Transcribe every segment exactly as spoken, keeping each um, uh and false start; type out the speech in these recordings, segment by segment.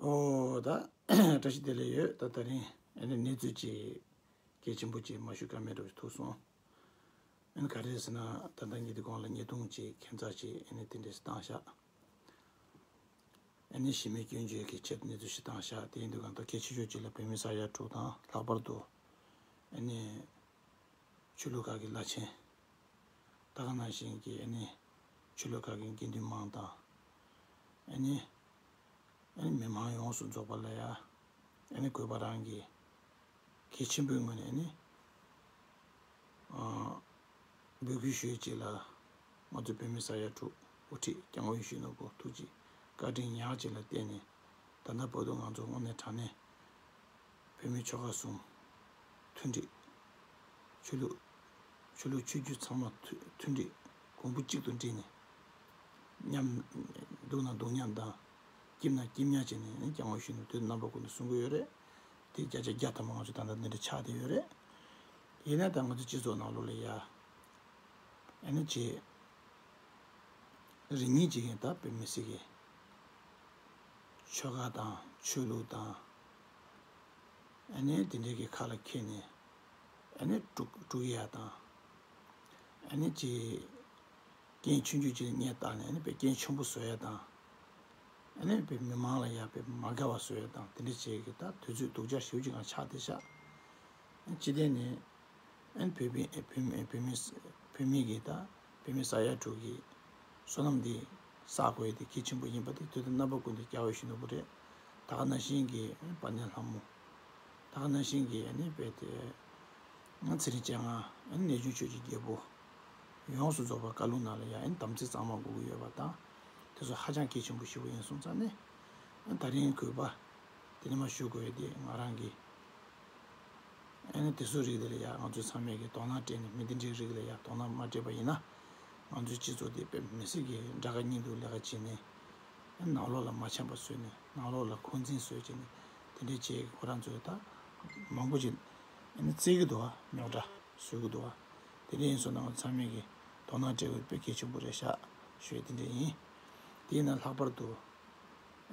ཨོ་ད་བཀྲ་ཤིས་བདེ་ལེགས་ཡོད། ད་ད་རིང་ཨ་ནི་གནས་ཚུལ་ཅིག་གལ་ཆེན་པོ་ཅིག་མ་ཞུ་ཀ་མེད་འགྲོ་ཐུག་སོང་། ཨ་ནི་ག་རེ་ཟེར་ན། ད་ལྟ་ངེད་འདི་གོང་ལ་ཉེས་རྡུང་ཅིག་ཁྱད་མཚར་ཅིག་ཨ་ནི་དེ་འདྲས་བཏང་ཤག་ཨ་ནི་གཞི་མེད་སྐྱོན་བརྗོད་ཀྱི་ཆེད་དུ་གནས་ཚུལ་ཞིག་བཏང་ཤག་དེ་ཡིན་དུས་གང་ལྟར་གལ་ཆེ་ཤོས་ཅིག་ལ་བོད་མི་ས་ཡ་དྲུག་དང་། ལྷག་པར་དུ་ཨ་ནི་ཆོས་ལུགས་ཁག་གི་བླ་ཆེན། ད་ག་ནང་བཞིན་གྱི་ཨ་ནི་ཆོས་ལུགས་ཁག་གི་དགེ་འདུན་མང་དང་། ཨ་ནི་ཨ་ནི་མི་མང་ཡོངས་སུ་རྫོགས་པ་ལ་ཡ་ཨ་ནི་གུས་པ་རང་གི་གལ་ཆེན་པོའི་ངོས་ནས་ཨ་ནི་ཨ་འབོད་སྐུལ་ཞུ་ཡས་ཅིག་ལ། ང་ཚོ་བོད་མི་ས་ཡ་དྲུག་དབུ་ཁྲིད་སྐྱབས་མགོན་ཡིད་བཞིན་ནོར་བུ་ཐུགས་རྗེ་བཀའ་དྲིན་ཉག་གཅིག་ལ་བརྟེན་ནས། ད་ལྟ་བར་དུ་ང་ཚོ་དངོས་གནས་དྲང་གནས་བོད་མི་ཆོལ་ཁ་གསུམ་མཐུན་སྒྲིལ། ཆོས་ལུགས་ཆོས་ལུགས་ཆོས་བརྒྱུད་ཚང་མ་མཐུན་མཐུན་སྒྲིལ་གོང་བུ་གཅིག་ཏུ་འདྲེས་ནས། མཉམ་སྡུག་ན་སྡུག་མཉམ་དང་། སྐྱིད་ན་སྐྱིད་མཉམ་བྱས་ནས་སྐྱབས་མགོན་ཡིད་བཞིན་ནོར་བུ་དུས་རྣམ་པ་ཀུན་ཏུ་གསུང་གི་ཡོད་རེད། དེ་བརྒྱ་ཆ་བརྒྱ་ཐམ་པ་ང་ཚོ་ད་ལྟ་འདི་འདྲ་ཆགས་བསྡད་ཡོད་རེད། ཡིན་ན་ད་ང་ཚོ་སྤྱི་ཚོགས་ནང་ལོགས་ལ་ཡ་ཨ་ནི་ཅིག་རེ་གཉིས་ཅིག་གིས་ད་བོད་མི་སེར་གྱི་ཆོལ་ཁ་དང་ཆོས་ལུགས་དང་། ཨ་ནི་དེ་འདྲའི་གི་ཁ་ལ་འཁྱེར་ནས་ཨ་ནི་དཀྲུག་དཀྲུག་ཡ་དང་། ཨ་ནི་ཅིག་རྐྱེན་ཆུང་ཆུང་ཅིག་ལ་སྔས་བཏགས་ནས་ཨ་ནི་དཔེ་རྐྱེན་ཆེན་པོ་བཟོ་ཡ་དང་། ཨ་ནི་དཔེ་མི་མང་ལ་ཡ་དཔེ་མ་དགའ་བ་བཟོ་ཡ་དང་། དེ་འདྲ་བྱས་གི་ད་དུས་ཚོད་སྡུག་ཅག་ཞེ་པོ་ཅིག་ངང་ཆགས་བསྡད་ཤག་སྤྱི་བདེ་ནས་ཨ་ནི་བོད་མི་བོད་མི་བོད་མི་བོད་མི་གི་ད་བོད་མི་ས་ཡ་དྲུག་གི་བསོད་ནམས་འདི་བསགས་དགོས་ཡ་དེ་གལ་ཆེན་པོ་ཡིན་པ་དེ་དུས་དང་རྣམ་པ་ཀུན་ཏུ་སྐྱབས་མགོན་ཡིད་བཞིན་ནོར་བུ་རེད། ད་ག་ནང་བཞིན་གྱི་དཔལ་ལྡན་ལྷ་མོ། ད་ག་ནང་བཞིན་གྱི་ཨ་ནི་དཔེ་དེ་ང་ཚེ་རིང་སྤྱན་སྔ། ཨ་ནི་གནས་ཆུང་ཆོས་ཀྱི་རྒྱལ་པོ། ཡོངས་སུ་རྫོགས་པ་བཀའ་ལུང་ནང་ལ་ཡ་ཨ་ནི་དམ་ཚིག་གཙང་མ་དགོས་ཀྱི་ཡོད་པ་དང་། དེ་ཚོ་ཧ་ཅང་གལ་ཆེན་པོ་ཞེ་པོ་ཡིན་སོང་ཙང་ནས། ཨ་ནི་ད་རིང་གུས་པ་དེ་ནས་མར་ཞུ་དགོས་ཡ་དེ་ང་རང་གི་ཨ་ནི་དེ་ཚོའི་རིགས་དེ་ལ་ཡ་ང་ཚོ་ཚང་མས་ཀྱི་དོ་སྣང་སྤྲད་ནས། མི་དེ་འདྲའི་རིགས་ལ་ཡ་དོ་སྣང་མ་སྤྲད་པ་ཡིན་ན། ང་ཚོའི་སྤྱི་ཚོགས་དེ་དཔེ་མི་སྲིད་ཀྱི་དགྲ་དགའ་གཉེན་སྡུག་ལས་ཀ་བྱས་ནས། ཨ་ནི་ནང་ལོགས་ལ་མ་འཆམ་པ་བཟོས་ནས། ནང་ལོགས་ལ་འཁོན་འཛིན་བཟོས་བྱས་ནས། དེ་འདྲའི་བྱས་ཀྱི་ཁོ་རང་ཚོས་ད་མང་པོ་ཅིག་ཨ་ནི་བརྩི་གི་འདུག་བ། རྙོག་དྲ་བཟོ་གི་འདུག་བ། དེ་འདྲ་ཡིན་སོང་ན་ང་ཚང་མས་ཀྱི་དོ་སྣང་སྤྲད་དགོས་དཔེ་གལ་ཆེན་པོ་རེད་ཤག་ཞུ་ཡ་དེ་འདྲ་ཡིན། དེ་ཡིན་ན་ལྷག་པར་དུ་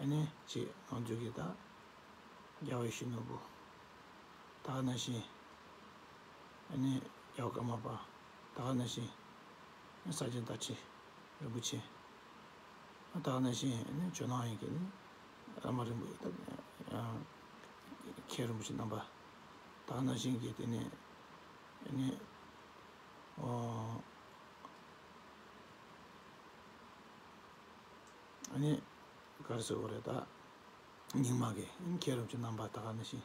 ཨ་ནི་ཅིག་ང་ཚོའི་གི་ད་རྒྱལ་བ་ཡིད་བཞིན་ནོར་བུ། ད་ག་ནང་བཞིན་ཨ་ནི་རྒྱལ་བ་ཀརྨ་པ། ད་ག་ནང་བཞིན་ཨ་ནི་ས་ཆེན་བདག་ཁྲི་རིན་པོ་ཆེ། ད་ག་ནང་བཞིན་ཨ་ནི་ཇོ་ནང་ཡིན་གྱི་ནི་བླ་མ་རིན་པོ་ཆེ། ད་མཁན་རིན་པོ་ཆེ་རྣམ་པ། ད་ག་ནང་བཞིན་གྱི་དེ་ནི་ཨ་ནི་ཨོ། ཨ་ནི་ག་རེ་ཟེར་དགོས་རེད། ད་རྙིང་མ་གི་ཨ་ནི་མཁན་རིན་པོ་ཆེ་རྣམ་པ། ད་ག་ནང་བཞིན་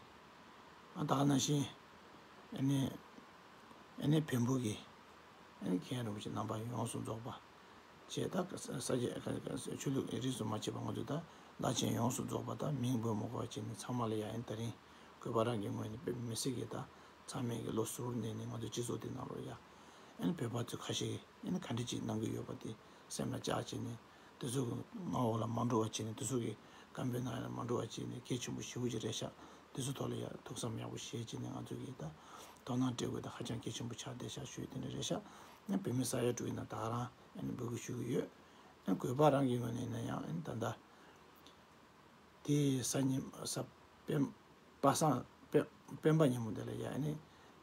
ཨ་ད་ག་ནང་བཞིན་ཨ་ནི་ཨ་ནི་བོན་པོ་གི་ཨ་ནི་མཁན་རིན་པོ་ཆེ་རྣམ་པ་ཡོངས་སུ་རྫོགས་པ་བཅས། ད་ས་སྐྱ་ཆོས་ལུགས་རིས་སུ་མ་ཆད་པ་ང་ཚོ་ད་བླ་ཆེན་ཡོངས་སུ་རྫོགས་པ་ད་མིང་འབོད་མི་དགོས་པ་བྱས་ནས་ཚང་མ་ལ་ཡ་ཨ་ནི་ད་རིང་གུས་པ་རང་གི་ངོས་ནས་དཔེ་མི་སྲིད་ཀྱི་ད་ཚང་མས་ཀྱི་བློ་གཟུ་བོར་གནས་ནས་ང་ཚོ་སྤྱི་ཚོགས་འདི་ནང་ལོགས་ཡ་ཨ་ནི་བོད་པ་ཚོ་ཁ་ཤས་ཀྱིས་ཨ་ནི་ག་འདྲ་ཅིག་གནང་གི་ཡོད་པ་དེ་སེམས་ལ་བཅངས་བྱས་ནས། དེ་ཚོ་གི་མངའ་འོག་ལ་མ་འགྲོ་བ་བྱས་ནས། དེ་ཚོ་གི་བཀའ་འབོད་གནང་ཡ་ལ་མ་འགྲོ་བ་བྱས་ནས་གལ་ཆེན་པོ་ཞེ་པོ་ཅིག་རེད་ཤག་དེ་ཚོ་ཐོག་ལ་ཡ་ཐུགས་བསམ་ཡག་པོ་བཞེས་བྱས་ནས་ང་ཚོ་གིས་ད་དོ་སྣང་སྤྲད་དགོས། ད་ཧ་ཅང་གལ་ཆེན་པོ་ཆགས་བསྡད་ཤག་ཞུ་ཡ་དེ་འདྲ་རེད་ཤག་ཨ་ནི་བོད་མི་ས་ཡ་དྲུག་ཡིན་ན་ད་ག་རང་ཨ་ནི་འབོད་སྐུལ་ཞུ་གི་ཡོད། ཨ་ནི་གུས་པ་རང་གི་ངོས་ནས་ཡིན་ན་ཡང་ཨ་ནི་ད་ལྟ་དེ་གཟའ་ཉི་གཟའ་སྤེན་པ་སངས་སྤེན་སྤེན་པ་ཉིན་མོ་དེ་ལ་ཡ་ཨ་ནི་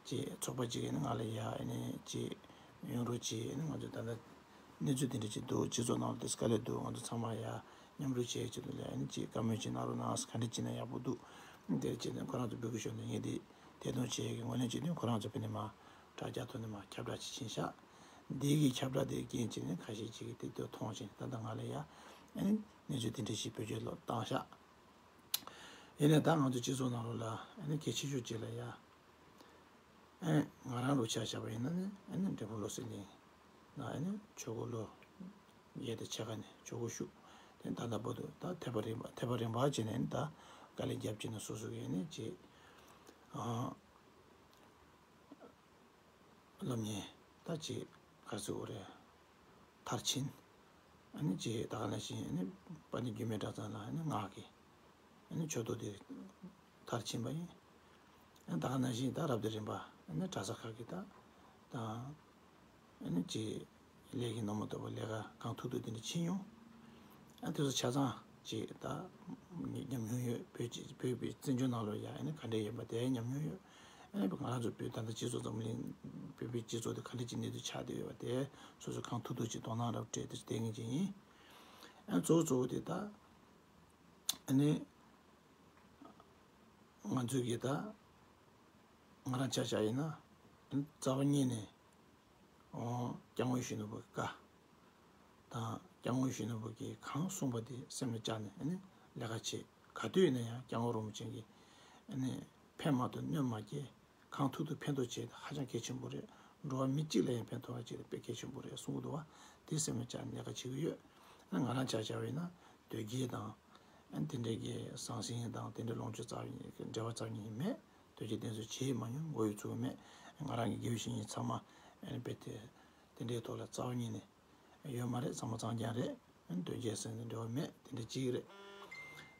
ཅིག་ཚོགས་པ་ཅིག་ཨ་ནི་ང་ལ་ཡ་ཨ་ནི་ཅིག་ཡོང་རོགས་བྱེད། ཨ་ནི་ང་ཚོ་ད་ལྟ་གནས་ཚུལ་དེ་འདྲ་ཅིག་འདུག་སྤྱི་ཚོགས་ནང་ལ་དེ་དཀའ་ལས་འདུག་ང་ཚོ་ཚང་མ་ཡ་མཉམ་རུབ་བྱེད་ཆེད་དུ་ལ་ཨ་ནི་ཅིག་བཀའ་མོལ་ཅིག་གནང་རོགས་གནང་། ག་འདྲ་བྱས་ན་ཡག་པོ་འདུག་དེ་འདྲ་བྱས་ནས་ཁོ་རང་ཚོ་འབོད་སྐུལ་ཞུས་ནས། ངས་དེ་དེ་དོན་བྱེད་ཀྱི་ངོས་ལེན་བྱེད་དུས་ཁོ་རང་ཚོ་ཕ་ནས་མར་དྲ་རྒྱ་ཐོག་ནས་མར་ཁྱབ་བསྒྲགས་ཅིག་ཕྱིན་ཤག་འདི་གི་ཁྱབ་བསྒྲགས་དེ་རྐྱེན་བྱས་ནས་ཁ་ཤས་ཅིག་གིས་དེ་དོན་མཐོང་བྱས་ནས་ད་ལྟ་ང་ལ་ཡ་ཨ་ནི་གནས་ཚུལ་དེ་འདྲ་ཞིག་བེད་སྤྱོད་ལོག་བཏང་ཤག་ཡིན་ནའི་ད་ང་ཚོ་སྤྱི་ཚོགས་ནང་ལོགས་ལ་ཨ་ནི་གལ་ཆེ་ཤོས་ཅིག་ལ་ཡ་ཨ་ང་རང་ལོ་ཆ་བཞག་པ་ཡིན་ན་ནི་ཨ་ནི་འབྲས་སྤུངས་བློ་གསལ་གླིང་ན་ཨ་ནི་ཆོས་སྐོར་ལོ་བརྒྱད་དང་ཕྱེད་ཀ་ནས་ཆོས་སྐོར་ཞུགས། དེ་ད་ལྟ་བར་དུ་ད་ཐེག་པ་རིམ་པ་ཐེག་པ་རིམ་པ་བྱས་ནས་ཨ་ནི་ད་དཀའ་ལས་རྒྱབ་བྱས་ནས་སོ་སོ་གི་ཨ་ནི་ཅིག་ཨ། སློབ་གཉེར་ད་ཅིག་ག་རེ་ཟེར་དགོས་རེད། མཐར་ཕྱིན། ཨ་ནི་ཅིག་ད་ག་ནང་བཞིན་ཨ་ནི་དཔལ་ལྡན་འགྱུར་མེད་གྲྭ་ཚང་ལ་ཨ་ནི་སྔགས་ཀྱི་ཨ་ནི་ཆོས་ཐོག་དེ་མཐར་ཕྱིན་པ་ཡིན། ཨ་ནི་ད་ག་ནང་བཞིན་ད་རབ་དང་རིམ་པ་ཨ་ནི་གྲྭ་ས་ཁག་གི་ད་དང་ཨ་ནི་ཅིག་ལས་ཀྱི་ནོར་མ་གཏོགས་པ་ལས་ཀ་གང་ཐུབ་ཐུབ་དེ་འདྲ་ཕྱིན་ཡོང་། ཨ་ནི་དེ་ཚོ་ཆ་ཚང་ ཅིག་ད་ཉམས་མྱོང་ཡོད། བོད་ཀྱི་བོད་པའི་བཙན་བྱོལ་ནང་ལོགས་ཡ་ཨ་ནི་ག་འདྲ་ཡིན་པ་དེ་ཉམས་མྱོང་ཡོད། ཨ་ནི་ང་རང་ཚོ་བོད་ད་ལྟ་སྤྱི་ཚོགས་འཛམ་གླིང་བོད་པའི་སྤྱི་ཚོགས་དེ་ག་འདྲ་ཅིག་གནས་ཚུལ་ཆགས་བསྡད་ཡོད་པ་དེ་སོ་སོ་གང་ཐུབ་ཐུབ་ཅིག་དོ་སྣང་རབ་སྤྲད་དེ་བསྡད་མཁན་ཅིག་ཡིན། ཨ་ནི་གཙོ་བོ་གཙོ་བོ་དེ་ད་ཨ་ནི་ང་ཚོས་ཀྱི་ད་ང་རང་ཆ་བཞག་ཡིན་ན་ཨ་ནི་རྩ་བ་ཉིད་ནས་ཨོ་སྐྱབས་མགོན་ཞུ་ནོར་བུ་གི་བཀའ་དང་སྐྱབས་མགོན་ཞུ་ནོར་བུ་གིས་གང་གསུངས་པ་དེ་སེམས་ལ་བཅངས་ནས་ཨ་ནི་ལས་ཀ་བྱེད། ག་དུས་ཡིན་ན་ཡང་སྐྱབས་མགོན་རིན་པོ་ཆེ་གིས་ཨ་ནི་ཕན་མ་ཐོགས་གནོད་མ་སྐྱེལ། གང་ཐུབ་ཐུབ་ཕན་ཐོགས་བྱེད་ཧ་ཅང་གལ་ཆེན་པོ་རེད། འགྲོ་བ་མི་གཅིག་ལ་ཡང་ཕན་ཐོགས་པ་ཅིག་ལ་དཔེ་གལ་ཆེན་པོ་རེད་གསུང་གི་འདུག་བ། དེ་སེམས་ལ་བཅངས་ནས་ལས་ཀ་བྱེད་ཀྱི་ཡོད། ཨ་ནི་ང་རང་ཆ་བཞག་པ་ཡིན་ན་དོལ་རྒྱལ་དང་ཨ་ནི་དེ་འདྲའི་གི་ཟང་ཟིང་དང་དེ་འདྲའི་ལོངས་སྤྱོད་རྩ་བ་ཉིད་འབྲེལ་བ་རྩ་བ་ཉིད་མེད། དོལ་རྒྱལ་བསྟེན་གསོལ་བྱེད་མ་མྱོང་། མགོ་ཡོད་ཚུགས་མེད། ང་རང་གི་དགེ་བའི་བཤེས་གཉེན་ཚང་མ་ཨ་ནི་དཔེ་དེ་དེ་འདྲའི་ཐོག་ལ་རྩ་བ་ཉིད་ནས་ཡོད་མ་རེད། ཚང་མ་གཙང་རྐྱང་རེད། ཨ་ནི་དོལ་རྒྱལ་ཟེར་ནས་འབྲེལ་བ་མེད། དེ་འདྲ་གཅིག་རེད།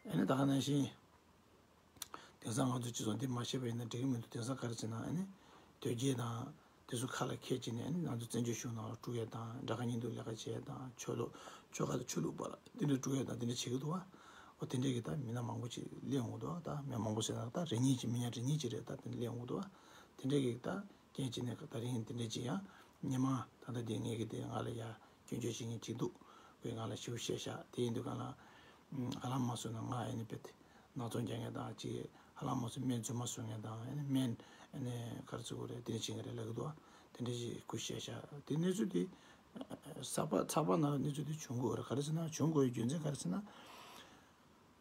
ཨ་ནི་ད་ག་ནང་བཞིན་དེང་སང་ང་ཚོ་སྤྱི་ཚོགས་འདི་མ་ཤེས་པ་ཡིན་ན་འགྲིག་གི་མི་འདུག་དེང་སང་ག་རེ་ཟེར་ན་ཨ་ནི་དོལ་རྒྱལ་དང་དེ་ཚོ་ཁ་ལ་ཁྱེར་བྱས་ནས་ཨ་ནི་ང་ཚོ་བཙན་བྱོལ་གཞུང་ནང་ལ་དཀྲུག་ཡས་དང་དགྲ་དགའ་གཉེན་སྡུག་ལས་ཀ་བྱེད་ཡས་དང་ཆོས་ལུགས་ཆོལ་ཁ་དང་ཆོས་ལུགས་བར་ལ་དེ་འདྲ་དཀྲུག་ཡས་དང་དེ་འདྲ་བྱེད་ཀྱི་འདུག་བ། འོ་དེ་འདྲས་ཀྱི་ད་མི་སྣ་མང་པོ་ཅིག་སླེབས་འོང་གི་འདུག་ད་མི་མང་པོ་ཟེར་ན་ད་རེ་གཉིས་ཅིག་མི་ཉག་རེ་གཉིས་ཅིག་རེད། ད་དེ་འདྲ་སླེབས་འོང་གི་འདུག་བ། དེ་འདྲས་ཀྱི་ད་རྐྱེན་བྱས་ནས་ད་རིང་དེ་འདྲས་ཅིག་ཡང་ཉི་མ་ད་ལྟ་དེ་ངས་ཀྱི་དེ་ང་ལ་ཡ་སྐྱོན་བརྗོད་བྱེད་མཁན་ཅིག་འདུག་བས་ང་ལ་ཞིབ་བཤད་བཞག་དེ་ཡིན་དུས་གང་ལ་ཧ་ལམ་མ་བཟོས་ན་ང་ཨ་ནི་དཔེ་དེ་སྣ་ཚོགས་རྒྱག་མཁན་དང་ཅིག་ཧ་ལམ་མ་བཟོས་སྨན་རྫུན་མ་བཟོ་མཁན་དང་ཨ་ནི་སྨན་ཨ་ནི་ག་རེ་ཟེར་དགོས་རེད། དེ་འདྲས་བྱེད་མཁན་རེད་ལབ་ཀྱི་འདུག་བ། དེ་འདྲས་ཅིག་ཁུ་བཤད་བཞག་དེ་གནས་ཚུལ་དེ་ཚགས་པར་ཚགས་པར་ནང་གནས་ཚུལ་དེ་བྱུང་དགོས་རེད། ག་རེ་ཟེར་ན་བྱུང་དགོས་ཡའི་རྒྱུ་མཚན་ག་རེ་ཟེར་ན།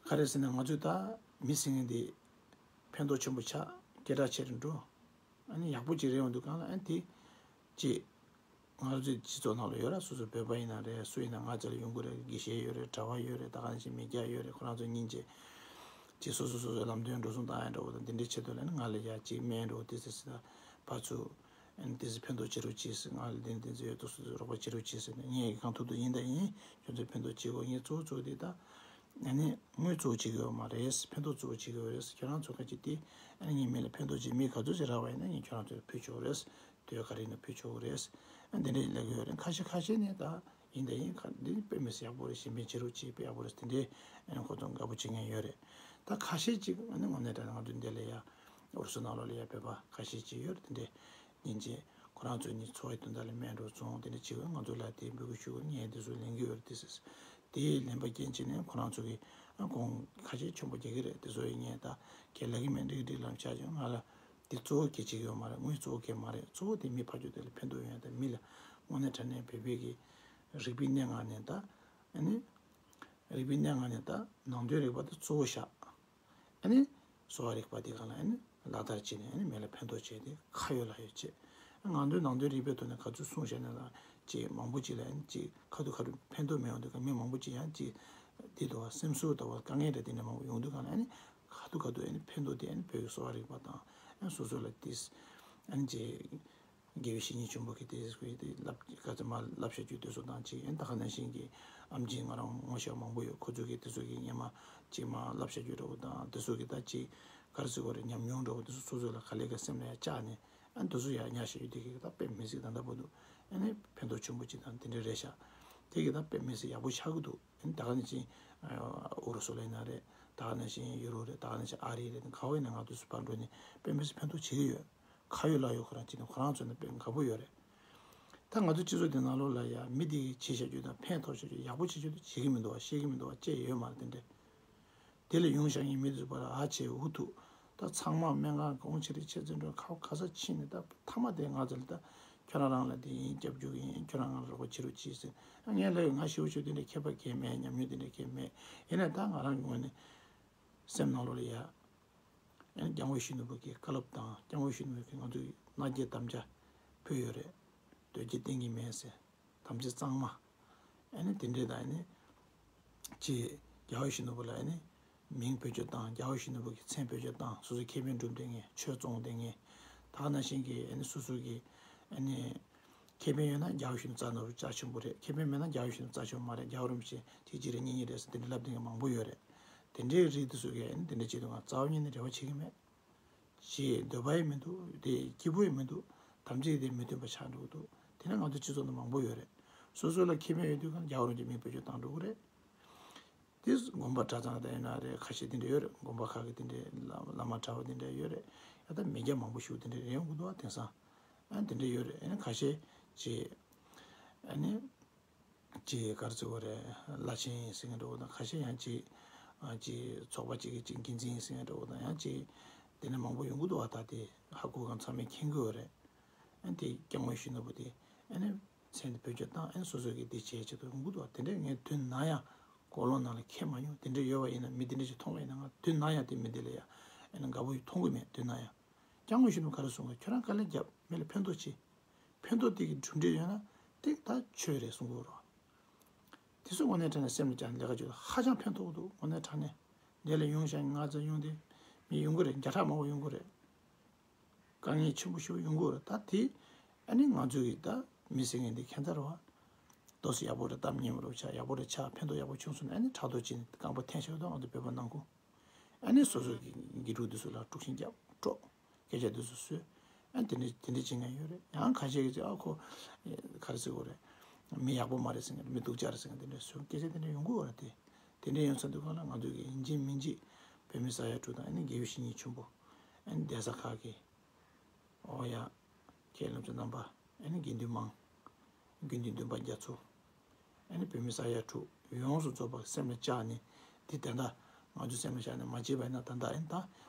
ག་རེ་ཟེར་ན་ང་ཚོས་ད་མི་ཟེར་མཁན་དེ་ཕན་ཐོགས་ཆེན་པོ་ཆགས། སྐད་གྲགས་ཆེ་རུ་འགྲོ། ཨ་ནི་ཡག་པོ་ཅིག་རེད་འོང་དུས་གང་ལ་ཨ་ནི་དེ་ཅིག་ང་ཚོའི་སྤྱི་ཚོགས་ནང་ལ་ཡོད་ར། སོ་སོ་བོད་པ་ཡིན་ན་རེད། སུ་ཡིན་ན་ང་ཚོ་ལ་ཡོང་གི་རེད། དགེ་བཤེས་ཡོད་རེད། གྲྭ་པ་ཡོད་རེད། ད་ག་ནང་བཞིན་མི་སྐྱ་ཡོད་རེད། ཁོ་རང་ཚོ་སྙིང་རྗེ་ཅིག་སོ་སོ་སོ་སོའི་ལམ་སྟོན་འགྲོ་སོང་བཏང་ཡ་འདྲ་བོ་དང་དེ་འདྲའི་ཆེད་དུ་ལ་ནི་ང་ལ་ཡ་ཅིག་སྨན་འགྲོ་དེ་ཟེར་ཟེར་ད་ཕར་ཚུར་ཨ་ནི་དེ་ཚོ་ཕན་ཐོགས་ཆེ་རུ་ཅིག་ཟེར། ང་ལ་དེ་དེ་ཚོ་ཡོད་དུ་སོ་སོ་རོགས་པ་ཆེ་རུ་ཅིག་ཟེར་ནས་ངས་གང་ཐུབ་ཐུབ་ཡིན་དང་ཡིན་ཁྱོད་ཚོས་ཕན་ཐོགས་བྱེད་དགོས། ངས་གཙོ་བོ་གཙོ་བོ་དེ་ད་ཨ་ནི་དངུལ་གཙོ་བོ་བྱེད་ཀྱི་ཡོད་མ་རེད། ཕན་ཐོགས་གཙོ་བོ་བྱེད་ཀྱི་ཡོད་རེད། ཁྱོད་རང་ཚོ་ཁ་ཅིག་དེ་ཨ་ནི་ངའི་མི་ལ་ཕན་ཐོགས་བྱེད། མི་ག་ཚོད་ཅིག་རག་པ་ཡིན་ན་ངས་ཁྱོད་རང་ཚོར་ཕུལ་ཆོག་རེད། དུས་ག་རེ་ཡིན་ན་ཕུལ་ཆོག་གི་རེད། ཨ་འདི་འདྲའི་ལབ་ཀྱི་ཡོད་རེད། ཁ་ཤས་ཁ་ཤས་ནས་ད་ཡིན་ད་ཡིན་ཁ་འདི་དཔེ་མི་སྲིད་ཡག་པོ་རེད། གཞན་ཕན་བྱེད་རོགས་བྱེད། དཔེ་ཡག་པོ་རེད། དེ་འདྲའི་ཨ་ནི་ཁོ་ཚོ་དགའ་པོ་བྱེད་མཁན་ཡོད་རེད། ད་ཁ་ཤས་ཅིག་ཨ་ནི་དངོས་གནས་དྲང་ང་ཚོ་འདི་ལ་ཡ་ཨུ་རུ་སུ་ནང་ལོགས་ལ་ཡ་བོད་པ་ཁ་ཤས་ཅིག་ཡོད་རེད། དེ་འདྲའི་སྙིང་རྗེ་ཁོ་རང་ཚོ་ནི་འཚོ་བའི་དོན་དག་ལ་སྨན་རོགས་བཙོང་དེ་འདྲ་བྱེད་དགོས། ང་ཚོ་ལ་དེ་འབོད་སྐུལ་ཞུ་དགོས། ངས་དེ་ཚོ་ལེན་གྱི་ཡོད་རེད། དེ་ཟེར་དེ་ལེན་པ་རྐྱེན་བྱས་ནས་ཁོ་རང་ཚོ་གི་ཨ་གོང་ཁ་ཤས་ཆེན་པོ་རྒྱག་གི་རེད། དེ་ཚོ་ཡིན་ངས་ད་ཁྱེད་ལབ་ཀྱི་མེད། འགྲིག་འགྲིག་ལབ་བྱ་བྱུང་ང་ལ། དེ་གཙོ་བོ་གལ་ཆེ་གི་ཡོད་མ་རེད། དངུལ་གཙོ་བོ་གལ་མ་རེད། གཙོ་བོ་དེ་མི་ཕར་ཕྱོགས་དེ་ལ་ཕན་ཐོགས་ཡོང་ཡ་དང་མི་ལ་དངོས་གནས་དྲང་གནས་བོད་པའི་གི་རིག་པའི་གནས་ལྔ་ནས་ད་ཨ་ནི་རིག་པའི་གནས་ལྔ་ནས་ད་ནང་དོན་རིག་པ་དེ་གཙོ་བོ་བཞག་ཨ་ནི་གསོ་བ་རིག་པ་དེ་ག་ལ་ཨ་ནི་ལག་བསྟར་བྱས་ནས་ཨ་ནི་མི་ལ་ཕན་ཐོགས་བྱས་ཏེ་ཁ་ཡོད་ལག་ཡོད་བྱས། ང་ཚོའི་ནང་དོན་རིག་པའི་ཐོག་ནས་ག་ཚོད་གསུངས་བཞག་ན་ལ་ཅིག་མང་པོ་ཅིག་ལ་ཨ་ནི་ཅིག་ཁ་ཐུག་ཁ་ཐུག་ཕན་ཐོགས་མི་ཡོང་དུས་ག་མི་མང་པོ་ཅིག་ཡང་ཅིག་དེ་དུ་བ་སེམས་གསོ་ལྟ་བུ་དཀའ་ངལ་རེ་དེ་འདྲ་མང་པོ་ཡོང་དུས་ག་ལ་ཨ་ནི། ཁ་ཐུག་ཁ་ཐུག་ཨ་ནི་ཕན་ཐོགས་དེ་ཨ་ནི་བོད་ཀྱི་གསོ་བ་རིག་པ་དང་ཨ་ནི་སོ་སོ་ལ་དེས་ཨ་ནི་ཅེ་དགེ་བའི་བཤེས་གཉེན་ཆེན་པོ་གི་དེ་ཟེར་དེ་ལབ་ག་ཚོད་མ་ལབ་བཤད་རྒྱུ་དེ་ཚོ་དང་ཅིག་ཨ་ནི་ད་ག་ནང་བཞིན་གྱི་ཨམ་ཆི་ང་རང་ངོ་ཤེས་མང་པོ་ཡོད། ཁོ་ཚོ་གི་དེ་ཚོ་གི་སྔོན་མ་ཅིག་མ་ལབ་བཤད་རྒྱུ་འདྲ་བོ་དང་དེ་ཚོ་གི་ད་ཅིག་ག་རེ་ཟེར་དགོས་རེད། ཉམས་མྱོང་འདྲ་བོ་དེ་ཚོ་སོ་སོ་ལ་ག་ལེ་ག་སེམས་ལ་ཡ་བཅག་ནས་ཨ་ནི་དེ་ཚོ་ཡ་ཉར་བཤད་རྒྱུ་དེ་གི་ད་དཔེ་མི་སྲིད་ད་ལྟ་བར་དུ་ཨ་ནི་ཕན་ཐོགས་ཆེན་པོ་ཅིག་དང་དེ་འདྲ་རེད་ཤག་དེ་གི་ད་དཔེ་མི་སྲིད་ཡག་པོ་ཆགས་ཀྱི་འདུག་ད་ག་ནང་བཞིན་ཨུ་རུ་སུ་ལ་ཡིན་ན་རེད། ད་ག་ནང་བཞིན་ཡུ་རོབ་རེད། ད་ག་ནང་བཞིན་ཨ་རི་རེད། ག་བ་ཡིན་ན་ང་ཚོ་སུ་ཕར་འགྲོ་ནས་དཔེ་མི་སྲིད་ཕན་ཐོགས་བྱེད་ཀྱི་ཡོད། ཁ་ཡོད་ལག་ཡོད་ཁོ་རང་བྱེད་ནས་ཁོ་རང་ཚོ་ནས་དཔེ་དགའ་པོ་ཡོད་རེད། ད་ང་ཚོ་སྤྱི་ཚོགས་འདི་ནང་ལོགས་ལ་ཡ་མི་འདི་གིས་བྱེད་བྱ་རྒྱུ་དང་ཕན་ཐོགས་བྱ་རྒྱུ་ཡག་པོ་བྱེད་རྒྱུ་དེ་བྱེད་ཀྱི་མི་འདུག་བ། ཤེས་ཀྱི་མི་འདུག་བ། ཅེས་ཡོད་མ་རེད། དེ་འདྲ་དེ་ལས་ཡོང་བཞག་ཡིན་མི་འདུག་པར་ཨ་ཆེ་འུ་ཐུག་ད་ཚང་མ་སྨན་ཁང་གོང་ཆེ་རེ་ཆེ་ཚོད་འགྲོ་ཁ་ཁ་ས་ཕྱིན་ནས་ད་ཐ་མ་དེ་ང་ཚོ་ལ་ད་ཁྱོད་རང་རང་ལ་དེ་ཡིན་སྐྱབས་རྒྱུ་ཡིན། ཁྱོད་རང་ང་ལ་རོགས་པ་བྱེད་རོགས་གྱིས་ཟེར། ངས་ལབ་ཡོད། ང་ཞེ་པོ་ཞེ་དེ་འདྲ་མཁས་པ་གས་མེད། ཉམས་མྱོང་དེ་འདྲ་གས་མེད། ཡིན་ན་ད་ང་རང་གི་ངོས་ནས་སེམས་ནང་ལོགས་ལ་ཡ་ཨ་ནི་སྐྱབས་མགོན་ཡིད་བཞིན་ནོར་བུ་གི་བཀའ་སློབ་དང་སྐྱབས་མགོན་ཡིད་བཞིན་ནོར་བུ་གི་ང་ཚོའི་མནའ་སྐྱེལ་དམ་བཅའ་ཕུལ་ཡོད་རེད། དོལ་རྒྱལ་བསྟེན་གྱི་མེད་ཟེར། དམ་ཚིག་གཙང་མ། ཨ་ནི་དེ་འདྲས་དང་ཨ་ནི། ཅེས་རྒྱལ་བ་ཡིད་བཞིན་ནོར་བུ་ལ་ཨ་ནི། མིང་བེད་སྤྱོད་བཏང་། རྒྱལ་བ་ཡིད་བཞིན་ནོར་བུ་གི་མཚན་བེད་སྤྱོད་བཏང་། སོ་སོའི་ཁེ་ཕན་སྒྲུབ་བསྡད་མཁན། ཆོས་བཙོང་བསྡད་མཁན། ད་ག་ནང་བཞིན་གྱི་ཨ་ནི་སོ་སོ་གི་ཨ་ནི། ཁེ་ཕན་ཡོད་ན་རྒྱལ་བ་ཡིད་བཞིན་ནོར་བུ་རྩ་ཆེན་པོ་རེད། ཁེ་ཕན་མེད་ན་རྒྱལ་བ་ཡིད་བཞིན་ནོར་བུ་རྩ་ཆེན་པོ་མ་རེད། རྒྱལ་བ་རིན་པོ་ཆེ་གཅིག་གཅིག་རེད། གཉིས་གཉིས་རེད་ཟེར་དེ་འདྲ་ལབ་བསྡད་མཁན་མང་པོ་ཡོད་རེད། དེ་འདྲའི་རིགས་དེ་ཚོ་གིས་ཨ་ནི་དེ་འདྲ་བྱེད་དུས་ང་རྩ་བ་ཉིད་ནས་རེ་བ་བྱེད་ཀྱི་མེད། ཞེས་འདོད་པ་ཡང་མི་འདུག་དེ་སྐྱིད་པོ་ཡང་མི་འདུག་དམ་ཚིག་དེ་མི་མཐུན་པ་ཆགས་འགྲོ་གི་འདུག་དེ་ནས་ང་ཚོ་སྤྱི་ཚོགས་ནང་མང་པོ་ཡོད་རེད། སོ་སོ་ལ་ཁེ་ཕན་ཡོད་དུས་གང་རྒྱལ་བ་རིན་པོ་ཆེ་མིང་བེད་སྤྱོད་བཏང་འགྲོ་གི་རེད། དེ་དགོན་པ་གྲྭ་ཚང་དང་ཡིན་ན་རེད། ཁ་ཤས་དེ་འདྲ་ཡོད་རེད། དགོན་པ་ཁག་གི་དེ་འདྲའི་བླ་བླ་མ་གྲྭ་བ་དེ་འདྲ་ཡོད་རེད། ཡང་ད་མི་སྐྱ་མང་པོ་ཞིག་དེ་འདྲ་རེད་ཡོང་གི་འདུག་བ། དེང་སང་ཨ་དེ་འདྲ་ཡོད་རེད། ཨ་ནི་ཁ་ཤས་ཀྱིས་ཨ་ནི་ཅིག་ག་རེ་ཟེར་དགོས་རེད། བླ་ཆེན་ཡིན་ཟེར་མཁན་འདྲ་བོ་དང་། ཁ་ཤས་ཡང་ཅིག་ཨ་ཅིག་ཚོགས་པ་ཅིག་གི་ཅིག་འགན་འཛིན་ཡིན་ཟེར་མཁན་འདྲ་བོ་དང་། ཡང་ཅིག་དེ་འདྲ་མང་པོ་ཡོང་གི་འདུག་བ། ད་དེ་ཧ་གོ་མཁན་ཚང་མས་མཁྱེན་གྱི་ཡོད་རེད། ཨ་ནི་དེ་སྐྱབས་མགོན་གཞོན་ནུ་པོ་དེ་ཨ་ནི་མཚན་དེ་བེད་སྤྱོད་བཏང་། ཨ་ནི་སོ་སོ་གིས་དེ་བྱས་བྱེད་དུ་ཡོང་གི་འདུག་བ། དེ་འདྲས་ངས་དུས་ནམ་ཡང་གོ་ལོང་ནང་ལ་འཁྱེར་མ་མྱོང་། དེ་འདྲས་ཡོད་པ་ཡིན་ན། མི་དེ་འདྲས་ཅིག་མཐོང་བ་ཡིན་ན། ང་དུས་ནམ་ཡང་དེ་མི་དེ་ལ་ཡ་ཨ་ནི་དགའ་པོ་མཐོང་གི་མེད། དུས་ནམ་ཡང་། སྐྱབས་མགོན་གཞོན་ནུ་ག་རེ་གསུང་གི། ཁྱོད་རང་དཀའ་ལས་རྒྱབ། མི་ལ་ཕན་ཐོགས་བྱེད། ཕན་ཐོགས་དེ་གི་གྲུབ་འབྲས་ཡོད་ན་དེ་ད་ཆོས་རེད་གསུང་གི་རེད། དེ་ཚོ་དངོས་གནས་དྲང་གནས་སེམས་ལ་བཅངས་ནས་ལས་ཀ་བྱེད་ན་ཧ་ཅང་ཕན་ཐོགས་འདུག། དངོས་གནས་དྲང་གནས་འདི་ལ་ཡོང་ཤག། ང་ཚོ་ཡོང་དེ་མི་ཡོང་གི་རེད། བརྒྱ་ཕྲག་མང་པོ་ཡོང་གི་རེད། དཀའ་ངལ་ཆེན་པོ་ཞིག་ཡོང་གི་རེད། ད་དེ་ཨ་ནི་ང་ཚོ་གི་ད་མི་ཟེར་མཁན་དེ་ཁྱད་མཚར་བ། ཏོག་ཙམ་ཡག་པོ་རེད། གཏམ་སྙན་པོ་རེད་ཆགས། ཡག་པོ་རེད་ཆགས། ཕན་ཐོགས་ཡག་པོ་བྱུང་སོང་ན་ཨ་ནི་ཕྲག་དོག་བྱས་ནས་རྐང་པ་འཐེན་བཞག་འདུག། ང་ཚོ་བོད་པ་ནང་ཁུལ། ཨ་ནི་སོ་སོ་གི་དགེ་ཕྲུག་དེ་ཚོ་ལ་དཀྲུག་ཤིང་རྒྱབ་དཀྲོག། སྐད་ཆ་དེ་ཚོ་བཟོས། ཨ་དེ་འདྲ་དེ་འདྲ་བྱེད་མཁན་ཡོད་རེད། ཡང་ཁ་ཤས་ཀྱིས་ཨ་ཁོ་ག་རེ་ཟེར་དགོས་རེད། མི་ཡག་པོ་མ་རེད་ཟེར་མཁན། མི་སྡུག་ཅག་རེད་ཟེར་མཁན་དེ་འདྲ་བཟོས། སྐད་ཆ་དེ་འདྲ་ཡོང་གི་ཡོད་རེད་དེ། དེ་འདྲ་ཡོང་ས་དུས་སྒང་ལ་ང་ཚོ་གི་ཡིན་གཅིག་མིན་གཅིག་བོད་མི་ས་ཡ་དྲུག་དང་། ཨ་ནི་དགེ་བའི་བཤེས་གཉེན་ཆེན་པོ། ཨ་ནི་གདན་ས་ཁག་གི་ཨོ་ཡ། མཁན་སློབ་ཚོ་རྣམ་པ། ཨ་ནི་དགེ་འདུན་མང་། དགེ་འདུན་འདུན་པ་རྒྱ་མཚོ། ཨ་ནི་བོད་མི་ས་ཡ་དྲུག་ཡོངས་སུ་རྫོགས་པ་སེམས་ལ་བཅངས་ནས། འདི་ད་ལྟ་ང་ཚོ་སེམས་ལ་བཅངས་ནས་མ་བྱས་པ་ཡིན་ན། ད་ལྟ་ཨ་ནི་ད་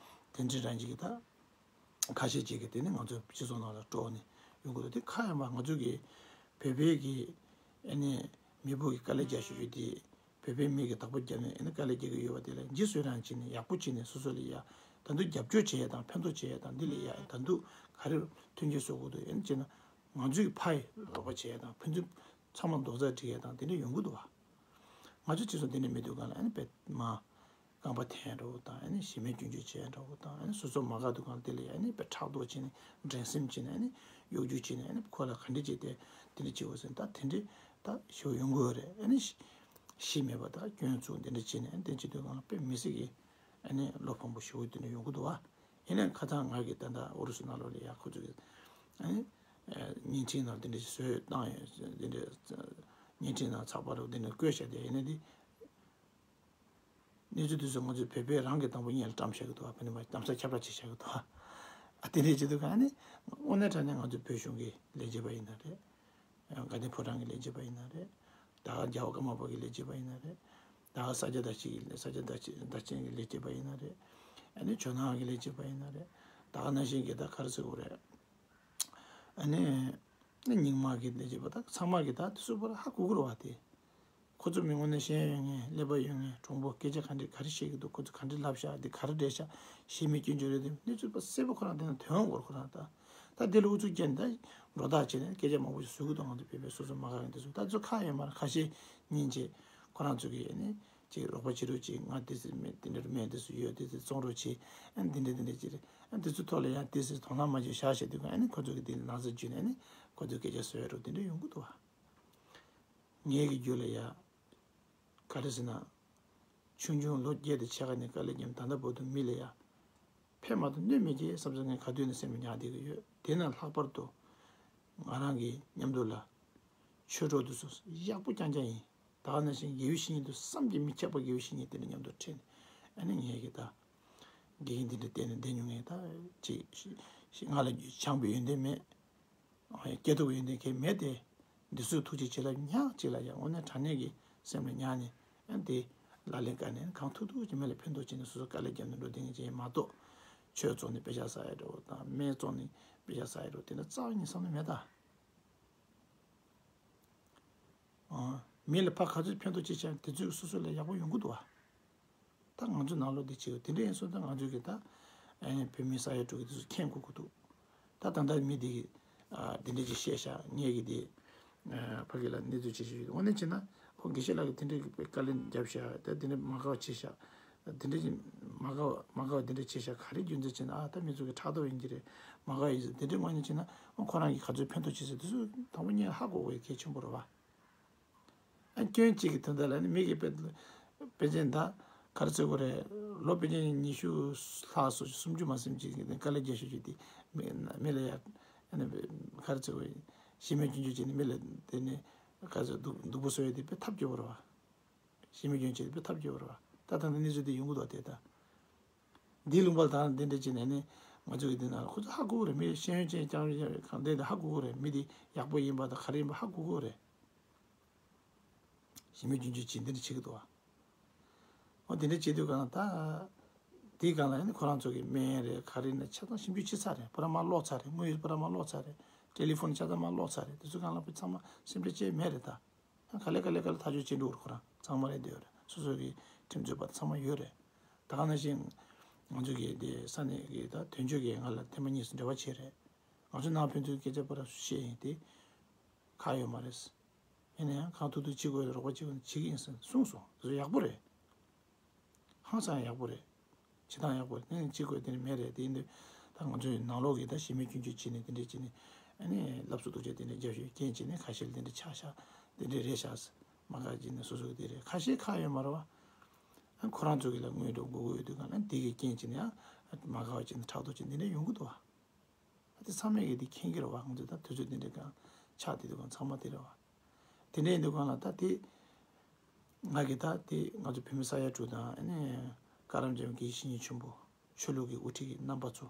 དེ་འདྲའི་རང་བཞིན་གྱི་ད་ཁ་ཤས་ཅིག་གིས་དེ་ནི་ང་ཚོའི་སྤྱི་ཚོགས་ནང་ལ་དཀྲོགས་ནས་ཡོང་གི་འདུག། དེ་ཁ་ཡོད་མ། ང་ཚོ་གི་བོད་པའི་གི་ཨ་ནི་མི་བུ་གི་དཀའ་ལས་རྒྱག་ཤོས་ཤོས་དེ། བོད་པའི་མི་གི་བདག་པོ་རྒྱབ་ནས་ཨ་ནི་དཀའ་ལས་རྒྱག་གི་ཡོད་པ་དེ་ལ་འཇིགས་སུ་རུང་བྱས་ནས་ཡག་པོ་བྱས་ནས་སོ་སོ་ལ་ཡ་ད་དུང་རྒྱབ་སྐྱོར་བྱེད་ཡ་དང་ཕན་ཐོགས་བྱེད་ཡ་དང་། འདི་ལ་ཡ་ད་དུང་ག་རེ་མཐུན་རྐྱེན་བཟོ་དགོས་འདུག། ཨ་ནི་བྱས་ན་ང་ཚོའི་ཕར་རོགས་པ་བྱེད་ཡ་དང་། ཕན་ཚུན་ཚང་མ་རྡོག་རྩ་སྒྲིལ་ཡ་དང་དེ་འདྲ་ཡོང་གི་འདུག་བ། ང་ཚོ་སྤྱི་ཚོགས་འདི་འདྲ་མི་འདུག་ག་ལ། ཨ་ནི་དཔེ་མ་རྐང་པ་འཐེན་འདྲ་བོ་དང་། ཨ་ནི་གཞི་མེད་སྐྱོན་བརྗོད་བྱེད་འདྲ་བོ་དང་། ཨ་ནི་སོ་སོ་མ་དགའ་འདུག་ག་ལ། དེ་ལ་ཡ་ཨ་ནི་དཔེ་ཕྲག་དོག་བྱས་ནས་འགྲན་སེམས་བྱས་ནས། ཨ་ནི་གཡོ་སྒྱུ་བྱས་ནས། ཨ་ནི་ཁོ་ལ་ག་འདྲ་བྱས་ཏེ་དེ་འདྲ་བྱེད་དགོས་ཟེར། ད་དེ་འདྲ་ད་ཞུ་ཡོང་གི་ཡོད་རེད། ཨ་ནི་གཞི་མེད་པ་ད་སྐྱོན་བཙུགས་འདི་འདྲ་བྱས་ནས། ཨ་ནི་དེ་བྱེད་དུས་སྒང་ལ་དཔེ་མི་སྲིད་ཀྱི་ཨ་ནི་བློ་ཕམ་པོ་ཞེ་པོ་དེ་འདྲ་ཡོང་གི་འདུག་བ། ཡིན་ནའི་ཁ་སང་ང་གིས་ད་ལྟ་ཨུ་རུ་སུ་ནང་ལོགས་ལ་ཡ་ཁོ་ཚོ་གི་ཨ་ནི་བརྙན་འཕྲིན་ནང་དེ་འདྲ་བཟོས་བཏང་ཡོད། དེ་འདྲ་བརྙན་འཕྲིན་ནང་ཚགས་པར་རུ་དེ་འདྲ་བཀོད་བཞག་དེ། ཡིན་ནའི་དེ་གནས་ཚུལ་དེ་ཚོ་ང་ཚོའི་བོད་པས་རང་གིས་དང་པོ་སྔོན་ལ་བཀྲམ་བཞག་གི་འདུག་བ། བོད་ནས་མར་གཏམ་ས་ཁྱབ་བསྒྲགས་བྱས་བཞག་གི་འདུག་བ། ཨ་དེ་འདྲ་བྱེད་དུས་སྒང་ནི་དངོས་གནས་དྲང་གནས་ང་ཚོའི་བོད་གཞུང་གི་ལས་བྱེད་པ་ཡིན་ན་རེད། དགའ་ལྡན་ཕོ་བྲང་གི་ལས་བྱེད་པ་ཡིན་ན་རེད། ད་ག་རྒྱལ་བ་ཀརྨ་པ་གི་ལས་བྱེད་པ་ཡིན་ན་རེད། ད་ག་ས་སྐྱ་བདག་ཆེན་གྱི་ས་སྐྱ་བདག་ཆེན་བདག་ཆེན་གྱི་ལས་བྱེད་པ་ཡིན་ན་རེད། ཨ་ནི་ཇོ་ནང་གི་ལས་བྱེད་པ་ཡིན་ན་རེད། ད་ག་ནང་བཞིན་གྱི་ད་ག་རེ་ཟེར་དགོས་རེད། ཨ་ནི་རྙིང་མ་གི་ལས་བྱེད་པ་ད་ཚང་མ་གི་ད་དེ་ཚོ་བར་ཧ་གོ་གི་རེད་བ། དེ་ཁོ་ཚོ་མི་དངོས་གནས་ཤེས་ཡོན་ཡོད་མཁན། ཀླད་པ་ཡོད་མཁན། གྲུང་པོ། སྐད་ཆ་ག་འདྲ་ག་རེ་བཤད་ཀྱི་འདུག། ཁོ་ཚོ་ག་འདྲ་ལབ་ཤག། འདི་ག་རེ་འགྲིག་ཤག། གཞི་མེད་སྐྱོན་བརྗོད་རེད། དེ་གནས་ཚུལ་པ་གསལ་པོ་ཁོ་རང་དེ་ན་ཐོན་འོང་གོ། ཁོ་རང་ད་ད་དེ་ལ་ཨུ་ཚུགས་བརྒྱབ་ནས་ད་འགྲོ་ཐག་བྱས་ནས་སྐད་ཆ་མང་པོ་ཞིག་བཟོ་གི་འདུག། ང་ཚོ་བོད་པའི་སོ་སོ་མ་དགའ་མཁན་དེ་ཚོ། ད་ཚོ་ཁ་ཡོད་མ་རེད། ཁ་ཤས་སྙིང་རྗེ། ཁོ་རང་ཚོ་གིས་ཨ་ནི་ཅིག་རོགས་པ་བྱེད་རོགས་བྱེད། ང་དེ་ཚོ་མེད། དེ་འདྲ་རུ་མེད། དེ་ཚོ་ཡོད། དེ་ཚོ་བཙོང་རོགས་བྱེད། ཨ་འདི་འདྲ་འདི་འདྲ་བྱེད་རེད། ཨ་དེ་ཚོ་ཐོག་ལ་ཡང་དེ་ཚོ་དོ་སྣང་མ་བྱེད་བཞག་བྱས་དུས་སྒང་ཨ་ནི་ཁོ་ཚོ་གིས་དེ་ལ་ན་ཚ་བརྒྱུད་ནས་ཨ་ནི་ཁོ་ཚོས་སྐད་ཆ་བཟོས་རོགས་དེ་འདྲ་ཡོང་གི་འདུག་བ། ངེད་ཀྱི་རྒྱུད་ལ་ཡ། ག་རེ་ཟེར་ན། ཆུང་ཆུང་ལོ་བརྒྱད་དང་ཕྱེད་ཀ་ནས་དཀའ་ལས་བརྒྱབ་ད་ལྟ་བར་དུ་མི་ལ་ཡ་ཕན་མ་ཐོགས་གནོད་མི་སྐྱེལ་བསམ་བསམ་ངས་ག་དུས་ནས་སེམས་ལ་ཉར་བསྡད་ཀྱི་ཡོད། དེ་ན་ལྷག་པར་དུ་ང་རང་གི་མཉམ་དུ་ལ་ཆོས་གྲོགས་དེ་ཚོ་ཡག་པོ་རྐྱང་རྐྱང་ཡིན། ད་ག་ནང་བཞིན་དགེ་བའི་བཤེས་གཉེན་དེ་བསམ་གྱིས་མི་ཁྱབ་པ། དགེ་བའི་བཤེས་གཉེན་དེ་འདྲ་མཉམ་དུ་འཕྲད་ནས་ཨ་ནི་ངས་ཀྱི་ད་དགེ་རྒན་དེ་འདྲ་བསྟེན་ནས་བསྡད་མྱོང་ངས། ད་ཅིག་ང་ལ་སྦྱངས་པའི་ཡོན་ཏན་མེད། སྐྱེ་སྟོབས་ཡོན་ཏན་གང་ཡང་མེད་དེ། འདི་ཚོའི་ཐུགས་རྗེ་ཆེ་ལབ། ཉག་གཅིག་ལ་ཡང་དངོས་གནས་དྲང་གནས་ཀྱི་སེམས་ལ་ཉར་ནས་ཨ་འདི་ལག་ལེན་བཀལ་ནས་གང་ཐུབ་ཐུབ་ཀྱིས་མི་ལ་ཕན་ཐོགས་བྱས་ནས་སོ་སོ་དཀའ་ལས་བརྒྱབ་ནས་འགྲོ་བསྡད་མཁན་ཅིག་ཡིན་མ་གཏོགས། ཆོས་བཙོང་ནས་པེ་ཤག་བསགས་ཡ་འདྲ་བོ་དང་། སྨན་བཙོང་ནས་པེ་ཤག་བསགས་ཡ་འདྲ་བོ་དེ་འདྲ་རྩ་བ་ཉིད་བསམ་བློ་མེད་ད། ཨ། མི་ལ་ཕར་ག་ཚོད་ཕན་ཐོགས་བྱེད་བྱས་དེ་ཚོས་སོ་སོ་ལ་ཡག་པོ་ཡོང་གི་འདུག་བ། ད་ང་ཚོ་ནང་ལོགས་འདི་བྱེད་དེ་འདྲ་ཡིན་སོང་ཙང་ང་ཚོས་ཀྱི་ད་ཨ་ནི་བོད་མི་ས་ཡ་དྲུག་གི་དེ་ཚོ་མཁྱེན་དགོས་ཀྱི་འདུག། ད་ད་ལྟ་མི་འདི་གི་ཨ་འདི་འདྲ་ཅིག་བཤད་ཤག། ངས་ཀྱི་འདི་ཨ་ཕ་གི་ལ་གནས་ཚུལ་ཅིག་ཞུ་རྒྱུ། འོ་ན་བྱས་ན་ཨོ་དགེ་བཤེས་ལགས་ཀྱིས་དེ་འདྲ་གི་དཀའ་ལས་བརྒྱབ་ཤག། ད་དེ་འདྲ་མ་དགའ་བ་བྱས་ཤག། དེ་འདྲ་ཅིག་མ་དགའ་བ་མ་དགའ་བ་དེ་འདྲ་བྱས་ཤག། ག་རེ་རྒྱུ་མཚན་བྱས་ན། ཨ་ད་མི་ཚོ་གི་ཕྲག་དོག་ཡིན་གྱི་རེད། མ་དགའ་ཡིན་ཟེར། དེ་འདྲའི་ངོས་ནས་བྱས་ན་ཨོ་ཁོ་རང་གིས་ག་ཚོད་ཕན་ཐོགས་བྱས་ཟེར་དེ་ཚོ་དང་པོ་ཉིད་ཧ་གོ་དགོས་ཡ་གལ་ཆེན་པོ་རེད་བ། ཨ་སྐྱོན་གཅིག་གི་དོན་དག་ལ་ནི་མི་གི་དཔེ་དཔེ་ཅན་ད་ག་རེ་ཟེར་དགོས་རེད། ལོ་དཔེ་ཅན་ཉི་ཤུ་ལྷག་སོ་སུམ་ཅུ་མ་ཟིན་ཅིག་གི་དཀའ་ལས་རྒྱག་ཤོས་ཅིག་དེ་མི་མི་ལ་ཡ་ཨ་ནི་ག་རེ་ཟེར་དགོས། གཞི་མེད་སྐྱོན་བརྗོད་བྱས་ནས་མི་ལ་དེ་ནི་ག་རེ་ཟེར་སྡུག་སྡུག་པོ་བཟོ་ཡ་དེ་དཔེ་ཐབས་སྐྱོ་པོ་རེད་བ། གཞི་མེད་སྐྱོན་ཅན་དེ་ཐབས་སྐྱོ་བོ་རེད་བ། ད་ད་ལྟ་གནས་ཚུལ་དེ་ཡོང་གི་འདུག་དེ་ད། འདིའི་ལུང་པ་ལ་ད་འདི་འདྲ་བྱས་ནས་ནི་ང་ཚོ་གི་འདི་ན་ཁོ་ཚོ་ཧ་གོ་གི་རེད། མི་ཤེས་ཡོན་ཅན་རྐྱང་རྐྱང་རེད། གང་འདྲ་འདི་ཧ་གོ་གི་རེད། མི་འདི་ཡག་པོ་ཡིན་པ་དང་ག་རེ་ཡིན་པ་ཧ་གོ་གི་རེད། གཞི་མེད་སྐྱོན་ཅན་ཅིག་འདི་འདྲ་བྱེད་ཀྱི་འདུག་བ། འོ་དེ་འདྲ་བྱེད་དུས་གང་ལ་ད། དེའི་སྒང་ལ་ནི་ཁོ་རང་ཚོ་གི་སྨན་རེད་ག་རེ་ནས་ཆ་ཚང་ཞིབ་འཇུག་བྱེད་ཚར་རེད། པུ་ར་མ་ཀློག་ཚར་རེད། དངོས་ཡོད་པུ་ར་མ་ཀློག་ཚར་རེད། ཊེ་ལི་ཕོན་ཆ་ཚང་མ་ཀློག་ཚར་རེད། དེ་ཚོ་སྒང་ལ་ཚང་མ་སེམས་ཁྲལ་བྱས་མེད་རེད་ད། ད་ག་ལེ་ག་ལེ་ག་ལེ་ཐག་གཅོད་བྱེད་འགྲོ་གི་རེད། ཁོ་རང་ཚང་མ་རེད། འདི་ཡོད་རེད། སོ་སོ་གི་ཁྲིམས་རྩོད་པ་ཚང་མ་ཡོད་རེད། ད་ག་ནང་བཞིན་ང་ཚོ་གི་དེ་ས་གནས་གི་ད་དོན་གཅོད་ཀྱིས་ང་ལ་ཐེངས་མ་གཉིས་སུ་འབྲེལ་བ་བྱས་རེད། ང་ཚོ་ནང་ཕན་ཚུན་སྐད་ཆ་པར་བཤད་ཡིན་ཏེ། ཁག་ཡོད་མ་རེད། ཡིན་ན་ཡང་གང་ཐུབ་ཐུབ་བྱེད་དགོས་རེད། རོགས་པ་བྱེད་དགོས་ན་བྱེད་ཀྱི་ཡིན་ཟེར་གསུངས་སོང་། དེ་ཚོ་ཡག་པོ་རེད། ཧང་སང་ཡག་པོ་རེད། བྱེད་སྟངས་ཡག་པོ་རེད། དེ་ནི་བྱེད་དགོས་དེ་ནི་མེད་རེད། དེ་ཡིན་དུས་ད་ང་ཚོའི་ནང་ལོགས་ཀྱི་ད་གཞི་མེད་སྐྱོན་བརྗོད་བྱས་ནས་དེ་འདྲས་བྱས་ནས་ཨ་ནི་ལབ་སུ་གཏུག་བྱས་དེ་འདྲས་རྒྱབ་ཤོད་རྐྱེན་བྱས་ནས་ཁ་ཤས་ལ་དེ་འདྲས་ཆགས་ཤག་དེ་འདྲས་རེད་ཤག་མ་དགའ་བྱས་ནས་སོ་སོ་གི་དེ་རེད། ཁ་ཤས་ཁག་ཡོད་མ་རེད་བ། ཨ་ཁོ་རང་ཚོ་གི་ལ་དངུལ་འགྲོ་དགོས་ཀྱི་ཡོད་དུས་གང་ལ་དེ་གི་རྐྱེན་བྱས་ནས་ཨ་མ་དགའ་བ་བྱས་ནས་ཕྲག་དོག་བྱས་འདི་འདྲས་ཡོང་གི་འདུག་བ། དེ་ཚང་མས་ཀྱི་དེ་མཁྱེན་གྱི་རེད་བ། ང་ཚོས་ད་དུས་ཚོད་དེ་འདྲའི་སྒང་ཆགས་བསྡད་དུས་གང་ཚང་མ་དེ་རེད་བ། དེ་འདྲ་ཡིན་དུས་གང་ལ་ད་དེ་ང་གི་ད་དེ་ང་ཚོ་བོད་མི་ས་ཡ་དྲུག་དང་ཨ་ནི་ཀ་རམ་ཅན་དགེ་བཤེས་ཉིན་ཆེན་པོ་ཆོས་ལུགས་ཀྱི་དབུ་ཁྲིད་ཀྱི་རྣམ་པ་ཚོ་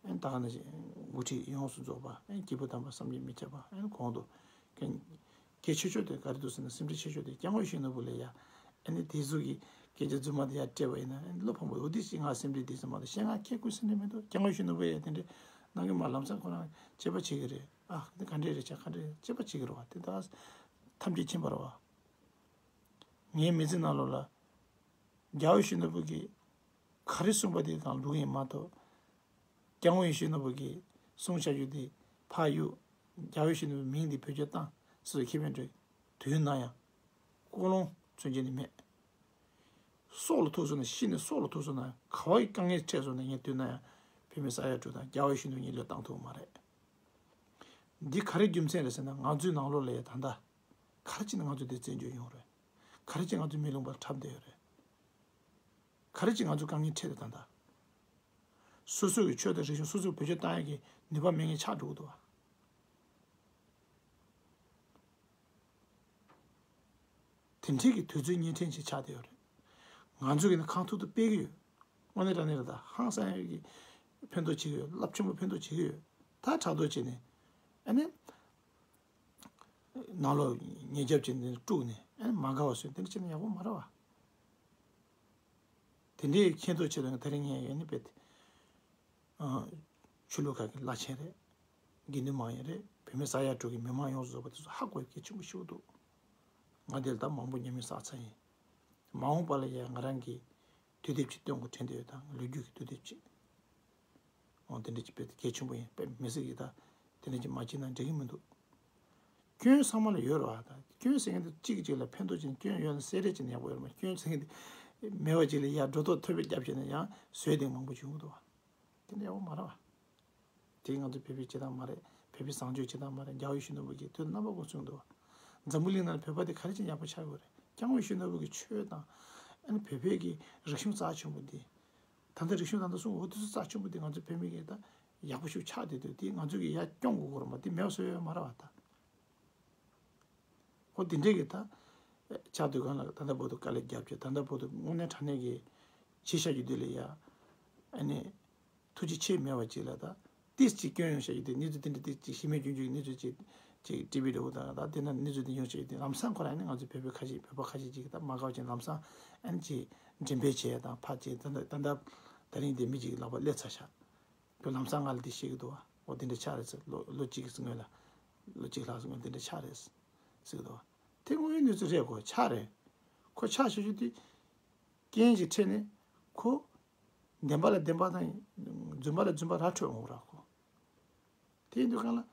ཨ་ནི་ད་ག་ནང་བཞིན་དབུ་ཁྲིད་ཡོངས་སུ་རྫོགས་པ་ཨ་ནི་སྐྱེས་བུ་དམ་པ་བསམ་གྱིས་མི་ཁྱབ་པ་ཨ་ནི་གོང་དུ་ཀན། གལ་ཆེ་ཤོས་དེ་ག་རེ་འདུག་ཟེར་ན། སེམས་ཁྲལ་ཆེ་ཤོས་དེ་སྐྱབས་མགོན་ཡིད་བཞིན་ནོར་བུ་ལ་ཡ། ཨ་ནི་དེ་ཚོ་གི་སྐད་ཆ་རྫུན་མ་དེ་ཡར་སྤྲད་པ་ཡིན་ན་ཨ་ནི་བློ་ཕམ་པོ་འོ་དེ་ཞིག་ང་སེམས་ཁྲལ་དེ་ཙམ་མ་གཏོགས་གཞན་ང་ཁྱད་ཁུར་སེམས་ཁྲལ་མི་འདུག་སྐྱབས་མགོན་ཡིད་བཞིན་ནོར་བུ་ཡ་དེ་འདྲས་གནང་གི་མ། ལམ་སང་ཁོ་རང་དཔྱད་པ་བྱེད་ཀྱི་རེད། ཨ་དེ་ག་འདྲས་རེད་ཆ་ག་འདྲས་དཔྱད་པ་བྱེད་ཀྱི་རེད་བ། དེ་ད་ཐམས་ཅད་མཁྱེན་པ་རེད་བ། ངའི་མི་ཚེ་ནང་ལོགས་ལ་སྐྱབས་མགོན་ཡིད་བཞིན་ནོར་བུ་གིས་ག་རེ་གསུངས་པ་དེ་དང་ལུགས་ཡིན་མ་གཏོགས། སྐྱབས་མགོན་ཡིད་བཞིན་ནོར་བུ་གིས་གསུངས་བཞག་རྒྱུ་དེ་ཕར་གཡུག་སྐྱབས་མགོན་ཡིད་བཞིན་ནོར་བུའི་མིང་འདི་བེད་སྤྱོད་བཏང་ཟེར་ཁེ་ཕན་འདྲ་དུས་ན་ཡང་ཀུན་སློང་མཚོན་གྱི་ནི་མེད། སྲོག་ལ་ཐུག་སོང་ན་ཤི་ནས་སྲོག་ལ་ཐུག་སོང་ན་ག་བ་ཡི་དཀའ་ངལ་འཕྲད་སོང་ན་ངས་དུས་ན་ཡང་བོད་མི་ས་ཡ་དྲུག་དང་སྐྱབས་མགོན་ཡིད་བཞིན་ནོར་བུ་གཉིས་བློས་བཏང་ཐུབ་མ་རེད། འདི་ག་རེ་རྒྱུ་མཚན་རེད་ཟེར་ན། ང་ཚོའི་ནང་ལོགས་ལ་ཡ་ད་ལྟ་ག་རེ་བྱས་ནས་ང་ཚོ་འདི་བཙན་བྱོལ་ཡོང་རེད། ག་རེ་བྱས་ང་ཚོ་མི་ལུང་པར་འཁྲབ་བསྡད་ཡོད་རེད། ག་རེ་བྱས་ང་ཚོ་དཀའ་ངལ་འཕྲད་དེ་ད་ལྟ། སོ་སོ་གི་ཆོས་དང་རིག་གཞུང་སོ་སོ་བེད་སྤྱོད་བཏང་ཡག་གི་ནུས་པ་མེད་མཁན་ཆགས་འགྲོ་གི་འདུག་བ། དེ་འདྲའི་གི་དུས་ཚོད་གཉན་འཕྲང་ཅིག་ཆགས་བསྡད་ཡོད་རེད། ང་ཚོ་གི་ནི་གང་ཐུབ་ཐུབ་སྤེལ་གི་ཡོད། དངོས་གནས་དྲང་གནས་རེད། ད་ཧང་སང་ཡག་གི་ཕན་ཐོགས་བྱེད་ཀྱི་ཡོད། རླབས་ཆེན་པོ་ཕན་ཐོགས་བྱེད་ཀྱི་ཡོད། ད་ཕྲག་དོག་བྱས་ནས་ཨ་ནི། ནང་ལོགས་ཉེས་རྒྱབ་བྱས་ནས་དཀྲུགས་ནས་ཨ་ནི་མ་དགའ་བ་བཟོས་དེ་འདྲ་བྱས་ན་ཡག་པོ་མ་རེད་བ། དེ་འདྲའི་ཁྱེད་ཚོ་ཆེད་དུ་ད་རིང་ངས་ཡོད་ནི་བེད། ཆོས་ལུགས་ཁག་གི་བླ་ཆེན་རེད། དགེ་འདུན་མང་ཡིན་རེད། བོད་མི་ས་ཡ་དྲུག་གི་མི་མང་ཡོངས་སུ་རྫོགས་པ་དེ་ཚོ་ཧ་གོ་ཡ་གལ་ཆེན་པོ་ཞིག་འདུག་ང་འདིར་ད་མང་པོ་ཉམས་མྱོང་བསགས་ཚར་ཡིན། མ་འོངས་པ་ལ་ཡ་ང་རང་གིས་དུས་དེབ་ཅིག་སྟོན་དགོས་དྲན་བསྡད་ཡོད། ད་ལོ་རྒྱུས་ཀྱི་དུས་དེབ་ཅིག་འོ་དེ་འདྲ་ཅིག་དཔེ་གལ་ཆེན་པོ་ཡིན། དཔེ་མི་སྲིད་ཀྱི་ད་དེ་འདྲ་ཅིག་མ་བྱས་ན་འགྲིག་གི་མི་འདུག་སྐྱོན་ཚང་མ་ལ་ཡོད་རེད་བ། ད་སྐྱོན་ཟེར་མཁན་དེ་གཅིག་གིས་གཅིག་ལ་ཕན་ཐོགས་ཅན། སྐྱོན་ཡོད་ན་གསལ་རེ་བྱས་ན་ཡག་པོ་ཡོད་རེད་མ། སྐྱོན་ཟེར་མཁན་དེ་མེད་པ་ཅིག་ལ་ཡར་སྒྲོ་འདོགས་ཐོལ་པ་བརྒྱབ་བྱས་ན་ཡང་བཟོས་དེ་མང་པོ་བྱུང་གི་འདུག་བ། དེ་འདྲ་ཡག་པོ་མ་རེད་བ། དེ་ང་ཚོ་བོད་པའི་བྱེད་སྟངས་མ་རེད། བོད་པའི་བཟང་སྤྱོད་བྱེད་སྟངས་མ་རེད། རྒྱལ་བ་ཡིད་བཞིན་ནོར་བུ་གིས་དུས་རྣམ་པ་ཀུན་གསུངས་འདུག་བ། འཛམ་བུ་གླིང་ནང་བོད་པ་དེ་ག་རེ་བྱས་ཡག་པོ་ཆགས་ཡོད་རེད། སྐྱབས་མགོན་ཡིད་བཞིན་ནོར་བུ་གི་ཆོས་དང་ཨ་ནི་བོད་པའི་གི་རིག་གཞུང་རྩ་ཆེན་པོ་འདི། ད་ལྟ་རིག་གཞུང་ད་ལྟ་གསུང་འོ་དེ་ཚོ་རྩ་ཆེན་པོ་འདི་ང་ཚོ་བོད་མི་གི་ད་ཡག་པོ་ཞིག་ཆགས་བསྡད་འདུག་དེ་ང་ཚོ་གི་ཡར་སྐྱོང་དགོས་ཀྱི་རེད་མ། དེ་མེད་པ་བཟོ་ཡ་ཡོད་མ་རེད་བ་ད། ཨོ་དེ་འདྲས་ཀྱི་ད་ཆགས་དུས་གང་ལ་ད་ལྟ་བར་དུ་དཀའ་ལས་བརྒྱབ་བྱས། ད་ལྟ་བར་དུ་དངོས་གནས་དྲང་གནས་ཀྱི་བྱས་བཞག་རྒྱུ་དེ་ལ་ཡ་ཨ་ནི་ཐུགས་རྗེ་ཆེ་མེད་པ་ཅིག་ལ་ད་ཏིས་ཅིག་སྐྱོན་ཡོང་བཞག་རྒྱུ་དེ། གནས་ཚུལ་དེ་འདྲ་ཏིས་ཅིག་གཞི་མེད་སྐྱོན་རྒྱུ་གི་གནས་ཚུལ་ཅིག་ཅིག་ཊི་ཝི་འདྲ་བོ་དང་ད་དེ་ན་གནས་ཚུལ་དེ་ཡོང་བཞག་རྒྱུ་དེ་ལམ་སང་ཁོ་རང་ནི་ང་ཚོ་བོད་པ་ཁ་ཤས་བོད་པ་ཁ་ཤས་ཅིག་གིས་ད་མ་དགའ་བ་ཅིག་ལམ་སང་ཨ་ནི་ཅིག་འགྲེམས་སྤེལ་བྱས་དང་ཕར་ཅིག་ད་ད་ད་ད་རིང་དེ་མི་ཅིག་ལག་པ་སླེབས་ཚར་ཤག་ཁོས་ལམ་སང་ང་ལ་འདི་བཤད་ཀྱི་འདུག་བ། འོ་དེ་འདྲ་ཆགས་རེད་ཟེར། ལོ་ལོ་གཅིག་གི་སྔོན་ལ། ལོ་གཅིག་ལྷག་སྔོན་དེ་འདྲ་ཆགས་རེད་ཟེར་གྱི་འདུག་བ། དེ་དངོས་ཡོད་གནས་ཚུལ་རེད། ཁོ་ཆགས་རེད། ཁོ་ཆགས་བྱུང་བྱུང་དུས་རྐྱེན་ཞིག་འཕྲད་ནས་ཁོ་བདེན་པ་ལ་བདེན་པ་དང་རྫུན་པ་ལ་རྫུན་པ་ར་འཕྲོད་འོང་ར་ཁོ། དེ་ཡིན་དུས་གང་ལ།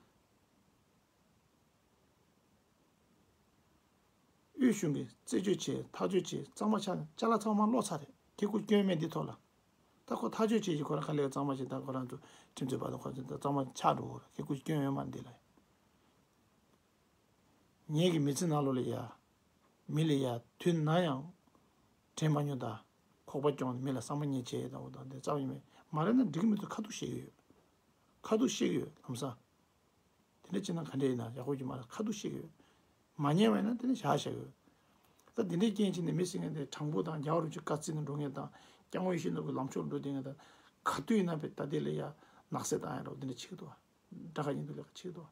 དབུས་གཞུང་གིས་རྩད་གཅོད་བྱས། ཐག་གཅོད་བྱས། གཙང་མ་ཆགས། ཅ་ལག་ཚང་མ་སློག་ཚར་རེད། ཁེ་ཁུར་སྐྱོན་མེད་འདི་ཐོག་ལ། ད་ཁོ་ཐག་གཅོད་བྱས་ཀྱི་ཁོ་རང་ག་ལེར་གཙང་མ་བྱས། ད་ཁོ་རང་ཚོ་ཁྲིམས་རྩོད་པ་དང་ཁོ་ཚོ་ད་གཙང་མ་ཆགས་འགྲོ་གི་རེད། ཁེ་ཁུར་སྐྱོན་ཡོད་མ་རེད་འདི་ལ། ངེད་ཀྱི་མི་ཚེ་ནང་ལོགས་ལ་ཡ། མི་ལ་ཡ་དུས་ན་ཡང་དྲན་མ་མྱོང་ད། ཁོག་པ་སྐྱོང་ནས་མི་ལ་བསམ་པ་ངན་བྱས་དང་འོ་དང་དེ་རྩ་བ་ཉིད་མེད། མ་རེད་ན་འགྲིག་གི་མི་འདུག་ཁ་ཐུག་བཤད་ཀྱི་ཡོད། ཁ་ཐུག་བཤད་ཀྱི་ཡོད་ལམ་སང་། དེ་འདྲ་བྱས་ན་ག་འདྲ་ཡིན་ན་ཡག་པོ་ཅིག་མ་རེད། ཁ་ཐུག་བཤད་ཀྱི་ཡོད། མ་ཉན་པ་ཡིན་ན་དེ་ནས་བཞག་བཞག་གི་ཡོད། ད་འདི་འདྲའི་རྐྱེན་བྱས་ནས་མི་ཟེར་མཁན་དེ་དྲང་པོ་དང་རྒྱལ་བ་རིན་པོ་ཆེ་བཀའ་བརྩིས་ནས་འགྲོ་མཁན་དང་སྐྱབས་མགོན་ཡིད་བཞིན་ནོར་བུའི་ལམ་ཕྱོགས་འགྲོ་བསྡད་མཁན་དང་ག་དུས་ཡིན་ན་བས་ད་ལྟའི་ལ་ཡ་ནག་སེལ་བཏང་ཡ་རོགས་འདི་འདྲ་བྱེད་ཀྱི་འདུག་དགྲ་དགའ་གཉེན་སྡུག་ལས་ཀ་བྱེད་ཀྱི་འདུག་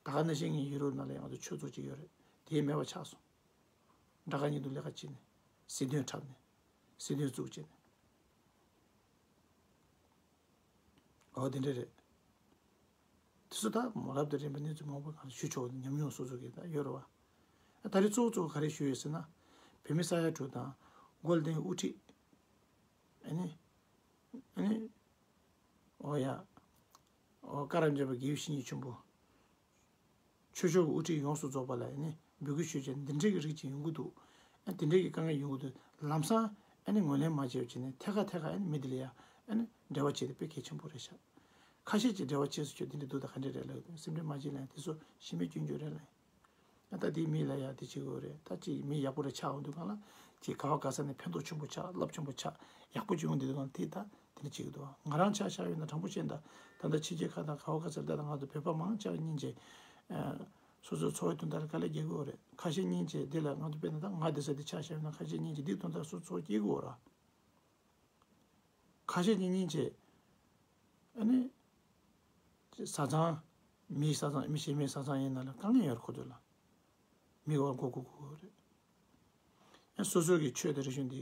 ད་ག་ནང་བཞིན་ངའི་ཡུ་རོབ་ནང་ལ་ཡང་ང་ཚོ་ཆོས་ཚོགས་ཅིག་ཡོད་རེད། དེ་མེད་པ་ཆགས་སོང་། དགྲ་དགའ་གཉེན་སྡུག་ལས་ཀ་བྱས་ནས་སྲིད་དོན་འཁྲབ་ནས་སྲིད་དོན་བཙུགས་བྱས་ནས། འོ་དེ་འདྲ་རེད། དེ་ཚོ་ད་མ་རབས་དང་རིམ་པ་གནས་ཚུལ་མང་པོ་གང་ཞུ་ཆོག་ཉམས་མྱོང་སོ་སོ་གི་ད་ཡོད་རེད་བ། ད་རེས་གཙོ་བོ་གཙོ་བོ་ག་རེ་ཞུ་ཡོད་ཟེར་ན། བོད་མི་ས་ཡ་དྲུག་དང་། མགོ་ལྡན་དབུ་ཁྲིད། ཨ་ནི། ཨ་ནི། འོ་ཡ། འོ་བཀའ་རབ་འབྱམས་པ་དགེ་བའི་བཤེས་གཉེན་ཆེན་པོ། ཆོས་ཕྱོགས་ཀྱི་དབུ་ཁྲིད་ཡོངས་སུ་རྫོགས་པ་ལ་ཨ་ནི་འབོད་སྐུལ་ཞུས་བྱས་འདི་འདྲའི་གི་རིགས་ཅིག་ཡོང་གི་འདུག་ཨ་འདི་འདྲའི་གི་དཀའ་ངལ་ཡོང་གི་འདུག་ལམ་སང་ཨ་ནི་ངོས་ལེན་མ་བྱས་པ་བྱས་ནས་ཐད་ཀར་ཐད་ཀར་ཨ་ནི་མི་འདི་ལ་ཡ་ཨ་ནི་འབྲེལ་བ་བྱེད་དེ་དཔེ་གལ་ཆེན་པོ་རེད་ཤག་ཁ་ཤས་ཀྱིས་འབྲེལ་བ་བྱས་སུ་ཆོད་འདི་འདྲ་འདུག་ད་ག་འདྲ་རེད་ལབ་ཡོང་དུས་སེམས་ཁྲལ་མ་བྱེད་ལབ་ཡ་དེ་ཚོ་གཞི་མེད་སྐྱོན་བརྗོད་རེད་ལབ་ཡ། ད་དེའི་མི་ལ་ཡ་དེ་བྱེད་དགོས་རེད། ད་ཅིག་མི་ཡག་པོ་རེ་ཆགས་འོང་དུས་གང་ལ་ཅིག་ག་བ་ག་ས་ནས་ཕན་ཐོགས་ཆེན་པོ་ཆགས་རླབས་ཆེན་པོ་ཆགས་ཡག་པོ་ཅིག་ཡོང་དུས་གང་དེ་ད་དེ་འདྲ་བྱེད་ཀྱི་འདུག་ང་རང་ཆ་བཞག་ཡོད་ན་དྲང་པོ་བཤད་ན་ད་ད་ལྟ་ཕྱི་རྒྱལ་ཁག་དང་ག་བ་ག་སར་ད་ང་ཚོ་བོད་པ་མང་ཆེ་བ་སྙིང་རྗེ། སོ་སོའི་འཚོ་བའི་དོན་དག་ལ་དཀའ་ལས་རྒྱག་གི་ཡོད་རེད། ཁ་ཤས་སྙིང་རྗེ་འདི་ལ་ང་ཚོ་དཔེར་ན་ད་ང་སྡོད་ས་འདི་ཆ་བཞག་ཡོད་ན་ཁ་ཤས་སྙིང་རྗེ་འདི་དོན་དག་སོ་སོ་སྐྱེལ་གི་ཡོད་ར། ཁ་ཤས་ཀྱི་སྙིང་རྗེ། ཨ་ནི། བཟའ་ཚང་། མིའི་བཟའ་ཚང་མི་གཞན་མིའི་བཟའ་ཚང་ཡིན་ན་ལ་དཀའ་ངལ་ཡོད་རེད་ཁོ་ཚོ་ལ། མི་འོག་མགོ་སྒུར་དགོས་རེད། ཨ་སོ་སོ་གི་ཆོས་དང་རིག་གཞུང་འདི་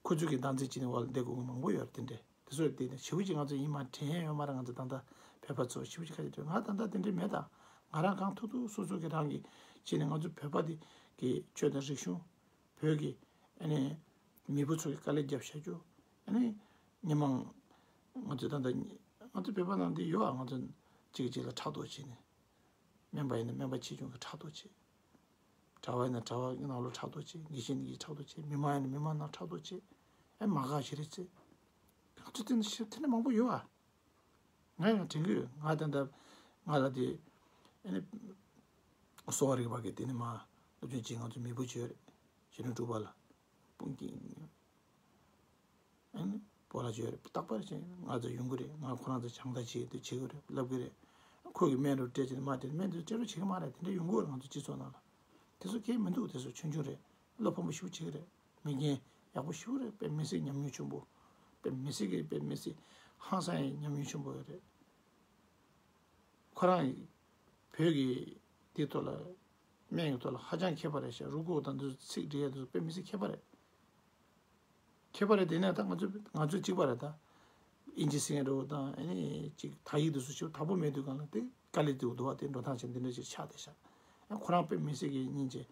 ཁོ་ཚོ་གི་བདག་འཛིན་བྱེད་ནས་འོག་ལ་བསྡད་དགོས་མཁན་མང་པོ་ཡོད་རེད་དེ་འདྲས་དེ་ཚོ་དེ་ནས་ཞེ་པོ་ཅིག་ང་ཚོ་ཡིན་མ་དྲན་ཡ་ཡོད་མ་རེད། ང་ཚོ་ད་ལྟ་བོད་པ་ཚོ་ཞེ་པོ་ཅིག་ཁ་ཤས་ང་ད་ལྟ་དེ་འདྲས་མེད་ད། ང་རང་གང་ཐུབ་ཐུབ་སོ་སོ་གི་རང་གི་བྱས་ནས་ང་ཚོ་བོད་པ་དེ་གི་ཆོས་དང་རིག་གཞུང་། བོད་ཀྱི་ཨ་ནི་མེས་པོ་ཚོ་གི་དཀའ་ལས་བརྒྱབ་བཞག་རྒྱུ། ཨ་ནི་མི་མང་ང་ཚོ་ད་ལྟ་ང་ཚོ་བོད་པ་ནང་འདི་ཡོད་ཨ། ང་ཚོ་གཅིག་གིས་གཅིག་ལ་ཕྲག་དོག་བྱས་ནས། སྨན་པ་ཡིན་ན་སྨན་པ་ཆེ་ཆུང་གི་ཕྲག་དོག་བྱས། གྲྭ་བ་ཡིན་ན་གྲྭ་བ་ནང་ལོགས་ཕྲག་དོག་བྱས། དགེ་བཤེས་ནི་ཕྲག་དོག་བྱས། མི་མང་ཡིན་ན་མི་མང་ནང་ཕྲག་དོག་བྱས། ཨ་མ་དགའ་ཞིག་རེད་ཚེ། ང་ཚོ་དེ་འདྲ་ཞིག་དེ་འདྲ་མང་པོ་ཡོད་ཨ། ང་ཡང་དྲན་གི་ཡོད། ང་ད་ལྟ་ང་ལ་དེ་ཨ་ནི་གསོ་བ་རིག་པ་གི་དེ་ནི་མ་སློབ་སྦྱོང་བྱེད་ང་ཚོ་མི་བུ་བྱོས་རེད། གཞོན་ནུ་དྲུག་པ་ལ་སྤུན་ཀྱི་ཨ་ནི་སྤོ་ལགས་བྱོས་རེད། རྟག་པར་བྱས་ང་ཚོ་ཡོང་གི་རེད། ང་ཁོ་རང་ཚོ་སྦྱང་བརྡར་བྱེད་དུ་བྱེད་གི་རེད་ལབ་གི་རེད། ཁོ་གི་སྨན་རུ་སྤྲད་ཅེས་མ་དེ་སྨན་དེ་སྤྲད་རུ་བྱེད་གི་མ་རེད། དེ་འདྲ་ཡོང་གི་རེད། ང་ཚོ་སྤྱི་ཚོགས་ནང་ལ་དེ་ཚོ་གལ་མི་འདུག་དེ་ཚོ་ཆུང་ཆུང་རེད། བློ་ཕམ་པོ་ཞེ་པོ་བྱེད་གི་རེད། མི་རྒན་ཡག་པོ་ཞེ་པོ་རེད། དཔེ་མི་སྲིད་ཉམས་མྱོང་ཆེན་པོ། དཔེ་མི་སྲིད་ཀྱི་དཔེ་མི་སྲིད་ཧང་སང་ཡང་ཉམས་མྱོང་ཆེན་པོ་ཡོད་རེད། ཁོ་རང་བོད་ཀྱི་དེ་ཐོག་ལ་སྨན་གྱི་ཐོག་ལ་ཧ་ཅང་མཁས་པ་རེད་ཤག་རུས་ཁོག་དང་དེ་ཚོ་ཚིག་འབྲི་ཡ་དེ་ཚོ་དཔེ་མི་སྲིད་མཁས་པ་རེད། མཁས་པ་རེད། དེ་ནས་ད་ང་ཚོ་ང་ཚོ་གཅིག་པ་རེད་ད། ཨིན་ཇི་ཟེར་མཁན་འདྲ་བོ་དང་ཨ་ནི་ཅིག་དག་ཡིག་དེ་ཚོ་ཞེ་པོ་དག་པོ་མེད་དུས་གང་ལ་དེ་དཀའ་ལས་དེ་འདུག་བ། དེ་འགྲོ་སྟངས་ཆེན་འདི་འདྲ་ཞིག་ཆགས་བསྡད་ཤག་ཨ་ཁོ་རང་དཔེ་མི་སྲིད་ཀྱི་སྙིང་རྗེ།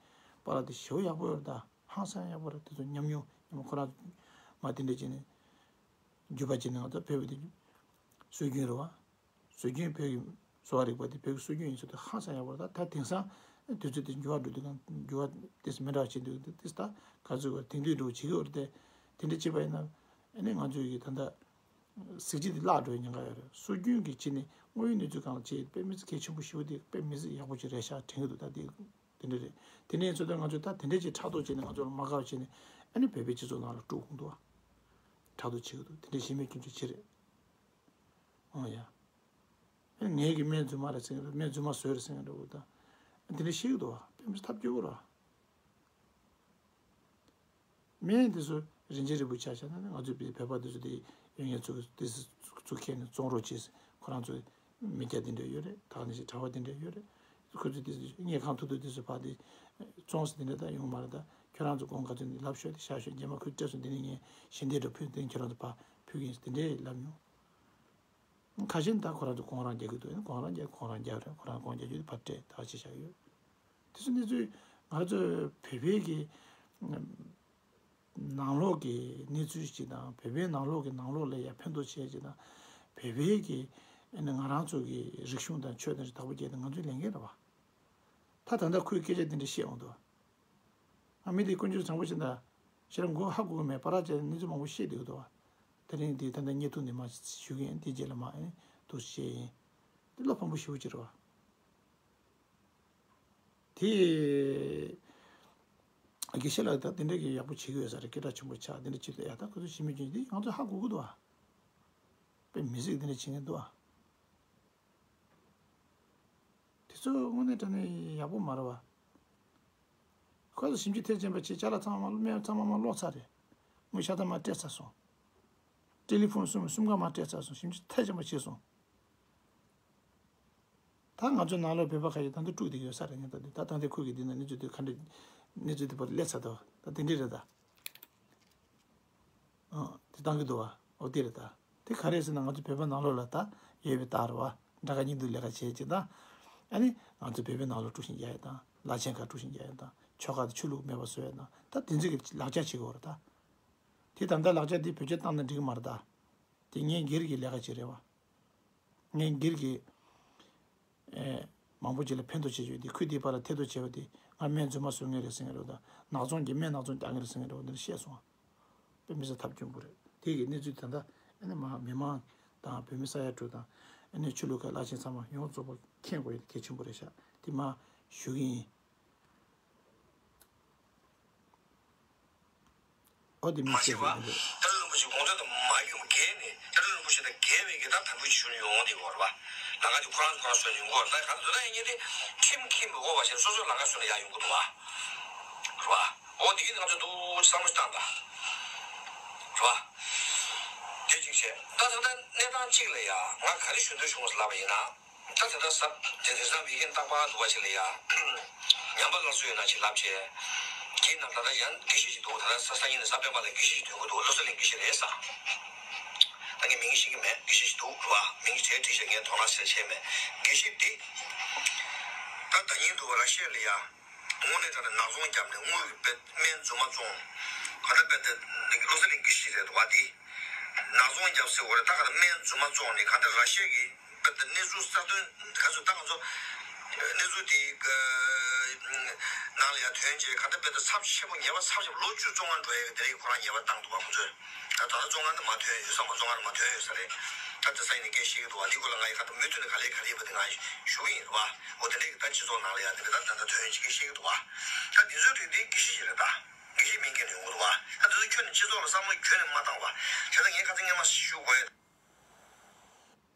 པཱ་ལགས་དེ་ཞེ་པོ་ཡག་པོ་ཡོད་རེད་ད། ཧང་སང་ཡག་པོ་རེད། དེ་ཚོ་ཉམས་མྱོང་ཉམས་ཁོ་རང་མ་དེ་འདྲ་བྱས་ནས་རྒྱུད་པ་བྱས་ནས་ང་ཚོ་བོད་པ་དེ་སྲོལ་རྒྱུན་རེད་བ། སྲོལ་རྒྱུན་བོད་ཀྱི་གསོ་བ་རིག་པ་དེ་བོད་ཀྱི་སྲོལ་རྒྱུན་ཡིན་ཚུལ་དེ་ཧང་སང་ཡག་པོ་རེད། ད་ད་དེང་སང་དུས་ཚོད་དེ་འགྱུར་བ་འགྲོ་དུས་གང་འགྱུར་བ་དེ་མི་འདྲ་བ་བྱེད་འདུག་དེ་ད་ག་ཚོད་ག་དེང་དུས་འགྲོ་བྱེད་ཀྱི་ཡོད་རེད་དེ། དེ་འདྲ་བྱེད་པ་ཡིན་ན་ཨ་ནི་ང་ཚོའི་གི་ད་ལྟ་གཟི་བརྗིད་དེ་བརླག་འགྲོ་བའི་ཉེན་ཁ་ཡོད་རེད། སྲོལ་རྒྱུན་གྱི་བྱས་ནས་དངོས་ཡོད་གནས་ཚུལ་སྒང་ལ་བྱས་དཔེ་མི་སྲིད་གལ་ཆེན་པོ་ཞེ་པོ་དེ་དཔེ་མི་སྲིད་ཡག་པོ་ཅིག་རེད་ཤག་དྲན་གྱི་འདུག་ད་དེ་དེ་འདྲ་རེད། དེ་ནས་ཚོད་ལྟ་ང་ཚོས་ད་དེ་འདྲ་ཅིག་ཕྲག་དོག་བྱས་ནས་ང་ཚོ་ལ་མ་དགའ་བ་བྱས་ནས་ཨ་ནི་བོད་པའི་སྤྱི་ཚོགས་ནང་ལ་དཀྲུག་གོང་དུ་ཕྲག་དོག་བྱེད་ཀྱི་འདུག་དེ་འདྲ་ཞེ་མེད་སྐྱོན་བརྗོད་བྱེད་རེད། ཨོ་ཡ། ངས་ཀྱི་སྨན་རྫུན་མ་རེད་ཟེར་གྱི་རེད། སྨན་རྫུན་མ་བཟོས་རེད་ཟེར་གྱི་རེད། འོ་ད་དེ་འདྲ་ཤེས་ཀྱི་འདུག་བ། དཔེ་མི་སྲིད་ཐབས་སྐྱོ་པོ་རེད། སྨན་དེ་ཚོ་རིན་ཆེན་རིལ་བུ་ཆ་བཞག་ན་ནི་ང་ཚོའི་བོད་པ་དེ་ཚོ་དེ་ཡོད་ངེས་ཚོ་དེ་ཚོ་ཁྱེར་ནས་བཙོང་རོགས་བྱེད། ཁོ་རང་ཚོ་མི་སྐྱ་དེ་འདྲ་ཡོད་རེད། ད་ག་ནང་བཞིན་གྲྭ་པ་དེ་འདྲ་ཡོད་རེད། ཁོ་ཚོ་དེ་ཚོ་དངུལ་ཁང་ཐུག་ཐུག་དེ་ཚོ་ཕར་དེ་བཙོང་ཟེར་དེ་འདྲ་ད་ཡོང་མ་རེད། ད་ཁྱོད་རང་ཚོ་གོང་ག་ཚོད་ནས་ལབ་ཤོག་དེ་བཞག་ཤོག་རྗེས་མ་ཁོས་སྤྲད་སོང་དེ་ནས་ངས་ཞལ་འདེབས་འདྲ་ཕུལ་དེ་ཁྱོད་རང་ཚོ་ཕར་ཕུལ་གི་ཡིན་ཟེར་དེ་འདྲ་ལབ་མྱོང་། ཁ་ཤས་ད་ཁོ་རང་ཚོ་གོང་རང་རྒྱག་གི་འདུག་ཡིན་གོང་རང་རྒྱག་གོང་རང་རྒྱག་རེད། ཁོ་རང་གོང་རྒྱག་རྒྱུ་དེ་ཕར་སྤྲད་ད་བྱས་བཞག་ཡོད། དེ་ཚོ་གནས་ཚུལ་ང་ཚོ་བོད་པའི་གི་ནང་ལོགས་ཀྱི་གནས་ཚུལ་ཞིག་དང་བོད་པའི་ནང་ལོགས་ཀྱི་ནང་ལོགས་ལ་ཡ་ཕན་ཐོགས་བྱེད་ཅིག་དང་། བོད་པའི་གི་ཨ་ནི་ང་རང་ཚོ་གི་རིག་གཞུང་དང་ཆོས་དང་ཞིག་བདག་པོ་བརྒྱབ་ནས་ང་ཚོའི་ལས་འགན་རེད་བ། ད་ད་ལྟ་ཁོས་སྐད་ཆ་འདི་འདྲ་བཤད་འོང་དུས། ཨ་མི་དེ་དཀོན་མཆོག་བཟང་པོ་ཞིག་ད། ཞེ་དྲག་མགོ་ཧ་གོ་གི་མེད། པ་ར་ཅན་གནས་ཚུལ་མང་པོ་བཤད་བསྡད་ཀྱི་འདུག་བ། དེ་རིང་འདི་ད་ལྟ་བརྙན་ཐུང་འདི་མ་ཞུ་གི་ཡིན། དེ་རྗེས་ལ་མ་ཨེ་འདུག་བཤད་ཡིན། འདི་བློ་ཕམ་པོ་ཞེ་པོ་ཅིག་རེད་བ། དེ། དགེ་བཤེས་ལགས་ད་དེ་འདྲ་གི་ཡག་པོ་བྱེད་ཀྱི་ཡོད་ས་རེད། སྐད་གྲགས་ཆེན་པོ་ཆགས་དེ་འདྲ་བྱེད་དུས་ཡ་ད་ཁོ་ཚོ་ཞི་མི་སྐྱོན་འདི་ང་ཚོ་ཧ་གོ་གི་འདུག་བ། དཔེ་མི་སྲིད་དེ་འདྲ་བྱེད་མཁན་འདུག་བ། དེ་ཚོ་དངོས་གནས་དྲང་གནས་ཡག་པོ་མ་རེད་བ། ཁོ་ཚོ་ཞིབ་འཇུག་ཐེངས་གཅིག་པ་བྱས། ཅ་ལག་ཚང་མ་སྨན་ཚང་མ་མ་སློག་ཚར་རེད། དངུལ་ཤ་སྟག་མ་སྤྲད་ཚར་སོང་། ཊེ་ལི་ཕོན་གསུམ་གསུམ་ཀ་མ་སྤྲད་ཚར་སོང་། ཞིབ་འཇུག་ཐེངས་གཅིག་པ་བྱས་སོང་། ད་ང་ཚོ་ནང་ལོགས་བོད་པ་ཁ་ཤས་ད་དུང་དཀྲུགས་བསྡད་ཡོད་ས་རེད། ངས་ད་དུང་ད་ད་ལྟ་ཁོ་གི་འདི་ན་གནས་ཚུལ་དེ་ག་འདྲ། གནས་ཚུལ་དེ་བར་སླེབས་ཚར་འདུག་ད་དེ་འདྲས་རེད་ད། ཨ། དེ་བཏང་གི་འདུག་བ། འོ་དེ་རེད་ད། དེ་ག་རེ་ཟེར་ན་ང་ཚོ་བོད་པ་ནང་ལོགས་ལ་ད་ཡོད་པའི་རྟགས་རེད་བ། དགྲ་དགའ་གཉེན་སྡུག་ལས་ཀ་བྱེད་ཅིག་དང་། ཨ་ནི་ང་ཚོ་བོད་པའི་ནང་ལོགས་དཀྲུག་ཤིང་རྒྱག་ཡ་དང་། བླ་ཆེན་ཁ་དཀྲུག་ཤིང་རྒྱག་ཡ་དང་། ཆོལ་ཁ་དང་ཆོས་ལུགས་མེད་པ་བཟོ་ཡ་དང་། ད་དེ་ཚོ་གི་ལག་ཆ་བྱེད་དགོས་རེད་ད། དེ་ད་ལྟ་ལག་ཆ་དེ་བེད་སྤྱོད་བཏང་ན་འགྲིག་གི་མ་རེད་ད། དེ་ངའི་སྒེར་གྱི་ལས་ཀ་ཅིག་རེད་བ། ངའི་སྒེར་གྱི། ཨེ། མང་པོ་ཅིག་ལ་ཕན་ཐོགས་བྱེད་རྒྱུ་དེ། ཁུལ་དེའི་བར་ལ་ཐེ་གཏོགས་བྱས་པ་དེ། ང་སྨན་རྫུན་མ་བཟོ་མཁན་རེད་ཟེར་མཁན་རེད་དང་། ནག་ཚོང་གིས་སྨན་ནག་ཚོང་རྒྱག་མཁན་རེད་ཟེར་མཁན་རེད་བ། འདི་འདྲ་བཤད་སོང་བ། དཔེ་མི་སྲིད་ཐབས་སྐྱོ་པོ་རེད། དེ་གི་གནས་ཚུལ་ད་ལྟ་ཨ་ནི་མ་མི་མང་དང་བོད་མི་ས་ཡ་དྲུག་དང་། ཨ་ནི་ཆོས་ལུགས་ཁག་བླ་ཆེན་ཚང་མ་ཡོངས་རྫོགས་པ་མཁྱེན་དགོས་ཡ་གལ་ཆེན་པོ་རེད་ཤག་དེ་མ་ཞུ་གི་ཡིན། ཨོ་དེ་མི་མ་ཤེས་པ། ཤེས་པ་འདུག་ཏཱ་ལའི་རིན་པོ་ཆེ་དགོངས་དོན་དུ་མ་འགལ་བ་འགལ་ནས། ཏཱ་ལའི་རིན་པོ་ཆེ་དང་འགལ་བའི་གི་ད་དམ་འབུལ་ཞུ་ནས་ཡོང་དེ་བོར་བ། ལ་ང་དེ་ཁོ་རང་ཁོ་རང་སོན་ཡོང་གོ། ད་ག་དུ་ད་ཡིན་ངེས་དེ་ཁྲིམས་ཁྲིམས་འོག་བ་ཞེས་སོ་སོ་ལ་ང་སོན་ལ་ཡ་ཡོང་གི་འདུག་བ། རེད་བ། ཨོ་དེ་གི་ང་ཚོ་འདུག་བསམ་བློ་བཏང་ད། རེད་བ། དེ་གཅིག་བྱས། ད་ད་ལྟ་གནས་སྟངས་གཅིག་ལ་ཡ་ང་ག་རེ་ཞུ་འདོད་བྱུང་ཟེར་ལབ་པ་ཡིན་ན། ད་དེ་འདྲ་ས་དེ་དེ་ས་མི་རྒན་རྟག་པར་འདུག་པ་ཞིག་ལ་ཡ། ཉམས་པ་སླར་གསོ་ཡོད་ན་ཅིག་ལབ་བྱས། ཁྱེད་རྣམས་ད་ལྟ་ཡང་དགེ་བཤེས་ཤིག་འདུག་ད་ལྟ་ས་ས་ཡིན་ན་ས་པཎ་པ་ལ་དགེ་བཤེས་ཤིག་ཐོན་གི་འདུག་བློ་གསལ་གླིང་དགེ་བཤེས་རེད་ས། ད་ངས་མིང་ཤེས་ཀྱི་མེད། དགེ་བཤེས་ཤིག་འདུག་རེད་བ། མིང་དེ་བྲིས་བྱས་ངས་དོ་སྣང་བྱས་བྱས་མེད། དགེ་བཤེས་འདི། ད་ད་ཉིན་དུ་ར་ཤི་ཡ་ལ་ཡ། དངོས་གནས་དྲང་གནས་ནག་ཚོང་བརྒྱབ་ནས་དངུལ་གྱི་དཔེ་སྨན་རྫུན་མ་བཙོང་། ག་ད་དཔེ་དེ་བློ་གསལ་གླིང་དགེ་བཤེས་རེད་འདུག་བ་དེ། ནག་ཚོང་རྒྱབ་ཟེར་བ་རེད། ད་ག་ད་སྨན་རྫུན་མ་བཙོང་ནས་ག་ད་ར་ཤི་ཡ་གི། དཔེར་ན་གནས་ཚུལ་གསར་ཐོན་ག་ཚོད་ད་ང་ཚོ་གནས་ཚུལ་དེའི་ནང་ལ་ཡང་ཐོན་རྗེས་ག་ད་དཔེར་ན་ཚབས་ཆེན་པོ་ཉེས་པ་ཚབས་ཆེན་པོ་ལོ་བཅུ་བཙོན་ཁང་འགྲོ་ཡས་ཀྱི་དེ་རིགས་ཁོ་རང་ཉེས་པ་བཏང་འདུག་བ་ཁོ་ཚོས། ད་ད་ལྟ་བཙོན་ཁང་དུ་མ་ཐོན་ཡོད་ས་མ་བཙོན་ཁང་དུ་མ་ཐོན་ཡོད་ས་རེད། ད་དེ་ས་ཡིན་ནས་སྐད་བཤད་ཀྱི་འདུག་བ། འདི་སྐོར་ལ་ང་ཡི་ག་ད་མུ་མཐུད་ནས་ག་ལེ་ག་ལེ་ཡོད་པ་དེ་ང་ཡི་ཞུ་གི་ཡིན་རེད་བ། འོ་དེ་འདྲའི་ད་སྤྱི་ཚོགས་ནང་ལ་ཡང་དེ་འདྲ་ད་ད་ལྟ་ཐོན་ཡོད་ཅིག་སྐད་བཤད་ཀྱི་འདུག་བ། ད་འདི་ཚོའི་རིགས་འདི་དགེ་བཤེས་ཤིག་རེད་ད། དགེ་བཤེས་མིང་འཁྱེར་ནས་ཡོང་གི་འདུག་བ། ད་འདི་ཚོ་ཁྱོན་ནས་སྤྱི་ཚོགས་ལ་བསམ་བློ་ཁྱོན་ནས་མ་བཏང་བ། བྱས་ཙང་ངས་ཁ་སང་སྔོན་མ་ཞུ་དགོས།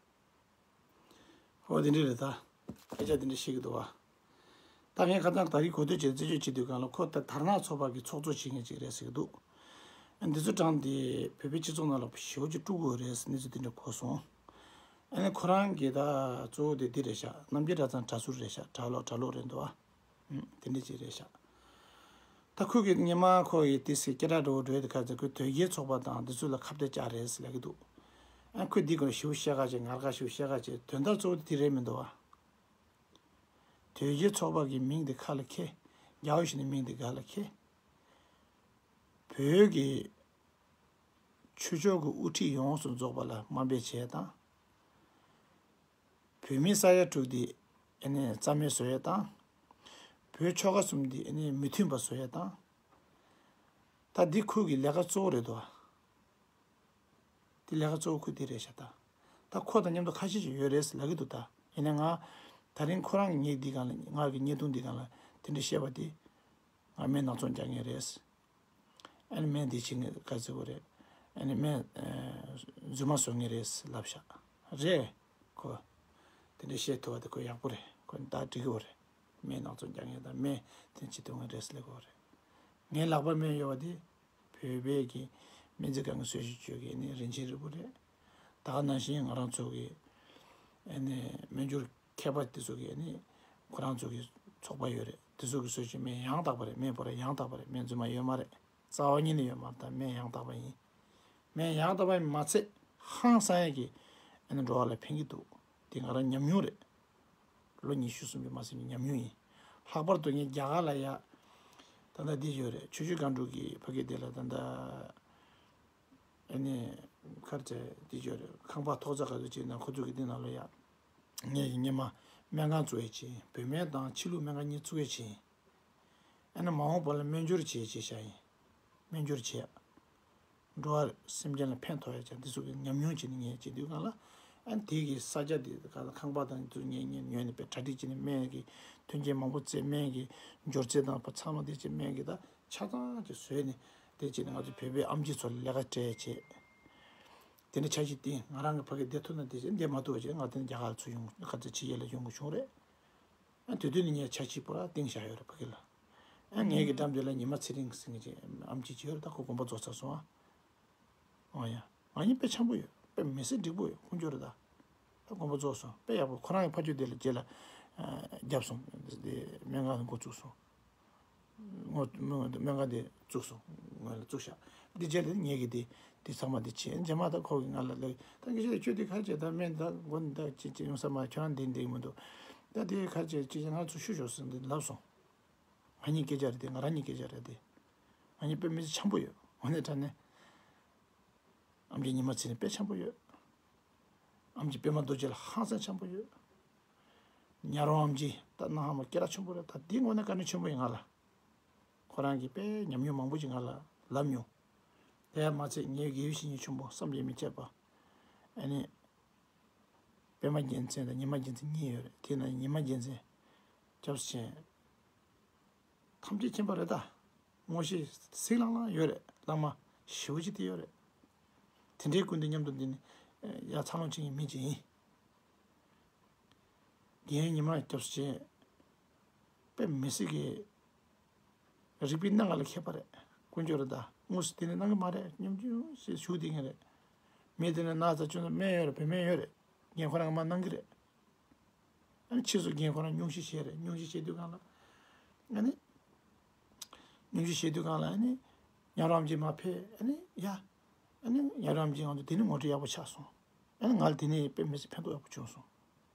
ཨོ་དེ་འདྲ་རེད་ད། སྐད་ཆ་དེ་འདྲ་བཤད་ཀྱི་འདུག་བ། ད་ངས་ཁ་སང་ད་རེས་གོ་ཐོས་བྱས་རྩད་གཅོད་བྱེད་དུས་སྒང་ལ་ཁོ་ད་དར་ནག་ཚོགས་པ་གི་ཚོགས་གཙོ་བྱེད་མཁན་ཅིག་རེད་ཟེར་གྱི་འདུག་ཨ་འདི་ཚོ་དྲངས་ཏེ་བོད་པའི་སྤྱི་ཚོགས་ནང་ལ་ཞེ་པོ་ཅིག་དཀྲུག་དགོས་རེད་ཟེར་གནས་ཚུལ་དེ་འདྲ་གོ་སོང་། ཨ་ནི་ཁོ་རང་གི་ད་གཙོ་བོ་དེ་འདི་རེད་ཤག་རྣམ་རྒྱལ་གྲྭ་ཚང་གྲྭ་ཟུར་རེད་ཤག་གྲྭ་ལོག་གྲྭ་ལོག་རེད་འདུག་ཨ། ཨུམ། དེ་འདྲ་ཅིག་རེད་ཤག་ད་ཁོ་གིས་སྔོན་མ་ཁོ་ཡི་ཏི་སི་སྐད་གྲགས་འགྲོ་འགྲོ་ཡི་དེ་ཁ་ཚ་ཁོས་དོལ་རྒྱལ་ཚོགས་པ་དང་འདི་ཚོ་ལ་ཁ་གཏད་བཅག་རེད་ཟེར་ལབ་ཀྱི་འདུག་ཨ་ཁོས་འདི་སྐོར་ཞིབ་བཤད་ཁ་བྱས་ངར་ཁ་ཞིབ་བཤད་ཁ་བྱས་དོན་དག་གཙོ་བོ་དེ་རེད་མི་འདུག་བ། དོལ་རྒྱལ་ཚོགས་པ་གི་མིང་དེ་ཁ་ལ་ཁྱེར། རྒྱ་བོད་ཞིག་ནས་མིང་དེ་ག་ལ་ཁྱེར། བོད་ཀྱི་ཆོས་ཕྱོགས་ཀྱི་དབུ་ཁྲིད་ཡོངས་སུ་རྫོགས་པ་ལ་དམའ་འབེབས་བྱས་དང་། བོད་མི་ས་ཡ་དྲུག་དེ་ཨ་ནི་རྩ་མེད་བཟོ་ཡས་དང་། བོད་ཆོལ་ཁ་གསུམ་དེ་ཨ་ནི་མི་མཐུན་པ་བཟོ་ཡས་དང་། ད་འདི་ཁོ་གི་ལས་ཀ་གཙོ་བོ་རེད་དོ། དེ་ལས་ཀ་གཙོ་བོ་ཁོ་དེ་རེད་ཤག་ད། ད་ཁོ་དང་མཉམ་དུ་ཁ་ཤས་ཤིག་ཡོད་རེད་ལབ་ཀྱི་འདུག་ད་ཡིན་ན་ང་། ད་རིང་ཁོ་རང་གི་ངའི་འདི་སྒང་ལ་ང་གི་བརྙན་ཐུང་འདི་སྒང་ལ་དེ་འདྲ་བཤད་པ་དེ། ང་སྨན་ནག་ཚོང་རྒྱག་མཁན་རེད། ཨ་ནི་སྨན་འདི་བྱེད་མཁན་ག་ཚོད་གོ་རེད། ཨ་ནི་སྨན་རྫུན་མ་བཟོ་མཁན་རེད་ལབ་ཤག་རེད། ཁོ། དེ་འདྲ་བཤད་ཐུབ་པ་དེ་ཁོ་ཡག་པོ་རེད། ཁོ་ད་འགྲིག་གི་རེད། སྨན་ནག་ཚོང་རྒྱག་མཁན་དང་སྨན་དེ་བྱེད་ཐུབ་མཁན་རེད་ལབ་གི་རེད། ངའི་ལག་པར་སྨན་ཡོད་པ་དེ། བོད་པའི་གི་སྨན་རྩིས་ཁང་གི་གསོལ་ཞིབ་བཅོས་ཀྱི་ཨ་ནི་རིན་ཆེན་རིལ་བུ་རེད། ད་ག་ནང་བཞིན་ང་རང་ཚོ་གི་ཨ་ནི་སྨན་སྦྱོར་མཁས་པ་དེ་ཚོ་གི་ཨ་ནི་ཁོ་རང་ཚོ་གི་ཚོགས་པ་ཡོད་རེད། དེ་ཚོ་གི་གསོལ་ཞིབ་སྨན་ཡང་དག་པ་རེད། སྨན་ཕོར་པ་ཡང་དག་པ་རེད། སྨན་རྫུན་མ་ཡོད་མ་རེད། རྩ་བ་ཉིད་ནས་ཡོད་མ་རེད། ད་སྨན་ཡང་དག་པ་ཡིན། སྨན་ཡང་དག་པ་ཡིན་མ་ཚད་ཧང་སང་ཡས་ཀྱི་ཨ་ནི་འགྲོ་བ་ལ་ཕན་གྱི་འདུག་དེ་ང་རང་ཉམས་མྱོང་རེད། ལོ་ཉི་ཤུ་སུམ་ཅུ་མ་ཟིན་པའི་ཉམས་མྱོང་ཡིན། ལྷག་པར་དུ་ངས་རྒྱ་གར་ལ་ཡ། ད་ལྟ་འདི་ཡོད་རེད། ཆུ་བཞི་སྒང་དྲུག་གི་ཕ་གི་དེ་ལ་ད་ལྟ་ཨ་ནི་ཁར་ཚེ་འདི་ཡོད་རེད། ཁང་པ་ཐོག་ཚ་ག་ཚོད་ཅིག་ན་ཁོ་ཚོ་གི་འདི་ནང་ལ་ཡ། ངས་ཀྱི་སྔོན་མ་སྨན་ཁང་བཙུགས་ཡས་ཅིག་བོད་སྨན་དང་ཕྱི་ལུགས་སྨན་ཁང་གཉིས་བཙུགས་ཡས་ཅིག་ཨ་ནི་མ་འོངས་པ་ལ་སྨན་སྦྱོར་བྱེད་ཅེས་བྱ་ཡིན། སྨན་སྦྱོར་བྱེད། འགྲོ་བ་སེམས་ཅན་ལ་ཕན་ཐོགས་ཡ་ཅིག་འདི་ཚོ་གི་ཉམས་མྱོང་བྱས་ནས་ངས་བྱེད་དུས་སྒང་ལ། ཨ་ནི་དེ་གི་ས་ཆ་དེ་ག་ལ་ཁང་པ་དང་དེ་ཚོ་ངས་ངས་ཉོས་ནས་པའི་གྲ་སྒྲིག་བྱས་ནས་སྨན་གི་མཐུན་རྐྱེན་མང་པོ་བཙལ། སྨན་གི་སྦྱོར་རྩེ་དང་པ་ཚང་མ་དེ་ཅིག་སྨན་གི་ད་ཆ་ཚང་ཅིག་བཟོས་ནས་དེ་བྱས་ནས་ང་ཚོ་བོད་པའི་ཨེམ་ཆི་ཚོ་ལ་ལས་ཀ་སྤྲད་བྱས། དེ་ནས་འཆར་གཞི་བཏིང་། ང་རང་གི་ཕ་གི་བསྡད་ཐུབ་ན་བསྡད་བྱས། བསྡད་མ་ཐུབ་པ་བྱས་ང་དེ་ནས་རྒྱ་གར་ལ་ཚུར་ཡོང་། ཁ་ཚ་ཕྱི་རྒྱལ་ལ་ཡོང་དགོས་བྱུང་རེད། ཨ་དེ་དུས་ནས་ངས་འཆར་གཞི་པོ་ར་བཏིང་བཞག་ཡོད་རེད་ཕ་གི་ལ། ཨ་ངའི་གི་འགྲམ་དེ་ལ་ཉི་མ་ཚེ་རིང་ཟེར་མཁན་ཅིག་ཨམ་ཆི་ཅིག་ཡོད་རེད། ད་ཁོ་དགོངས་པ་རྫོགས་ཚར་སོང་ཨ། ཨོ་ཡ། ང་གཉིས་དཔེ་འཆམ་པོ་ཡོད། དཔེ་མི་སྲིད་འགྲིག་པོ་ཡོད། དཀོན་མཆོག་རེད་ད། ད་དགོངས་པ་རྫོགས་སོང་དཔེ་ཡག་པོ། ཁོ་རང་གི་ཕ་ཆོས་དེ་ལ་རྗེས་ལ་ཨ་བརྒྱབ་སོང་། དེ་སྨན་ཁང་འགོ་བཙུགས་སོང་། ངོ་སྨན་ཁང་དེ་བཙུགས་སོང་། ངོས་ལ་བཙུགས་ཤག་དེ་རྗེས་ལ་ངེད་ཀྱི་དེ་དེ་ཚང་མ་དེ་བྱས། རྗེས་མ་ད་ཁོ་གིས་ང་ལ་ལབ། ད་ངས་བཤད་ཁྱོད་དེ་ཁ་ཆེ་ད་སྨན་ད་མགོ་ནས་ད་ཅི་ཅི་ཡོང་ས་མ། ཁྱོད་རང་འདི་འདི་མི་འདུག་ད་དེ་ཁ་ཆེ་ཅི་ཅི་ང་ཚོ་ཤུ་ཤོག་ཟེར་འདི་ལབ་སོང་། ང་གཉིས་སྐད་ཆ་རེད་དེ། ང་རང་གཉིས་སྐད་ཆ་རེད་དེ། ང་གཉིས་དཔེ་མི་སྲིད་འཆམ་པོ་ཡོད། འོ་ནས་དྲང་གནས། ཨམ་ཆི་ཉི་མ་ཚེ་རིང་དཔེ་འཆམ་པོ་ཡོད། ཨམ་ཆི་པད་མ་རྡོ་རྗེ་ལ་ཧང་སང་འཆམ་པོ་ཡོད། ཉ་རོང་ཨམ་ཆི་ད་གནའ་ཧ་མ་སྐད་གྲགས་ཆེན་པོ་རེད། ད་འདི་དངོས་གནས་བཀའ་དྲིན་ཆེན་པོ་ཡིན་ང་ལ། ཁོ་རང་གིས་དཔེ་ཉམས་མྱོང་མང་པོ་ཅིག་ང་ལ་ལབ་མྱོང་། དེ་ཡང་མ་ཚད་ངའི་དགེ་བའི་བཤེས་གཉེན་ཆེན་པོ་བསམ་གྱིས་མི་ཁྱབ་པ། ཨ་ནི། པད་མ་རྒྱལ་མཚན་དང་ཉི་མ་རྒྱལ་མཚན་གཉིས་ཡོད་རེད། དེ་ན་ཉི་མ་རྒྱལ་མཚན། སྐྱབས་སུ་མཆི། ཐམས་ཅད་མཁྱེན་པ་རེད་ད། ངོ་ཤེས་གཟིགས་ལྷང་ལྷང་ཡོད་རེད། བླ་མ་ཞེ་པོ་ཅིག་དེ་ཡོད་རེད། དེ་འདྲའི་སྐུ་མདུན་མཉམ་དུ་འདི་ནི་ཡ་འཚར་ལོངས་བྱེད་མཁན་མི་ཅིག་ཡིན། རྒན་ཉི་མ་སྐྱབས་སུ་མཆི། དཔེ་མི་སྲིད་ཀྱི་རིག་པའི་གནས་ལྔ་ལ་མཁས་པ་རེད། དཀོན་མཆོག་རེད་ད། དངོས་སུ་དེ་ནི་གནང་གི་མ་རེད། སྙོམ་ཆུང་ཞེས་ཞུ་བསྡད་མཁན་རེད། མི་དེ་ནི་ན་ཚ་ཅུང་ཙམ་སྨན་ཡོད་རེད། བོད་སྨན་ཡོད་རེད། རྒན་ཁོ་རང་གིས་མར་གནང་གི་རེད། ཨ་ནི་ཕྱིས་སུ་རྒན་ཁོ་རང་སྙུང་གཞི་བྱས་རེད། སྙུང་གཞི་བྱེད་དུས་སྒང་ལ་ཨ་ནི། སྙུང་གཞི་བྱེད་དུས་སྒང་ལ་ཨ་ནི། ཉ་རོང་ཨམ་ཆི་མར་ཕེབས། ཨ་ནི་ཡ། ཨ་ནི་ཉ་རོང་ཨམ་ཆི་ང་ཚོ་དེ་ནི་ངོ་སྤྲོད་ཡག་པོ་ཆགས་སོང་། ཨ་ནི་ང་ལ་དེ་ནས་དཔེ་མི་སྲིད་ཕན་ཐོགས་ཡག་པོ་བྱུང་སོང་།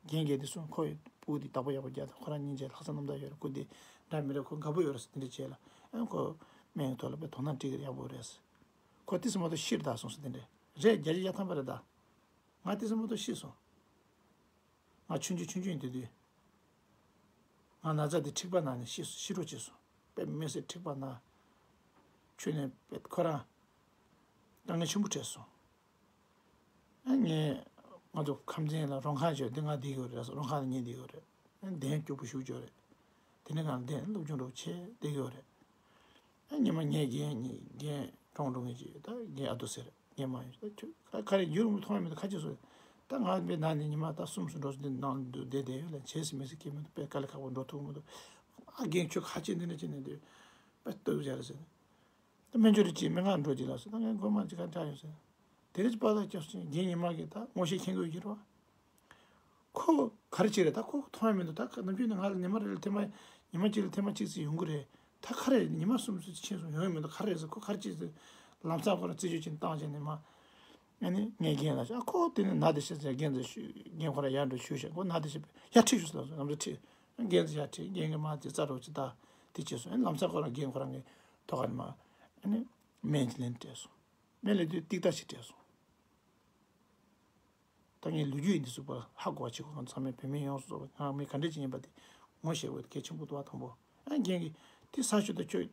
རྒན་གྱིས་དེ་གསུངས། ཁོ་ཡི་སྤུ་གུ་དེ་བདག་པོ་ཡག་པོ་རྒྱག་དང་། ཁོ་རང་སྙིང་རྗེ་ལྷག་བསམ་རྣམ་དག་ཡོད་རེད། སྐུ་དེ་འདྲ་མི་འདྲ་ཁོ་དགའ་པོ་ཡོད་རེད་ཟེར། དེ་འདྲ་བྱས་ལ་ཨ་ནི་ཁོ་སྨན་གྱི་ཐོག་ལ་དཔེ་དོ་སྣང་སྤྲད་ཀྱི་རེད། ཡག་པོ་རེད་ཟེར། ཁོ་དེ་ཙམ་མ་གཏོགས་ཤི་རེད་ད་གསུངས་སོང་། དེ་འདྲ་རེད། བརྒྱ་ཆ་བརྒྱ་ཐམ་པ་རེད་ད། ང་དེ་ཙམ་མ་གཏོགས་ཤི་སོང་། ང་ཆུང་ཆུང་ཆུང་ཆུང་ཡིན་དུས་དུས། ང་ན་ཚ་དེ་འཁྲིག་པ་ན་ནས་ཤི་ཤི་རོགས་བྱས་སོང་། དཔེ་མི་སྲིད་འཁྲིག་པ་ན། ཁྱོན་ནས་དཔེ་ཁོ་རང་དཀའ་ངལ་ཆེན་པོ་འཕྲད་སོང་། ཨ་ངས་ང་ཚོ་ཁམས་ཚན་ལ་རོང་ཁ་བྱས་འདི་ང་བསྡད་ཡོད་རེད། རོང་ཁ་ལ་ངས་བསྡད་ཡོད་རེད། ཨ་གདན་སྐྱོ་པོ་ཞེ་པོ་ཅིག་ཡོད་རེད། དེ་ནས་ང་གདན་སློབ་སྦྱོང་འདྲ་པོ་བྱས་བསྡད་ཡོད་རེད། ཨ་ཉི་མ་ངའི་རྒན་གཉིས་རྒན་གྲོངས་འགྲོ་མཁན་ཅིག་ཡོད། ད་རྒན་ཨ་ཏོ་ཟེར། རྒན་མ་ཡོད། ད་ཁྱོད་ག་ག་རེ་འགྱུར་མི་མཐོང་ཡ་མི་འདུག་ཁ་ཅིག་སོ། ད་ང་དཔེ་ན་ནས་ཉི་མ་ད་གསུམ་སུ་འགྲོ་སོང་། འདི་ནང་དུ་བསྡད་བསྡད་ཡོད་ལ། བྱེད་ས་མི་སྲིད་ཀྱི་མི་འདུག་དཔེ་དཀའ་ལས་ཁག་པོ། འགྲོ་ཐུབ་མི་འདུག་ཨ་རྒན་ཁྱོད་ཁ་ཅིག་འདི་འདྲ་བྱེད་ནས་འདུག་དཔེ་སྟོབས་ཆེ་རེད་ཟེར། ད་སྨན་བཅོས་རེ་བྱེད། སྨན་ཁང་འགྲོ་རྒྱུ་ལ་སོ། ད་ངས་མགོ་མ་ཅིག་ག་འདྲ་ཡོད་ཟེར། དེ་རེད་པ། ད་སྐྱབས་སུ་མཆི། རྒན་ཉི་མ་གིས་ད་ངོ་ཤེས་མཁྱེན་གྱི་ཡོད་ཀྱི་རེད་པ། ཁོ་ག་རེ་བྱས་རེད། ད་ཁོ་མཐོང་ཡ་མི་འདུག་ད་ནམ་རྒྱུན་ནས་ང་ལ་ཉི་མ་རེ་ལ་ཐེངས་མ་ཉི་མ་གཅིག་ལ་ཐེངས་མ་གཅིག་ཙམ་ཡོང་གི་རེད། ད་ག་རེ་ཉི་མ་གསུམ་ཙམ་ཕྱིན་སོང་ཡོང་ཡ་མི་འདུག་ག་རེ་རེད་ཟེར། ཁོ་ག་རེ་བྱས་ཟེར། ལམ་སང་ཁོ་རང་རྩིས་སྤྱོད་ཅིག་བཏང་བྱས་ནས་མ། ཨ་ནི་ངས་རྒན་ལ་ཨ་ཁོ་དེ་ནས་ན་བདེ་ཤག་ཟེར། རྒན་ཚོ་ཞུ། རྒན་ཁོ་རང་ཡར་འགྲོ་ཞུས་ཤག་ཁོ་ན་བདེ་ཤག་ཡར་ཁྲིད་ཤོག་ཟེར། ལམ་སང་ཁྲིད། རྒན་ཚོ་ཡར་ཁྲིད། རྒན་གྱིས་མ་དེ་རྩ་རོགས་ཅིག་ད་དེ་བྱས་སོང་། ཨ་ནི་ལམ་སང་ཁོ་རང་རྒན་ཁོ་རང་གི་ཐོག་ཁ་ནས་མ། ཨ་ནི་སྨན་ཅིག་ལེན་སྤྲད་སོང་། སྨན་ལེན་དུས་ཏིག་ཏ་ཞིག་སྤྲད་སོང་། ད་ངས་ལོ་རྒྱུས་འདི་ཚོ་པར་ཧ་གོ་བ་བྱེད་དགོས། ང་ཚང་མས་བོད་མི་ཡོངས་སུ་རྫོགས་པ་ང་མི་ག་འདྲ་ཅིག་ཡིན་པ་དེ་ངོ་ཤེས་དགོས་གལ་ཆེན་པོ་འདུག་བ། དང་པོ་ཨ་རྒན་གྱིས་དེ་ཟ་ཤོག་ད་ཁྱོད་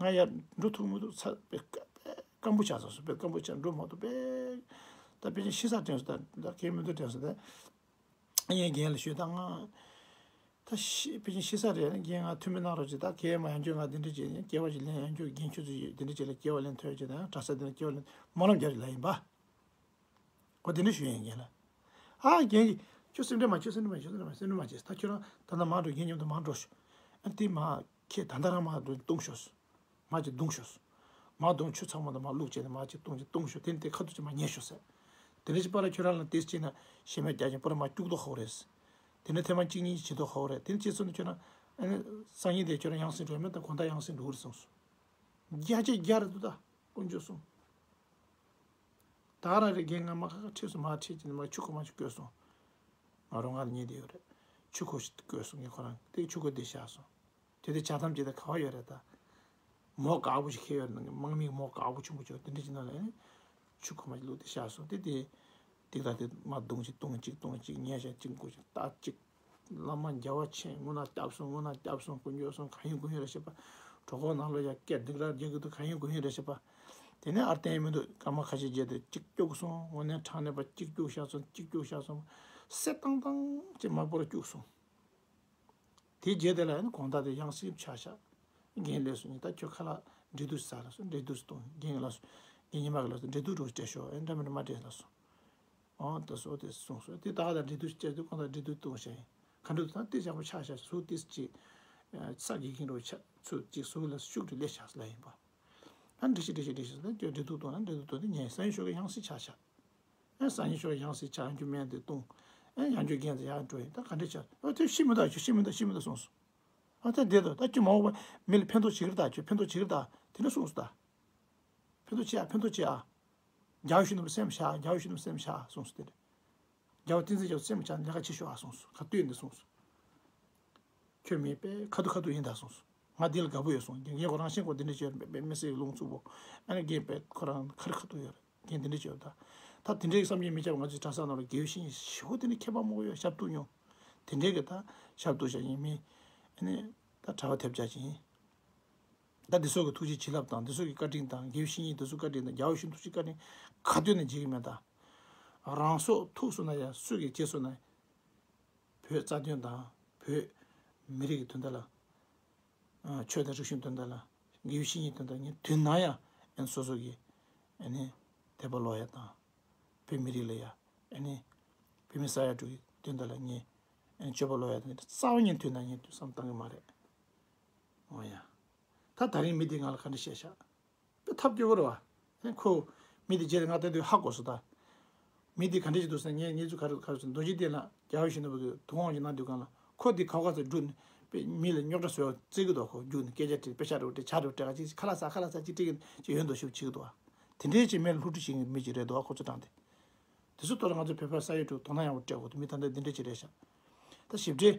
ང་ཡར་འགྲོ་ཐུབ་མི་འདུག་ཚ་པའི་སྐམ་པོ་ཆགས་སོང་ཟེར། པའི་སྐམ་པོ་ཆགས་འགྲོ་མ་ཐུབ་པས། ད་དཔེ་ཅན་ཤི་ས་དྲན་སོང་། ད་ད་གལ་མི་འདུག་དྲན་སོང་། ད་ངས་རྒན་ལ་ཞུས། ད་ང་ད་ཤི་དཔེ་ཅན་ཤི་ས་རེད། རྒན་ང་ཐུགས་སྨོན་གནང་རོགས་བྱེད། ད་གལ་མ་ཡང་ཁྱོད་ང་འདི་འདྲ་བྱས་ནས་སྐྱེ་བ་ཞིག་ལེན། ཡང་ཁྱོད་རྒན་ཁྱོད་ཚོ་ཡོད་འདི་འདྲ་བྱས་ལ་སྐྱེ་བ་ལེན་ཐུབ་ཡ་བྱེད། ད་ཡང་གྲྭ་ས་འདི་ལ་སྐྱེ་བ་ལེན་སྨོན་ལམ་རྒྱབ་རེད་ལ་ཡིན་པ། ཨོ་དེ་འདྲ་ཞུ་ཡིན་རྒན་ལ། ཨ་རྒན་གྱིས་ཁྱོད་སེམས་ཁྲལ་མ་བྱེད། སེམས་ཁྲལ་མ་བྱེད། སེམས་ཁྲལ་མ་བྱེད། ད་ཁྱོད་རང་ད་ལྟ་མར་འགྲོ། རྒན་མཉམ་དུ་མར་འགྲོ་ཤོག་ཨ་དེ་མ་ཁྱེད་ད་ལྟ་རང་མར་འགྲོ་བཏུང་ཤོག་མར་ཅིག་བརྡུངས་ཤོག་མར་བརྡུངས། ཆུ་ཚང་མ་དང་མར་བླུགས་བྱས་ནས་མར་ཅིག་བཏུང་། ཅིག་བཏུང་ཤོག་དེ་ནས་དེ་ཁ་ཐུག་ཅིག་མར་ཉལ་ཤོག་ཟེར། དེ་འདྲ་ཞིག་པ་ལ་ཁྱོད་རང་ལ་དེ་བྱས་ན་ཤེས་མེད་རྒྱག་ཅིང་པོ་ར་མར་སྐྱུག་དོ་ཧོ་རེད། དེ་ནས་ཐེངས་མ་གཅིག་གཉིས་བྱེད་དོ་ཧོ་རེད། དེ་ནས་བྱས་ཚུན་ཁྱོད་རང་ཨ་ནི་སང་ཉིན་དེ་ཁྱོད་རང་ཡང་སེ་འགྲོ་མེད་ད་དགོང་དག་ཡང་སེ་འགྲོ་གི་རེད་གསུངས་སོང་། བརྒྱ་ཆ་བརྒྱ་རེད་འདུག་ད་དཀོན་མཆོག་གསུམ། ད་རང་རེ་རྒན་ང་མ་ཁ་ཁ་ཁྲིད་སོང་། མ་ཁྲིད་ཅིག་ནས་མ་ཆུ་ཁོལ་མ་ཅིག་བསྐོལ་སོང་། ང་རང་ང་ཉལ་བསྡད་ཡོད་རེད། ཆུ་ཁོལ་ཞིག་བསྐོལ་སོང་། ངས་ཁོ་རང་དེ་ཆུ་ཁོལ་དེ་བཞག་སོང་། དེ་དེ་ཇ་ཐམ་ཅིག་ད་ག་བ་ཡོད་རེད་ད། མོ་དཀར་པོ་ཞིག་ཁྱེར་ཡོད་རེད། ནང་གི་དམག་མིའི་མོ་དཀར་པོ་ཆུང་པོ་ཅིག་དེ་འདྲ་ཅིག་ནང་ལ་ཨེ་ཆུ་ཁོལ་མ་ཅིག་བླུགས་ཏེ་བཞག་སོང་། དེ་དེ་དེ་ད་དེ་མ་བརྡུངས་ཅིག་བརྡུངས་ཅིག་བརྡུངས་ཅིག་ཉལ་བཞག་ཅིག་མགོ་ཅིག་ལྟ་ཅིག་བླ་མ་རྒྱལ་བ་ཆེན་དངོས་གནས་སྐྱབས་སོང་། དངོས་གནས་སྐྱབས་སོང་། དཀོན་མཆོག་གསུམ་གང་ཡིན་དཀོན་ཡིན་རེ་ཤེས་པ། གྲོད་ཁོག་ནང་ལོགས་ཡ་སྐད་སྡུག་ར་རྒྱག་གི་འདུག་གང་ཡིན་དཀོན་ཡིན་རེ་ཤེས་པ། དེ་ནས་ཨར་བསྟན་མི་འདུག་སྐར་མ་ཁ་ཤས་རྗེས་དེ་གཅིག་སྐྱུག་སོང་། དངོས་གནས་དྲང་གནས་པ་གཅིག་སྐྱུག་བཞག་སོང་། གཅིག་སྐྱུག་བཞག་སོང་། སེ་ཏང་ཏང་ཅིག་དམར་པོ་ར་སྐྱུག་སོང་། དེའི་རྗེས་དེ་ལ་ཡང་དགོང་དག་དེ་ཡང་སེ་ཆགས་ཤག་རྒན་སླེབས་སོང་། ངས་ད་ཁྱོད་ཁ་ལག་འབྲས་དུག་ཟ་ལབ་སོང་། འབྲས་དུག་བཏུང་། རྒན་ལ་སོང་། རྒན་ཉི་མ་གི་ལ་སོང་། འབྲས་དུག་འགྲོ་སྤྲད་ཤོག་ཨེ་འདྲ་མི་འདྲ་མ་སྤྲད་ལབ་སོང་། ཨོ་ད་སོ་དེ་གསུངས་སོང་། དེ་ད་ལྟ་འབྲས་དུག་སྤྲད་དུས་ཁོང་ད་འབྲས་དུག་བཏུང་ཤག་ཡིན། ག་འདྲ་འདུག་ད་དེ་ཞག་པོ་ཆགས་ཤག་ཟུག་ཏིས་ཅིག་ས་དགེ་རྒན་རུ་ཆ་ཚུད་ཅིག་ཟུར་ལ་ཤུགས་དྲི་ལས་བྱ་ལ་ཡིན་པ། ཨ་འདྲི་ཤི་འདྲི་ཤི་འདྲི་ཤི་ཟེར་ཏེ་འབྲེལ་གཏུག་གཏོང་ན་འབྲེལ་གཏུག་གཏོང་དེ་ངས་སང་ཉིན་ཞོགས་ཀྱི་ཡང་སྲིད་ཆ་བཞག་ཨ་སང་ཉིན་ཞོགས་ཀྱི་ཡང་སྲིད་ཆ་ཡང་རྒྱུ་སྨན་དེ་བཏུང་། ཨ་ཡང་རྒྱུ་རྒན་དེ་ཡང་འགྲོ་ཡིན་ད་ག་འདྲི་བྱ། ཨ་དེ་ཤི་མི་ད་ཁྱོད་ཤི་མི་ད་ཤི་མི་ད་གསུངས་སོ། ཨ་དེ་བསྡད་དོ་ད་ཁྱོད་མ་འོངས་པ་མི་ལ་ཕན་ཐོགས་བྱེད་ཀྱི་རེད་ད་ཁྱོད་ཕན་ཐོགས་བྱེད་ཀྱི་རེད་ད་དེ་འདྲ་གསུངས་སོ་ད། ཕན་ཐོགས་བྱེད་ཨ་ཕན་ཐོགས་བྱེད་ཨ། རྒྱལ་བ་ཡིད་བཞིན་ནོར་བུ་སེམས་བཞག་རྒྱལ་བ་ཡིད་བཞིན་ནོར་བུ་སེམས་བཞག་གསུངས་སོ་དེ་འདྲ། རྒྱལ་བ་བསྟན་འཛིན་རྒྱལ་པོ་སེམས་བཞག་ལས་ཀ་བྱེད་ཤོག་ཨ་གསུངས་སོ་ག་དུས་འདི་གསུངས་སོ། ཁྱོད་མི་དཔེ་ཁ་ཐུག་ཁ་ཐུག་ཡིན་ད་གསུངས་སོ། ང་འདི་ལ་དགའ་པོ་ཡོད་གསུངས་རྒན་རྒན་ཁོ་རང་བཞིན་ཁོ་འདི་འདྲ་བྱས་མི་དཔེ་མི་སེར་གྱི་ལུང་ཚུགས་པོ། ཨ་ནི་རྒན་དཔེ་ཁོ་རང་ཁ་རི་ཁ་ཐུག་ཡོད་རེད་རྒན་འདི་འདྲ་བྱས་ད། ད་དེ་འདྲའི་བསམ་གྱིས་མི་ཁྱབ་ང་ཚོའི་གྲྭ་ས་ནང་ལ་དགེ་བའི་བཤེས་གཉེན་ཞེ་པོ་དེ་འདྲ་མཁས་པ་མང་པོ་ཡོད་ཞབས་ཏོག་མྱོང་། དེ་འདྲའི་གི་ད་ཞབས་ཏོག་བྱ་ཡིན་མིན། ཨ་ནི་ད་གྲྭ་པ་ཐེབས་ཆག་ཅིག་ཡིན། ད་འདི་ཚོ་གི་ཐུགས་རྗེ་བྱིན་རླབས་དང་འདི་ཚོ་གི་བཀའ་དྲིན་དང་དགེ་བའི་བཤེས་གཉེན་འདི་ཚོ་བཀའ་དྲིན་དང་རྒྱལ་བ་ཡིད་བཞིན་ཐུགས་རྗེ་བཀའ་དྲིན་ག་དུས་ནས་བརྗེད་ཀྱི་མེད་ད། རང་སྲོག་ཐུག་སོང་ན་ཡང་སུ་གིས་བརྗེད་སོང་ན། བོད་རྩ་དོན་དང་བོད་མི་རིགས་ཀྱི་དོན་དག་ལ། ཆོས་དང་རིག་གཞུང་དོན་དག་ལ། དགེ་བའི་བཤེས་གཉེན་དོན་དག་ངས་དུས་ནམ་ཡང་ཨན་སོ་སོ་གི་ཨ་ནི་དད་པ་ལོག་ཡ་དང་བོད་མི་རིགས་ལ་ཡ་ཨ་ནི་བོད་མི་ས་ཡ་དྲུག་གི་དོན་དག་ལ་ངས་ཨ་ནི་སྤྱོད་པ་ལོག་ཡ་དང་རྩ་བ་ཉིད་དུས་ནམ་ཡང་དུས་བསམ་བཏང་གི་མ་རེད། འོ་ཡ། ད་ད་རིང་མི་འདི་ང་ལ་ག་འདྲ་བཤད་ཤག་དཔེ་ཐབས་སྐྱོ་པོ་རེད་བ། ཨ་ནི་ཁོ་མི་འདི་རྗེས་ལ་ང་ལྟ་དུས་ཧ་གོ་སོང་ད། མི་འདི་ག་འདྲ་ཞིག་འདུག་ཟེར་ན་ངས་གནས་ཚུལ་ག་རེ་ག་རེ་ཟེར་ན་རྡོ་རྗེ་གདན་ལ་རྒྱལ་བ་ཡིད་བཞིན་ནོར་བུ་གི་དུས་དབང་ཞིག་གནང་དུས་སྒང་ལ་ཁོ་འདི་ག་བ་ག་ཚོད་བསྒྲུབས་ནས་དཔེ་མི་ལ་རྙོག་དྲ་བཟོས་བརྩི་གི་འདུག་ཁོ་རྒྱུགས་ནས་སྐད་ཆ་དྲིས་དཔེ་ཆ་རེ་དྲིས་ཇ་རེ་སྤྲད་ག་ཅིག་ཁ་ལག་ཟ་ཁ་ལག་ཟ་ཅིག་སྤྲད་གི་ཅིག་ཡོད་འདུག་ཞིག་བྱེད་གི་འདུག་བ། དེ་འདྲའི་ཅིག་མི་ལ་སླུ་བྲིད་བྱེད་མཁན་མི་ཅིག་རེད་འདུག་བ་ཁོ་ཚོ་དྲངས་ཏེ། དེ་ཚོ་ཐོག་ལ་ང་ཚོ་བོད་པ་ས་ཡ་དྲུག་དོ་སྣང་ཡག་པོ་སྤྲད་དགོས་འདུག་མི་ད་ལྟ་འདི་འདྲ་ཅིག་རེད་ཤག་ད་ཞིབ་ཕྲའི་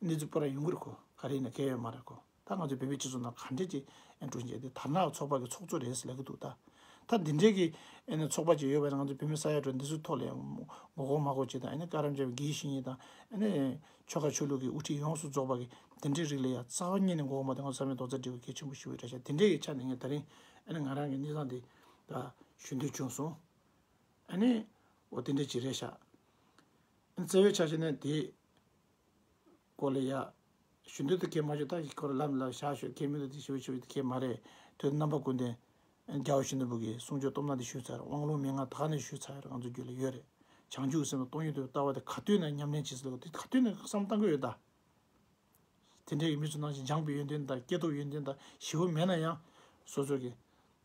གནས་ཚུལ་སྤོ་ར་ཡོང་གི་རེད་ཁོ་ག་རེ་ཡིན་ན་གལ་ཡོད་མ་རེད་ཁོ། ད་ང་ཚོ་བོད་པའི་སྤྱི་ཚོགས་ནང་ག་འདྲས་ཀྱི་ཨེ་འགྲོ་བཞིན་ཅིག་དེ་དར་ནག་ཚོགས་པ་གི་ཚོགས་གཙོ་རེད་ཟེར་ལབ་ཀྱི་འདུག་ད། ད་འདི་འདྲས་ཀྱི་ཨེ་ནི་ཚོགས་པ་ཅིག་ཡོད་པ་ན་ང་ཚོ་བོད་མི་ས་ཡ་དྲུག་འདི་ཚོའི་ཐོག་ལ་ཡང་མགོ་སྐོར་མ་དགོས་ཅིག་དང་ཨེ་ནི་བཀའ་རམས་བྱས་པའི་དགེ་བའི་བཤེས་གཉེན་དང་ཨེ་ནི་ཆོལ་ཁ་ཆོས་ལུགས་ཀྱི་དབུ་ཁྲིད་ཡོངས་སུ་རྫོགས་པ་གི་དེ་འདྲའི་རིགས་ལ་ཡང་རྩ་བ་ཉིད་ནས་མགོ་སྐོར་མ་གཏོང་ང་ཚོ་བསམ་ཡས་རྡོག་རྩ་སྒྲིལ་བའི་གལ་ཆེན་པོ་ཞུ་བའི་རེ་བཞག་དེ་འདྲས་ཀྱི་ཆ་ནས་ངས་ད་རིང་ཨེ་ནི་ང་རང་གི་གནས་སྟངས་འདི་ད་ཞུ་འདོད་བྱུང་སོང་། ཨེ་ནི་འོ་དེ་འདྲས་ཅིག་རེད་ཤག་བརྩེ་བའི་ཆ་བཞག་ན་དེ་སྐོར་ལ་ཡ། ཞུ་འདོད་དུ་ཁྱེད་མ་བྱུང་ད་ཁྱེད་སྐོར་ལམ་ལ་བཞག་ཤོག་ཁྱེད་མི་འདུག་དེ་ཞུ་ཞུ་དེ་ཁྱེད་མ་རེད། དོན་རྣམ་པ་ཀུན་ལྡན། རྒྱལ་བ་ཡིད་བཞིན་ནོར་བུ་གི་གསུང་ཆོས་སྟོབས་ན་དེ་ཞུས་ཚར་དབང་ལུང་མན་ངག་ད་ག་ནས་ཞུས་ཚར་ང་ཚོ་རྒྱུད་ལ་ཡོད་རེད། བྱང་ཆུབ་སེམས་དང་སྟོང་ཉིད་དུ་ལྟ་བ་དེ་ག་དུས་ནས་ཉམས་ལེན་བྱེད་ཟེར་ལ་དེ་ག་དུས་ནས་བསམ་བཏང་གི་ཡོད་ད། དེ་འདྲའི་མི་ཚོ་ནང་བཞིན་སྦྱངས་པའི་ཡོན་ཏན་དང་སྐྱེས་སྟོབས་ཡོན་ཏན་དང་ཞེ་པོ་མེད་ན་ཡང་སོ་སོ་གི་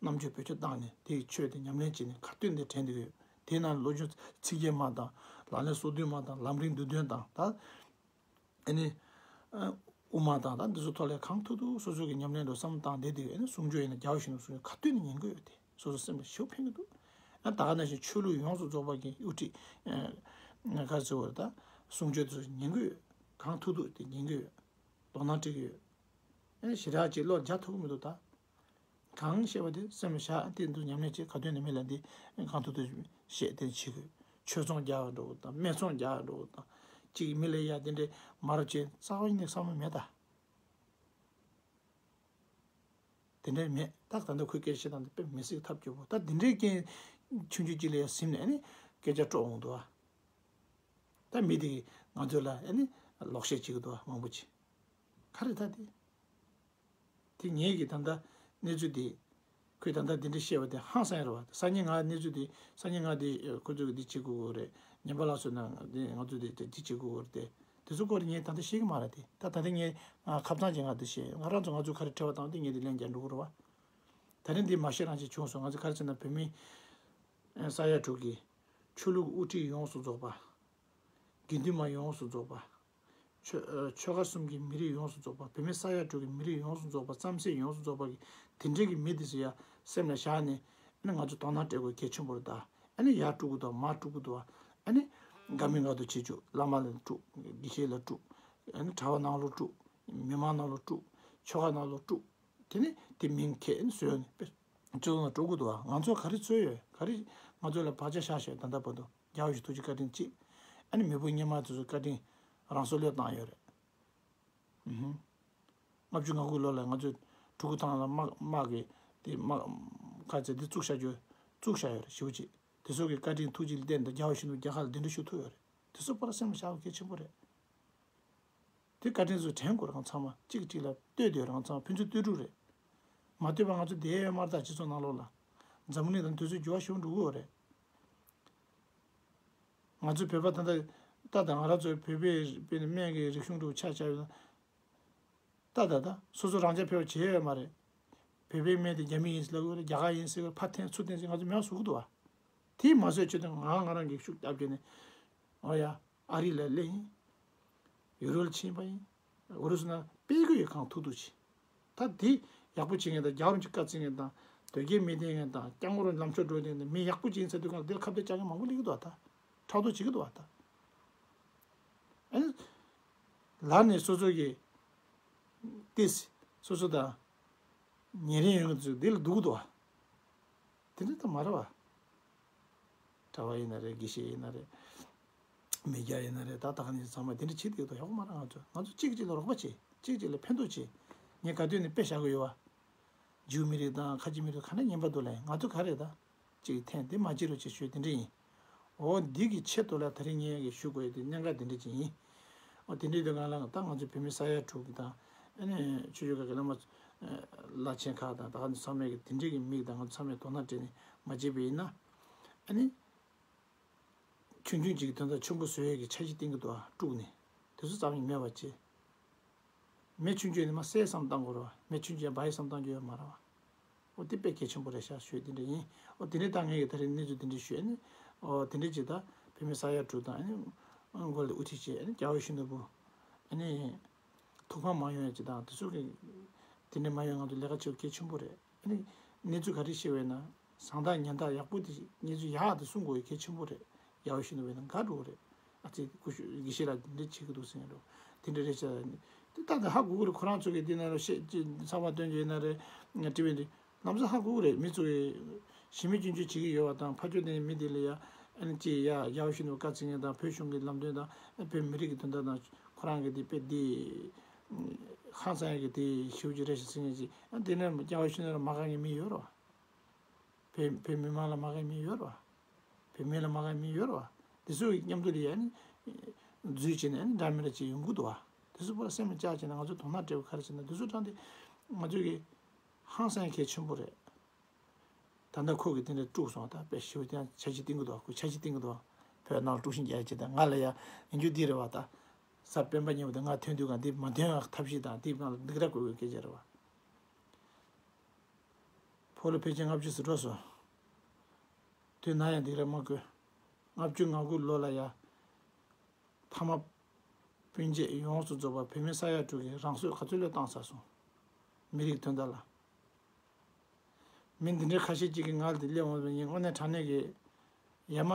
རྣམ་དཔྱོད་བེད་སྤྱོད་བཏང་ནས་དེའི་ཆོས་དེ་ཉམས་ལེན་བྱས་ནས་ག་དུས་འདི་དྲན་འདུག་ཡོད། དེའི་ནང་བློ་སྦྱོང་ཚིག་བརྒྱད་མ་དང་ལག་ལེན་སོ་བདུན་མ་དང་ལམ་རིམ་བསྡུས་དོན་དང་ད་ཨ་ནི་དབུ་མ་དང་ད་འདི་ཚོ་ཐོག་ལས་གང་ཐུབ་ཐུབ་སོ་སོ་གི་ཉམས་ལེན་དུ་བསམ་བཏང་བསྡད་འདུག་ཡོད། ཨ་ནི་གསུང་ཆོས་ཡིན་ན་རྒྱལ་བ་ཡིད་བཞིན་ནོར་བུ་གསུང་ཆོས་ག་དུས་ནས་ཉན་གི་ཡོད་དེ། སོ་སོ་སེམས་ལ་ཞེ་པོ་ཕན་གྱི་འདུག་ཨ་ད་ག་ནང་བཞིན་ཆོས་ལུགས་ཡོངས་སུ་རྫོགས་པ་གི་དབུ་ཁྲིད་ཨ་ག་ཚོད་བར་ད་གསུང་ཆོས་དེ་ཚོ་ཉན་གི་ཡོད། གང་ཐུབ་ཐུབ་དེ་ཉན་གི་ཡོད། དོ་སྣང་སྤྲད་ཀྱི་ཡོད། ཨ་ཞེ་དྲག་ཅིག་བློ་རྒྱག་ཐུབ་ཀྱི་མི་འདུག་ད། གང་བཤད་པ་དེ་སེམས་ལ་བཞག་དེ་འདུག་ཉམས་ལེན་བྱེད་ག་དུས་ནས་མི་ལ་འདི་གང་ཐུབ་ཐུབ་བཤད་དེ་བྱེད་དགོས། ཆོས་ཚོང་རྒྱག་འགྲོ་དང་སྨད་འཚོང་རྒྱག་འགྲོ་དང་གཅིག་མི་ལ་ཡ་དེ་འདྲའི་མ་རབས་ཅན་རྩ་བ་ཉིད་ནས་བསམ་བློ་མེད་ད། དེ་འདྲའི་མེད་ད་ད་ལྟ་ཁོས་སྐད་ཆ་བཤད་སྟངས་དེ་དཔེ་མི་སྲིད་ཐབས་སྐྱོ་པོ་ད་དེ་འདྲའི་རྐྱེན་ཆུང་ཆུང་གཅིག་ལ་ཡ་ཟིན་ནས་ཨ་ནི་སྐད་ཆ་དཀྲོག་འོང་འདུག་ཨ། ད་མི་དེ་གིས་ང་ཚོ་ལ་ཨ་ནི་ལོག་བཤད་བྱེད་ཀྱི་འདུག་ཨ་མང་པོ་ཅིག་ག་རེ་ད་དེ། དེ་ངེད་ཀྱི་ད་ལྟ་གནས་ཚུལ་དེ། ཁོས་ད་ལྟ་དེ་འདྲ་བཤད་པ་དེ་ཧང་སང་ཡ་རེད་བ། སང་ཉིན་ང་གནས་ཚུལ་དེ་སང་ཉིན་ང་དེ་ཁོ་ཚོས་འདི་བྱེད་དགོས་ཀྱི་རེད། ཉན་པ་ལགས་ཚོས་ན་དེ་ང་ཚོས་དེ་འདི་བྱེད་དགོས་ཀྱི་རེད་དེ། དེ་ཚོ་སྐོར་ངས་ད་ལྟ་ཤེས་ཀྱི་མ་རེད་དེ། ད་ད་ལྟ་ངས་ཁ་སང་ཅིག་ང་འདི་བཤད་ང་རང་ཚོ་ང་ཚོས་ག་རེ་འཕྲད་པ་དང་དེ་ངས་དེ་ལན་རྒྱག་འགྲོ་གི་རེད་བ། ད་རིང་འདི་མ་བཤད་རང་ཅིག་བྱུང་སོང་། ང་ཚོས་ག་རེ་བྱས་ན་བོད་མི་ས་ཡ་དྲུག་གི་ཆོས་ལུགས་དབུ་ཁྲིད་ཡོངས་སུ་རྫོགས་པ། དགེ་འདུན་མ་ཡོངས་སུ་རྫོགས་པ། ཆོས་ཆོལ་ཁ་གསུམ་གྱི་མི་རིགས་ཡོངས་སུ་རྫོགས་པ་བོད་མི་ས་ཡ་དྲུག་གི་མི་རིགས་ཡོངས་སུ་རྫོགས་པ་རྩམ་ཟན་ཡོངས་སུ་རྫོགས་པ་གི་དེ་འདྲའི་གི་མི་དེ་ཚོ་ཡ་སེམས་ལ་བཞག་ནས་ཨ་ནི་ང་ཚོ་དོ་སྣང་སྤྲད་དགོས་གལ་ཆེན་པོ་རེད་ད། ཨ་ནི་ཡར་དཀྲུག་གི་འདུག་མར་དཀྲུག་གི་འདུག་ཨ་ནི་དགའ་མི་དགའ་འདུག་བྱེད་རྒྱུ་བླ་མ་ལ་དཀྲུག་དགེ་བཤེས་ལ་དཀྲུག་ཨ་ནི་གྲྭ་པ་ནང་ལོགས་དཀྲུག་མི་མང་ནང་ལོགས་དཀྲུག་ཆོལ་ཁ་ནང་ལོགས་དཀྲུག་དེ་ནི་དེ་མིང་ཁྱེར་ནས་བཟོས་ནས་དཔེ་སྤྱི་ཚོགས་ནང་དཀྲུག་གི་འདུག་ང་ཚོ་ག་རེ་འཚོལ་ཡོད་ག་རེ་ང་ཚོ་ལ་བག་ཆགས་བཞག་བཞག་ད་ལྟ་བར་དུ། རྒྱལ་བ་ཡིད་བཞིན་ཐུགས་རྗེ་བཀའ་དྲིན་གཅིག་ཨ་ནི་མེས་པོ་སྔོན་མ་དེ་ཚོའི་བཀའ་དྲིན་རང་སྲོག་བློས་བཏང་ཡོད་རེད། ཨུ་ཧུམ། ལྔ་བཅུ་ང་དགུ་ལོ་ལ་ང་ཚོས་གྲུ་གུ་ཐང་ལ་དམག་དམག་གི་དེ་དམག་ཁ་ཚེ་འདི་བཙུགས་བཞག་རྒྱུ་བཙུགས་བཞག་ཡོད་རེད་ཞེ་པོ་ཅིག་དེ་ཚོ་གི་བཀའ་དྲིན་ཐུགས་རྗེ་ལ་བརྟེན་ཏེ་རྒྱལ་བ་ཡིད་བཞིན་ནོར་བུ་རྒྱལ་ཁ་ལ་གདན་འདྲེན་ཞུ་ཐུབ་ཡོད་རེད། དེ་ཚོ་པར་སེམས་ལ་བཞག་པ་གལ་ཆེན་པོ་རེད། དེ་བཀའ་དྲིན་ཚོ་དྲན་དགོས་རེད་ང་ཚང་མ་གཅིག་གིས་གཅིག་ལ་ལྟོས་དེ་རེད་ང་ཚང་མ་ཕན་ཚུན་ལྟོས་གྲུབ་རེད། མ་ལྟོས་པ་ང་ཚོ་བསྡད་ཡོད་མ་རེད་ད་སྤྱི་ཚོགས་ནང་ལོགས་ལ། འཛམ་གླིང་དང་དུས་ཚོད་འགྱུར་བ་ཞིག་འགྲོ་གི་ཡོད་རེད། ང་ཚོ་བོད་པ་ད་ལྟ་ད་ལྟ་ང་རང་ཚོའི་བོད་པའི་དཔེར་ན་སྨན་གྱི་རིག་གཞུང་འགྲོ་ཆ་བཞག་ཡོད་ན། ད་ད་ད་སོ་སོ་རང་ཅག་ཕལ་པ་བྱེད་ཡོད་མ་རེད། བོད་པའི་སྨན་དེ་རྒྱ་མི་ཡིན་ཟེར་ལབ་ཀྱི་རེད། རྒྱ་གར་ཡིན་ཟེར་ཕར་འཐེན་ཚུར་འཐེན་ཟེར་ང་ཚོ་མེད་པ་བཟོ་གི་འདུག་བ། དེས་མ་བཟོད་ཆེད་དུ་ང་ང་རང་གི་ཤུགས་བརྒྱབ་བྱས་ནས། ཨོ་ཡ། ཨ་རི་ལ་སླེབས་ཡིན། ཡུ་རོབ་ལ་ཕྱིན་པ་ཡིན། འུ་རུ་སུ་ན་སྤེལ་དགོས་ཡོད། གང་ཐུབ་ཐུབ་བྱེད། ད་དེ་ཡག་པོ་བྱེད་མཁན་དང་། རྒྱལ་བ་རིན་པོ་ཆེ་བཀའ་བརྩི་མཁན་དང་། དོལ་རྒྱལ་མི་བསྟེན་མཁན་དང་། སྐྱབས་མགོན་རིན་པོ་ཆེ་ལམ་ཕྱོགས་འགྲོ་བསྟེན་མཁན་དང་། མི་ཡག་པོ་བྱེད་ཡིན་ཟེར་དུས་སྒང་ལ་དེར་ཁ་གཏད་བཅག་མཁན་མང་པོ་སླེབས་ཀྱི་འདུག་བ། ད་ཕྲག་དོག་བྱེད་ཀྱི་འདུག་བ། ད་ཨ་ནི་ལར་ནས་སོ་སོ་གི་ཏིས་སོ་སོ་དང་ཉེ་རིང་ཡོད་མཁན་ཚོ་འདི་ལ་སྡུག་གི་འདུག་བ། དེ་འདྲ་ད་མ་རེད་བ། གྲྭ་པ་ཡིན་ན་རེད། དགེ་བཤེས་ཡིན་ན་རེད། མི་སྐྱ་ཡིན་ན་རེད། ད་ད་ག་ནས་ཚང་མ་དེ་འདྲ་བྱེད་བསྡད་ཀྱི་འདུག་ཡག་པོ་མ་རེད། ང་ཚོ་ང་ཚོ་གཅིག་གཅིག་ལ་རོགས་པ་བྱེད། གཅིག་གཅིག་ལ་ཕན་ཐོགས་བྱེད། ངས་ག་དུས་ནས་དཔེ་བཞག་གི་ཡོད་བ། ཇིའུ་མི་རིགས་དང་ཁ་ཆེ་མི་རིགས་ག་འདྲ་ངན་པ་འདུག་ལབ། ང་ཚོ་ག་རེད་ད། གཅིག་འཐེན་དེ་མ་བྱེད་རོགས་བྱེད་ཞུ་དེ་འདྲ་ཡིན། འོ་འདི་གི་ཆེད་དུ་ལ་དེ་རིང་ངས་ཀྱི་ཞུ་དགོས་ཡ་དེ་གནད་འགག་དེ་འདྲ་ཅིག་ཡིན། འོ་དེ་འདྲའི་དུས་སྒང་ལ་ད་ང་ཚོ་བོད་མི་ས་ཡ་དྲུག་གི་དང་། ཨ་ནི་ཆོས་བརྒྱུད་ཁག་གི་བླ་མ་བླ་ཆེན་ཁག་དང་། ད་ག་ནི་ཚང་མས་ཀྱི་དེ་འདྲའི་གི་མིག་དང་ང་ཚོ་ཚང་མས་དོ་སྣང་སྤྲད་ནས་མ་བྱས་པ་ཡིན་ན། ཨ་ནི་ཆུང་ཆུང་ཅིག་གི་དོན་དག་ཆེན་པོ་བཟོ་ཡས་ཀྱི་འཆར་གཞི་བཏིང་གི་འདུག་ཨ། དཀྲུགས་ནས་དེ་ཚོ་ཙམ་ཡང་མེད་པ་བྱས། མི་ཆུང་ཆུང་ནི་མ་བསད་བསམ་བཏང་དགོས་རེད་བ། མི་ཆུང་ཆུང་སྦ་ཡས་བསམ་བཏང་རྒྱུ་ཡོད་མ་རེད་བ། འོ་དེ་དཔེ་གལ་ཆེན་པོ་རེད་ཤག་ཞུས་དེ་འདྲ་ཡིན། འོ་དེ་འདྲ་ད་ངས་ཀྱི་ད་རེས་གནས་ཚུལ་དེ་འདྲ་ཞུས། ཨ་ནི་འོ་དེ་འདྲ་ཅིག་ད་བོད་མི་ས་ཡ་དྲུག་དང་། ཨ་ནི་མགོ་ལ་དབུ་ཁྲིད་བྱས། ཨ་ནི་རྒྱལ་བ་ཡིད་བཞིན་ནོར་བུ། ཨ་ནི་ཐུགས་ཕམ་མ་ཡོང་ཡ་ཅིག་དང་། དེ་ཚོ་གི་དེ་འདྲ་མ་ཡོང་། ང་ཚོ་ལས་ཀ་བྱེད་དགོས་གལ་ཆེན་པོ་རེད། ཨ་ནི་གནས་ཚུལ་ག་རེ་ཤེས་པ་ཡིན་ན་བཟང་དང་ངན་དང་ཡག་པོ་དེ་གནས་ཚུལ་ཡག་དེ་གསུང་དགོས་ཡ་གལ་ཆེན་པོ་རེད། ཡག་པོ་ཤེས་ནུས་པ་ཡིན་ན་དགའ་འགྲོ་གི་རེད། ཨ་ཙི་ཀུ་ཤུ་དགེ་བཤེས་ལགས་འདི་འདྲ་བྱེད་ཀྱི་འདུག་ཟེར་ཡ་རོ། དེ་འདྲ་རེད་ཤག་ནི། དེ་ལྟ་དེ་ཧ་གོ་གི་རེད། ཁོ་རང་ཚོ་གི་འདི་ན་རོ་བཤད་ཅི་ཚང་མ་སྟོན་རྒྱུ་ཡིན་ན་རེད། ང་དྲི་བ་འདི་ལམ་སང་ཧ་གོ་གི་རེད། མི་ཚོ་གི་ཞི་མོལ་སྐྱོན་བརྗོད་བྱེད་ཀྱི་ཡོད་པ་དང་། ཕར་ཕྱོགས་དེ་ནས་མི་དེ་ལ་ཡ་ཨ་ནི་ཅི་ཡ་རྒྱལ་བ་ཡིད་བཞིན་ནོར་བུ་བཀའ་བརྩི་མཁན་དང་། བོད་གཞུང་གི་ལམ་སྟོན་དང་། བོད་མི་རིགས་ཀྱི་དོན་དག་དང་། ཁོ་རང་གི་འདི་དཔེ་འདི་ཧང་སང་ཡ་གི་དེ་ཞེ་པོ་ཅིག་རེད་ཤག་ཟེར་མཁན་ཅིག། ཨ་དེ་ནས་རྒྱལ་བ་ཡིད་བཞིན་ནོར་བུ་ལ་མ་དགའ་མཁན་མི་ཡོད་རེད་བ། བོད་བོད་མི་མང་ལ་མ་དགའ་མི་ཡོད་རེད་བ། བོད་མི་ལ་མ་དགའ་མི་ཡོད་རེད་བ། དེ་ཚོ་མཉམ་དུ་ལ་ཡ་ནི་འཛུལ་བྱས་ནས་ཨ་ནི་འདྲ་མི་འདྲ་ཅིག་ཡོང་གི་འདུག་བ། དེ་ཚོ་པོ་ལ་སེམས་ལ་བཅག་བྱས་ནས་ང་ཚོས་དོ་སྣང་སྤྲད་དགོས། ག་རེ་བྱས་ན་དེ་ཚོ་དྲངས་ཏེ་ང་ཚོས་ཀྱི་ཧང་སང་གལ་ཆེན་པོ་རེད། ད་ལྟ་ཁོ་གིས་དེ་འདྲ་དཀྲུགས་སོང་། ད་དཔེ་ཞེ་པོ་དེ་ཡང་འཆར་གཞི་བཏིང་གི་འདུག་ཁོས་འཆར་གཞི་བཏིང་གི་འདུག་བོད་ནང་ལ་དཀྲུག་ཤིང་རྒྱག་ཡ་ཅིག་དང་། ང་ལ་ཡ་ཡིན་རྒྱུ་འདི་རེད་བ། ད་གཟའ་སྤེན་པ་ཉིན་མོ་དེ་ང་ཐོན་དུས་གང་འདི་མ་ཐོན་ཡ་ཐབས་ཤེས་དང་། འདི་ང་ལ་སྡིགས་ར་བསྐུལ་བའི་སྐད་ཆ་རེད་བ། ཕོ་ལོ་ཕལ་ཆེར་ལྔ་བཅུ་ཙམ་འགྲོ་སོང་། དུས་ན་ཡང་སྡིགས་ར་མ་བསྐུལ། ལྔ་བཅུ་ང་དགུ་ལོ་ལ་ཡ། ཕ་མ་སྤུན་མཆེད་ཡོངས་སུ་རྫོགས་པ་བོད་མི་ས་ཡ་དྲུག་གིས་རང་སྲོག་ག་ཚོད་ལོས་བཏང་ཚར་སོང་། མི་རིགས་དོན་དག་ལ། མི་འདི་འདྲའི་ཁ་ཤས་ཅིག་གིས་ང་ལ་དེ་སླེབས་འོང་བ་ཡིན། དངོས་གནས་དྲང་གནས་ཀྱི་ཡ་མ་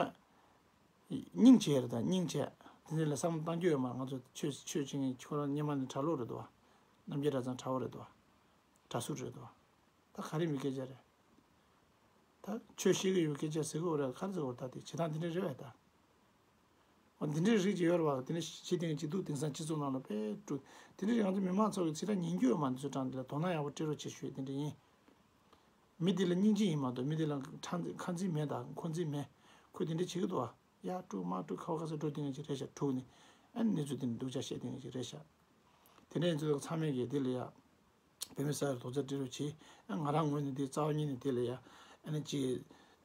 སྙིང་རྗེ་རེད། ད་སྙིང་རྗེ། དེ་འདྲ་ལ་བསམ་བློ་བཏང་རྒྱུ་ཡོད་མ་རེད། ང་ཚོ་ཆོས་ཆོས་བྱེད་མཁན་ཁོ་རང་སྔོན་མ་ནས་གྲྭ་ལོག་རེད་འདུག་བ། རྣམ་རྒྱལ་གྲྭ་ཚང་གྲྭ་བ་རེད་འདུག་བ། གྲྭ་ཟུར་རེད་འདུག་བ། ད་ག་རེ་མི་སྐད་ཆ་རེད། ད་ཆོས་བཤད་ཀྱི་ཡོད་སྐད་ཆ་ཟེར་གི་ཡོད་རེད། ག་རེ་ཟེར་གི་ཡོད་རེད། ད་དེ་བྱེད་སྟངས་འདི་འདྲ་རེད་པས་ད། འོ་འདི་འདྲའི་རིགས་ཅིག་ཡོད་རེད་བ། དེ་འདྲ་བྱེད་བསྡད་མཁན་ཅིག་འདུག་དེང་སང་སྤྱི་ཚོགས་ནང་ལ་དཔེ་དཀྲུག་དེ་འདྲ་རིགས་ང་ཚོ་མི་མང་ཚོ་གི་ཚིག་ར་ཉན་རྒྱུ་ཡོད་མ་རེད། འདི་ཚོ་དྲངས་དེ་ལ་དོ་སྣང་ཡག་པོ་སྤྲད་རོགས་བྱེད་ཞུ་ཡས་དེ་འདྲ་ཡིན། མི་དེ་ལ་སྙིང་རྗེ་ཡིན་མ་གཏོགས་མི་དེ་ལ་ཁ་ཁ་འཛིན་མེད། ད་འཁོན་འཛིན་མེད། ཁོས་དེ་འདྲ་བྱེད་ཀྱི་འདུག་བ། ཡར་དཀྲུག་མར་དཀྲུག་ཁ་བ་ཁ་ས་འགྲོ་བསྡད་མཁན་ཅིག་རེད་ཤག་དཀྲུག་ནས། ཨ་ནི་གནས་ཚུལ་དེ་འདྲ་སྡུག་ཅག་བཤད་བསྡད་མཁན་ཅིག་རེད་ཤག་དེ་འདྲ་ཡིན་ཚུལ་ཚང་མས་ཀྱིས་དེ་ལ་ཡ། བོད་མི་ས་ཡར་རྡོག་རྩ་སྤྲད་རོགས་གྱིས། ང་རང་ངོས་ནས་འདི་རྩ་བ་ཉིད་ནས་དེ་ལ་ཡ། ཨ་ནི་ཅིག་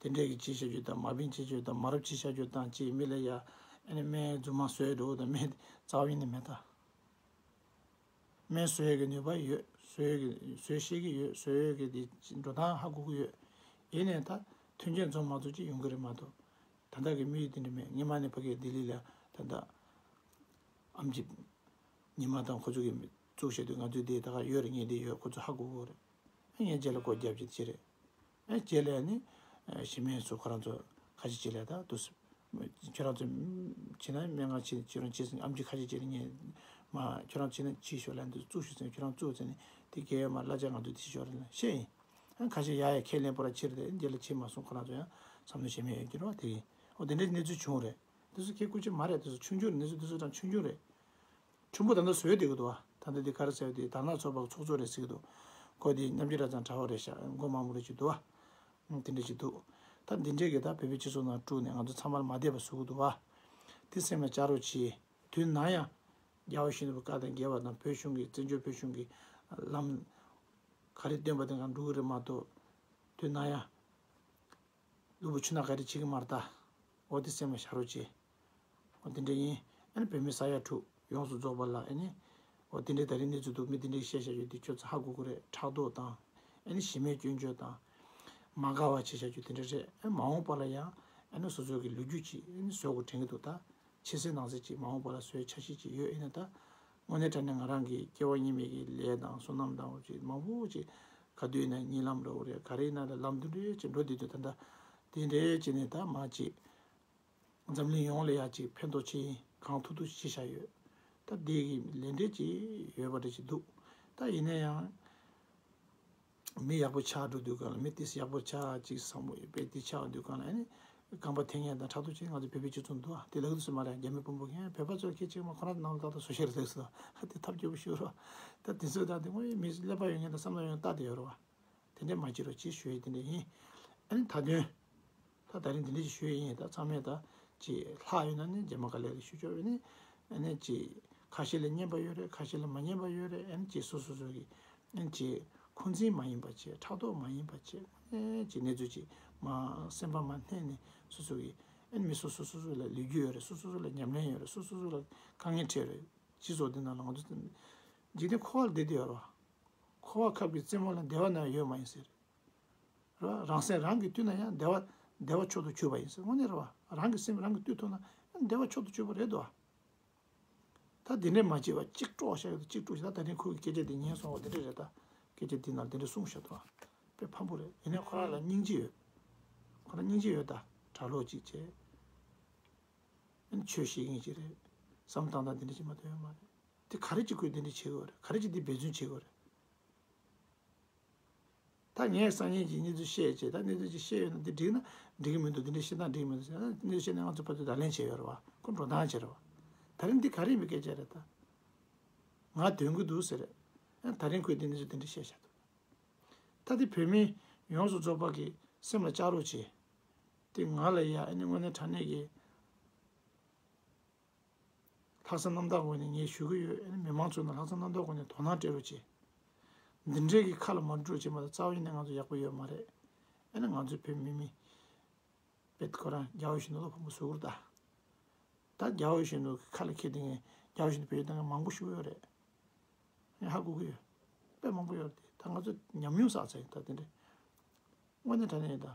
དེ་འདྲས་ཀྱི་ཅིག་བྱ་རྒྱུ་དང་། མ་བིན་ཅིག་བྱ་རྒྱུ་དང་། མ་རབས་ཅིག་བྱ་རྒྱུ་དང་། ཅིག་མི་ལ་ཡ། ཨ་ནི་སྨན་རྫུན་མ་བཟོས་འགྲོ་དང་། སྨན་རྩ་བ་ཉིད་ནས་མེད་ད། སྨན་བཟོ་ཡས་ཀྱི་ནུས་པ་ཡོད། བཟོ་ཡས་ཀྱི་བཟོ་ཤེས་ཀྱི་ཡོད། བཟོ་ཡས་ཀྱི་དེ་འགྲོ་སྟངས་ཧ་གོ་གི་ཡོད། ཡིན་ནའི་ད་མཐུན་རྐྱེན་འཛོམས་མ་ཐུབ་ཅིག་ཡོང་གི་རེད་མ་གཏོགས། ད་ལྟ་གི་དམིགས་ཡུལ་དེ་འདྲ་མེད། སྔོན་མ་ནས་ཕ་གིར་ལྡི་ལི་ལ་ད་ལྟ་ཨེམ་ཆི་ཉི་མ་དང་ཁོ་ཚོ་གིས་བཙུགས་བཞག་དུས། ང་ཚོས་འདི་ད་ག་ཡོད་རེད། ངས་འདི་ཡོད། ཁོ་ཚོ་ཧ་གོ་གི་རེད། ངས་རྗེས་ལ་སྒོ་རྒྱབ་ཀྱི་བྱེད་རེད། ཨེ་རྗེས་ལ་ནི་ཨེ་གཞི་མེད་སུ་ཁོ་རང་ཚོ་ཁ་ཤས་བྱེད་ལས་ད་དུ་སུ། ཁྱོད་རང་ཚོ་བྱེད་ན་སྨན་ཁང་ཕྱིན། ཁྱོད་རང་བྱེད་ཟིན། ཨེམ་ཆི་ཁ་ཤས་བྱེད་ནི་ངས་མ། ཁྱོད་རང་བྱེད་ན་ཕྱིས་ཤོག་ལབ་འདུག་བཙུགས་ཤོག་ཟེར། ཁྱོད་རང་བཙུགས་ཟེར་ནས་དེ་གས་ཡོད་མ་གླ་ཆ་ང་ཚོ་དེ་ཤོར་ལ་བཤད་ཡིན། ཨ་ཁ་ཤས་ཡ་ཡ་ཁས་ལེན་པོ་ར་ཕྱིར་དེ་རྗེས་ལ་ཕྱིན་མ་སོང་། ཁོ་རང་ཚོ་ཡང་བསམ་བློ་གཞན་མ་ཡོད་ཀྱི་རེད་བ། དེ་ཡིན། འོ་དེ་འདྲའི་གནས་ཚུལ་བྱུང་རེད། དེ་ཚོ་ཁྱེད་སྐུ་ཅི་མ་རེད། དེ་ཚོ་ཆུང་ཆུང་རེད། གནས་ཚུལ་དེ་ཚོ་ཀྱང་ཆུང་ཆུང་རེད། ཕྲན་བུ་ད་ལྟ་བཟོས་བསྡད་ཀྱི་འདུག་བ། ད་ལྟ་འདི་ག་རེ་ཟེར་བ། དེ་དར་ནག་ཚོགས་པ་ཚོགས་གཙོ་རེད་ཟེར་གྱི་འདུག་ཁོ་དེ་རྣམ་རྒྱལ་གྲྭ་ཚང་གྲྭ་བ་རེད་ཤག་མགོ་དམར་མོ་རེད་ཅིག་འདུག་བ། ཨང་། དེ་འདྲ་ཅིག་འདུག་ད་འདི་འདྲས་ཀྱི་ད་བོད་པའི་སྤྱི་ཚོགས་ནང་དཀྲུགས་ནས་ང་ཚོ་ཚང་མར་མ་བདེ་བ་བཟོ་གི་འདུག་བ། དེ་སེམས་ལ་བཞག་རོགས་གྱིས། དུས་ནམ་ཡང་རྒྱལ་བ་ཡིད་བཞིན་ནོར་བུ་བཀའ་དང་འགལ་བ་དང་། བོད་གཞུང་གི་བཙན་བྱོལ་བོད་གཞུང་གི་ལམ་ག་རེ་སྟོན་པ་དེ་ག་འགྲོ་གི་རེད་མ་གཏོགས། དུས་ནམ་ཡང་གློ་བུར་ཆུ་ནག་ག་རེ་བྱེད་ཀྱི་མ་རེད་ད། འོ་དེ་སེམས་ལ་བཞག་རོགས་གྱིས། འོ་དེ་འདྲ་ཡིན། ཨ་ནི་བོད་མི་ས་ཡ་དྲུག་ཡོངས་སུ་རྫོགས་པ་ལ་ཨ་ནི་ འོ་དེ་འདྲའི་ད་རིང་གནས་ཚུལ་འདུག་མི་དེ་འདྲས་བཤད་བཞག་རྒྱུ་དེ་ཁྱོད་ཚོ་ཧ་གོ་གི་རེད། ཕྲག་དོག་དང་། ཨ་ནི་གཞི་མེད་སྐྱོན་བརྗོད་དང་། མ་དགའ་བ་བྱེད་བཞག་རྒྱུ་དེ་འདྲ་རེད། ཨ་མ་འོངས་པ་ལ་ཡང་ཨ་ནི་སོ་སོ་གི་ལོ་རྒྱུས་ཅིག་ཨ་ནི་བཟོ་དགོས་དྲན་གྱི་འདུག་ད་ཕྱི་གསལ་ནང་གསལ་ཅིག་མ་འོངས་པ་ལ་བཟོ་ཡའི་འཆར་གཞི་ཅིག་ཡོད། ཡིན་ན་ད་དངོས་གནས་དྲང་གནས་ང་རང་གི་སྐྱེ་བ་སྔོན་མའི་གི་ལས་དང་བསོད་ནམས་དང་འོ་ཅིག་མང་པོ་ཅིག་ག་དུས་ཡིན་ན་གཉིད་ལམ་འགྲོ་གི་རེད། ག་རེ་ཡིན་ན་ལ་ལམ་དུ་འདྲེ་ཅིག་འགྲོ་བསྡད་དུས་ད་ལྟ་དེ་འདྲས་ཅིག་ནས་ད་མ་ཅིག་འཛམ་གླིང་ཡོངས་ལ་ཡ་ཅིག་ཕན་ཐོགས་ཆེ་ཡིན་གང་ཐུབ་ཐུབ་ཅིག་བྱས་བཞག་ཡོད། ད་འདི་གི་ལས་འབྲས་ཅིག་ཡོད་པ་འདྲ་ཅིག་འདུག་ད་ཡིན་ན་ཡང་མི་ཡག་པོ་ཆགས་འགྲོ་དུས་གང་ལ་མི་དེ་ཡག་པོ་ཆགས་ཅིག་བཟང་པོ་ཡོད་པས་དེ་ཆགས་དུས་གང་ལ་ཨ་ནི་རྐང་པ་འཐེན་མཁན་དང་ཕྲག་དོག་ཅིག་ང་ཚོ་བོད་པའི་སྤྱི་ཚོགས་འདུག་ཨ་དེ་ལག་ཏུ་སུ་མ་རེད། རྒྱ་མི་དཔོན་པོ་མཁན་བོད་པ་ཚོ་ཁྱེད་ཅིག་མ་ཁོ་རང་ནང་ལ་ཏག་ཏག་བཟོ་ཤེས་རེད་ཟེར་སོང་། དེ་ཐབས་སྐྱོ་པོ་ཞིག་རེད། ད་དེ་ཚོས་ད་དེ་དངོས་ཡོད་མི་ཀླད་པ་ཡོད་མཁན་དང་བསམ་བློ་ཡོད་མཁན་ལྟ་དེ་ཡོད་རེད་བ། དེ་འདྲས་མ་བྱེད་རོགས་ཅེས་ཞུ་ཡས་དེ་འདྲས་ཡིན། ཨ་ནི་ད་དོན། ད་ད་རིང་དེ་འདྲས་ཅིག་ཞུ་ཡས་ཡིན། ད་ཚང་མས་ད་ཅིག་ལྷག་ཡོད་ན་ནི་རྗེས་མ་ག་ལེར་ཞུ་ཆོག་ཡོད་ནི། ཨ་ནི་ཅིག་ཁ་ཤས་ལ་སྙན་པ་ཡོད་རེད། ཁ་ཤས་ལ་མ་སྙན་པ་ཡོད་རེད། ཨ་ནི་ཅིག་སོ་སོ་སོ་གི་ཨ་ནི་ཅིག་འཁོན་འཛིན་མ་ཡིན་པ་བྱས། ཕྲག་དོག་མ་ཡིན་པ་བྱས། ཨ་ནི་ཅིག་གནས་ཚུལ་ཅིག་མ་སེམས་པ་མ་བརྣས་ནས་སོ་སོ་གི་ཨ་ནི་མི་སོ་སོ་སོ་སོ་ལ་ལས་རྒྱུ་ཡོད་རེད། སོ་སོ་སོ་ལ་ཉམས་ལེན་ཡོད་རེད། སོ་སོ་སོ་ལ་དཀའ་ངལ་འཕྲད་རེད། སྤྱི་ཚོགས་འདི་ནང་ལ་ང་ཚོ་འཇིག་རྟེན་འཁོར་བ་ལ་བསྡད་དེ་ཡོད་རེད་བ། འཁོར་བ་ཁབ་ཀྱི་རྩེ་མོ་ལ་བདེ་བ་ན་ཡོད་མ་ཡིན་ཟེར། རེད་བ། རང་སེམས་རང་གིས་བཏུལ་ན་ཡང་བདེ་བ་བདེ་བ་མཆོག་ཏུ་གྱུར་པ་ཡིན་ཟེར། དངོས་གནས་རེད་བ། རང་གི་སེམས་རང་གིས་བཏུལ་ཐུབ་ན་བདེ་བ་མཆོག་ཏུ་གྱུར་པ་རེད་དོ། ད་འདི་འདྲས་མ་བྱེད་པ་གཅིག་དཀྲོགས་བཞག་ཡོད་དོ། གཅིག་དཀྲོགས་བཞག་ད་ད་རིང་ཁོའི་སྐད་ཆ་འདི་ཉན་སོང་བ་འདི་འདྲས་རེད། ད་སྐད་ཆ་འདི་ནང་འདི་འདྲས་གསུངས་བཞག་འདུག་བ། དཔེ་ཕམ་པོ་རེད། ཡིན་ནའི་ཁོ་རང་ལ་སྙིང་རྗེ་ཡོད། ཁོ་རང་སྙིང་རྗེ་ཡོད། ད་གྲྭ་ལོག་ཅིག་བྱས། ཨ་ནི་ཆོས་བཤད་མཁན་ཅིག་རེད། བསམ་སྟངས་དང་འདི་འདྲས་ཅིག་མ་གཏོགས་ཡོད་མ་རེད། དེ་ག་རེ་ཅིག་ཁོས་འདི་འདྲས་བྱེད་དགོས་རེད། ག་རེ་ཅིག་འདི་འབད་བརྩོན་བྱེད་དགོས་རེད། ད་ངས་སང་ཉིན་གྱི་གནས་ཚུལ་བཤད་བྱས། ད་གནས་ཚུལ་ཅིག་བཤད་ཡོད་ན་འདི་འགྲིག་ན་འགྲིག་གི་མི་འདུག་འདི་འདྲ་བཤད་སྟངས་འགྲིག་གི་མི་འདུག་ཟེར་ན། གནས་ཚུལ་བཤད་ནས་ང་ཚོ་ཕར་ཚུར་བརྡ་ལན་བྱས་ཡོད་རེད་བ། ཁོ་འགྲོ་སྟངས་བྱས་རེད་བ། ད་རིང་འདི་ག་རེ་ཡིན་པའི་སྐད་ཆ་རེད་ད། ང་དོན་གྱི་འདུག་ཟེར་རེད། ཨ་ད་རིང་ཁོས་འདི་འདྲ་ཚོ་འདི་འདྲ་བཤད་བཞག་འདུག་ད་འདི་བོད་མི་ཡོངས་སུ་རྫོགས་པ་གི་སེམས་ལ་བཅག་རོགས་བྱེད། དེ་ང་ལ་ཡ་ཨ་ནི་དངོས་གནས་དྲང་གནས་ཀྱི་ལྷག་བསམ་རྣམ་དག་སྒོ་ནས་ངས་ཞུ་གི་ཡོད། ཨ་ནི་མི་མང་ཚོ་ནང་ལྷག་བསམ་རྣམ་དག་སྒོ་ནས་དོ་སྣང་སྤྲད་རོགས་བྱེད། འདི་འདྲའི་གི་ཁ་ལ་མ་འགྲོ་བྱེད་མ་གཏོགས་རྩ་བ་ཉིད་ནས་ང་ཚོ་ཡག་པོ་ཡོད་མ་རེད། ཨ་ནི་ང་ཚོའི་བོད་མི་མི་དཔེ་ཁོ་རང་རྒྱལ་བ་ཡིད་བཞིན་ནོར་བུ་ལ་ཕུང་པོ་བཟོ་གི་རེད་ད། ད་རྒྱལ་བ་ཡིད་བཞིན་ནོར་བུ་གི་ཁ་ལ་འཁྱེར་བསྡད་མཁན་རྒྱལ་བ་ཡིད་བཞིན་ནོར་བུ་བེད་སྤྱོད་གཏོང་མཁན་མང་པོ་ཞིག་ཡོད་རེད། ངས་ཧ་གོ་གི་ཡོད། དཔེ་མང་པོ་ཡོད་རེད་དེ། ད་ང་ཚོ་ཉམས་མྱོང་བསགས་ཚར་ཡིན་ད་དེ་འདྲ། དངོས་གནས་དྲང་གནས་ཡིན་ད།